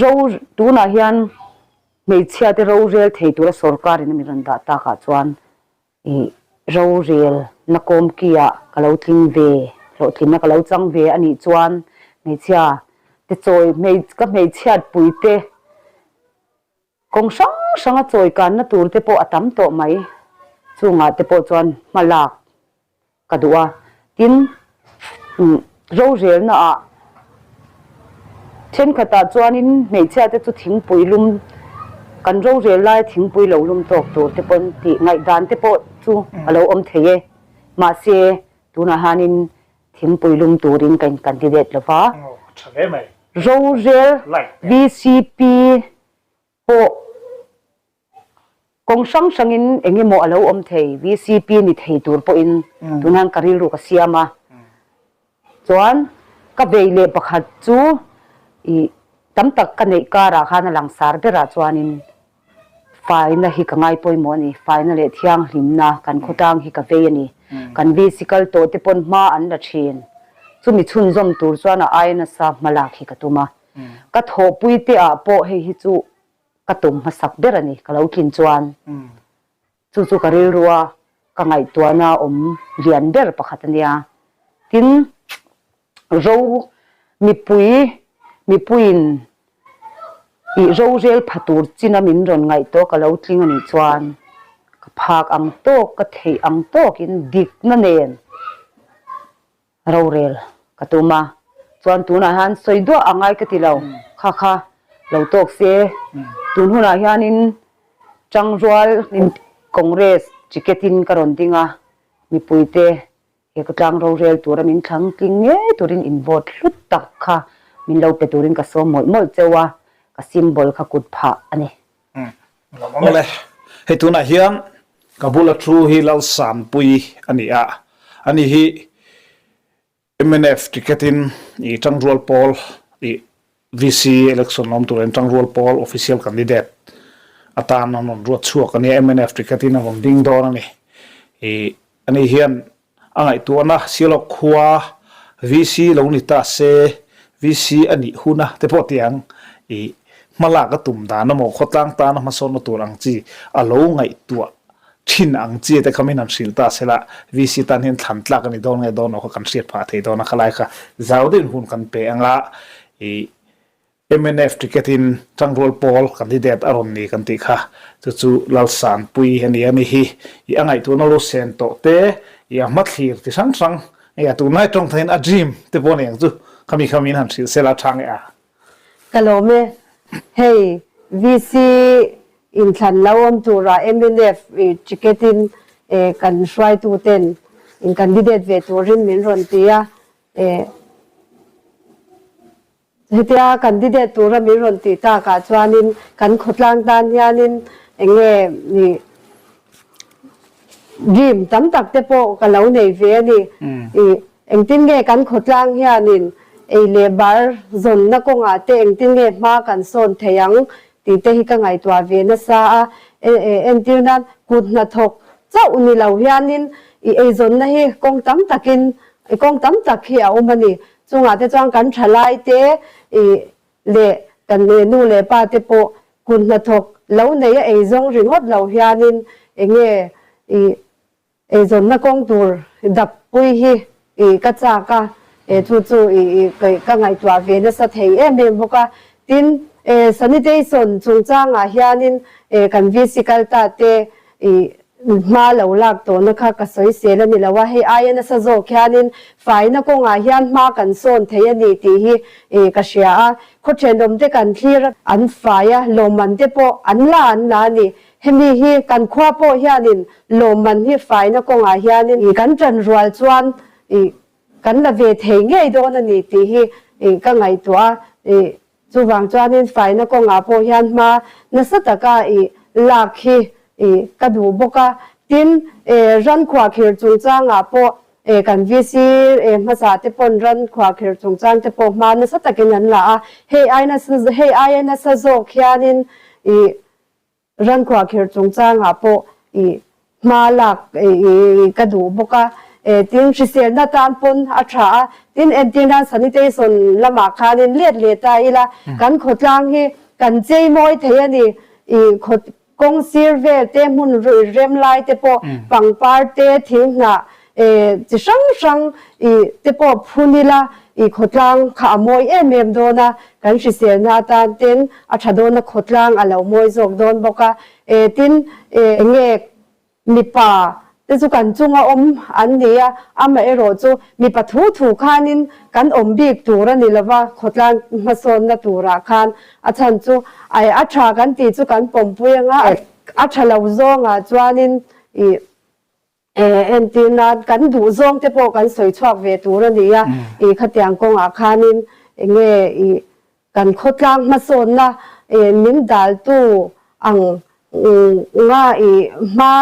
ro tunah hian hmeichhia te rorel thei tura sorkarin a min rawn dah takah chuan ih rorel na kawmki ah ka lo tling ve, hlawhtlinna ka lo chang ve a nih chuan hmeichhia te chawi ka hmeichhiat pui te Kawng hrang hranga chawi kanna tur te pawh a tam tawh mai. Chungah te pawh chuan hma lak ka duh a. Tin, rorelna ah thenkhatah chuanin hmeichhia te chu thingpui lum, kan rorel laia thingpui lo lum tawk tur te pawn tih ngaihdan te pawh chu a lo awm thei e. Mahse, tunah hianin thingpui lum turin ka in candidate lo va. Rorel VCP pawh kawng hrang hrangin eng emaw a lo awm thei, VCP ni thei tur pawhin tunah ka rilru ka siam a. Chuan ka vei leh pakhat chu ih tam tak ka neih karah khan a langsar berah chuanin faina hi ka ngai pawimawh a ni, faina leh thianghlimna kan khawtlang hi ka vei a ni. Kan VC kal tawh te pawn hma an la thin, chumi chhunzawm tur chuan a aia nasa hma lak hi ka tum a. Ka thawhpui te ah pawh hei hi chu ka tum hmasak ber a ni, ka lo tlin chuan chu chu ka rilru a, ka ngaihtuahna awm lian ber pakhat a nia. Tin, ro mipui mipuiin ih rorel pha tur china min rawn ngaihtuah ka lo tling a nih chuan ka phak ang tawk, ka theih ang tawkin dikna nen Rorel ka tum a, chuan tunah hian sawi duah a ngai ka ti lo. Kha kha lo tawk se. Tun hunah hianin Tangrual Congress ticket in ka rawn ding a, mipuite he khawtlang rorel tura min thlang tling ngei turin in vote hlut tak kha min lo pe turin ka sawm mawlh mawlh cheu a, ka symbol kha kut phah a ni. Awle, hei tunah hian ka bula thu hi Lalsanpui a ni a, ani hi Mnf ticket in i tangrual pawl i VC election awm turin tangrual pawl official candidate atan an rawn ruat chhuak a nia, mnf ticket in a rawn ding dawn a ni. I ani hian a ngaihtuahna Sialawk khua VC lo ni ta se, VC a nih huna te pawh tiang i hmalak a tum dan emaw khawtlang tana hmasawnna tur ang chi a lo ngaihtuah Thin ang chi te kha min han hrilh ta sela, VC tan hian thlan tlak a ni dawn nge dawn lo kha kan hriat phah thei dawn a, khalai kha zau deuhin hun kan pe anga i mnf ticket in Tangrual Pawl candidate a rawn ni kan tih kha chu chu Lalsanpui a ni a ni hi i a ngaihtuahna lo sen tawh te i a hmathlir ti hrang hrang nge a tunlai tawng theihin a dream te pawh a ni ang chu khami kha min han hrilh sela tha nge a. Ka lawm e. Hei VC inthlan lo awm tura mnf ticket in kan hruaitu ten in candidate ve turin min rawn ti a. Hetia candidate tura min rawn tih takah chuanin kan khawtlang tan hianin enge Dream tam tak te pawh ka lo nei ve a ni. I engtin nge kan khawtlang hianin ei leh bar zawnna kawngah te engtin nge hma kan sawn thei ang tih te hi ka ngaihtuah ve nasa a. Entir nan kut hnathawk chauh ni lo hianin i eizawnna hi kawng tam takin kawng tam tak hi a awm a ni. Chungah te chuan kan thalai te i leh kan nu leh pa te pawh Kut hnathawk lo nei a eizawng ringawt lo hianin enge i eizawnna kawng tur dap pui hi i ka chak a, e chu chu i ka ngaihtuah ve nasa thei em em bawk a. Tin, e sanitation chungchangah hianin e kan VC kal ta te i hma lo lak tawhna kha ka sawi sel a ni lo a, hei aia nasa zawk hianin faina kawngah hian hma kan sawn thei a ni tih hi i ka hria a. Khaw thenawm te kan thlir a, an fai a, lawmman te pawh an la an la a ni. Hemi hi kan khua pawh hianin lawmman hi faina kawngah hianin kan tan rual chuan i kan la ve thei ngei dawn a ni tih hi i ka ngaihtuah a. I Chuvang chuanin faina kawngah pawh hian hma nasa taka i lak hi i ka duh bawk a. Tin, e ran khuahkhir chungchangah pawh e kan VC e hmasa te pawn ran khuahkhir chungchang te pawh hma nasa takin an la a. Hei ai nasa hei aia nasa zawk hianin i Ran khuahkhirh chungchangah pawh i hma lak i ka duh bawk a, tin hriselna tan pawn a tha a, tin entir nan sanitation lamah khanin let leh ta ila kan khawtlang hi kan chei mawi thei a ni, i khaw kawng sir vel te hmun rem lai te pawh pangpar te thing hnah chi hrang hrang i te pawh phun ila i khawtlang kha a mawi em em dawn a, kan hriselna atan ten a tha dawn a khawtlang a lo mawi zawk dawn bawk a, e tin e enge mipa te chu kan chunga awm an ni a, amaherawh chu mipa thu thu khanin kan awm bik tur a ni lova khawtlang hmasawnna turah khan a chhan chu a tha kan tih chu kan pawmpui anga a tha lo zawngah chuanin i Entir nan kan duh zawng te pawh kan sawi chhuak ve tur a ni a, i khatiang kawngah khanin enge i kan khawtlang hmasawnna min daltu ang nga i hma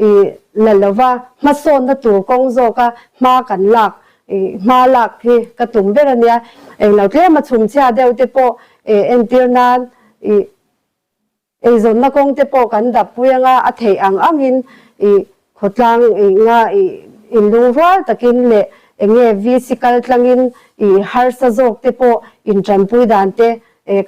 i la lova hmasawnna tur kawng zawka hma kan lak i hma lak hi ka tum ber a nia. Englo tlema chhumchhia deuh te pawh entir nan i Eizawnna kawng te pawh kan dap pui anga a theih ang angin i khawtlang i nga i inlungrual takin leh enge VC kal tlangin i harsa zawk te pawh intanpui dan te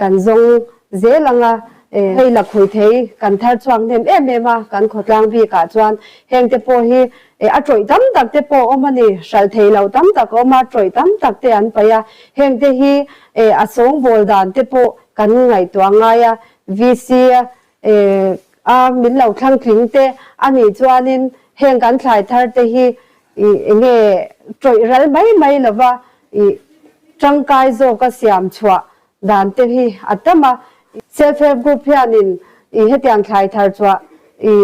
kan zawng zel anga hei lakhui thei kan thar chhuak hnem em em a kan khawtlang bikah chuan heng te pawh hi a tawih tam tak te pawh awm a ni, hralh thei loh tam tak a awm a, tawih tam tak te an paih a, heng te hi a sawngbawl dan te pawh Kan ngaihtuah ngai a, VC a min lo thlang tling te a nih chuanin heng kan thlai thar te hi i enge tawih ral mai mai lova i tangkai zawka siam chhuah dan te hi a tam a. Self help group hianin i hetiang thlai thar chhuah i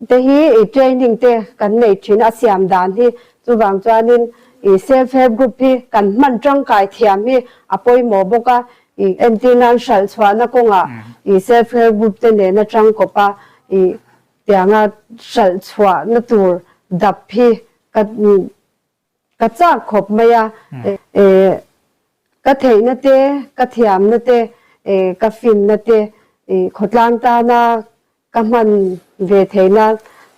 te hi i training te kan nei thin a siam dan hi chuvang chuanin i self help group hi kan hman tangkai thiam hi a pawimawh bawk a i entir nan hralh chhuahna kawngah i self help group te nena tangkawp a i tianga hralh chhuahna tur dap hi ka Ka chak khawp mai a, ka theihna te, ka thiamna te, ka finna te khawtlang tana ka hman ve theihna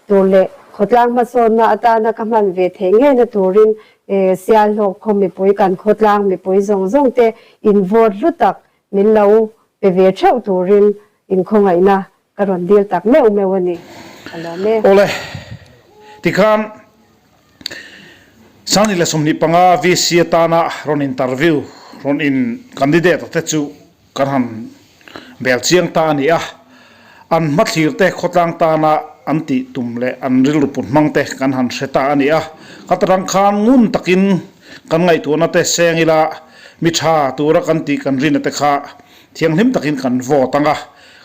tur leh khawtlang hmasawnna atana ka hman ve theih ngeina turin Sialhlawk khaw mipui, kan khawtlang mipui zawng zawng te in vote hlu tak min lo pe ve theuh turin inkhawngaihna ka rawn dil tak meuh meuh a ni. Ka lawm e. Awle, tikhan Sangni leh 25 VC atana rawn interview, rawn in candidate te chu kan han bel chiang ta a ni a. An hmathlir te khawtlang tana an tih tum leh an rilru put hmang te kan han hre ta a ni a. Ka tarang khan ngun takin kan ngaihtuahna te seng ila mi tha tura kan tih kan rinna te kha thianghlim takin kan vote ang a.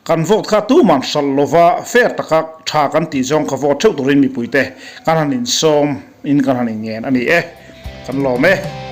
Kan vote kha tuman hralh lova fair taka tha kan tih zawng kha vote theuh turin mipuite kan han insawm in kan han inngen a ni e. Kan lawm e.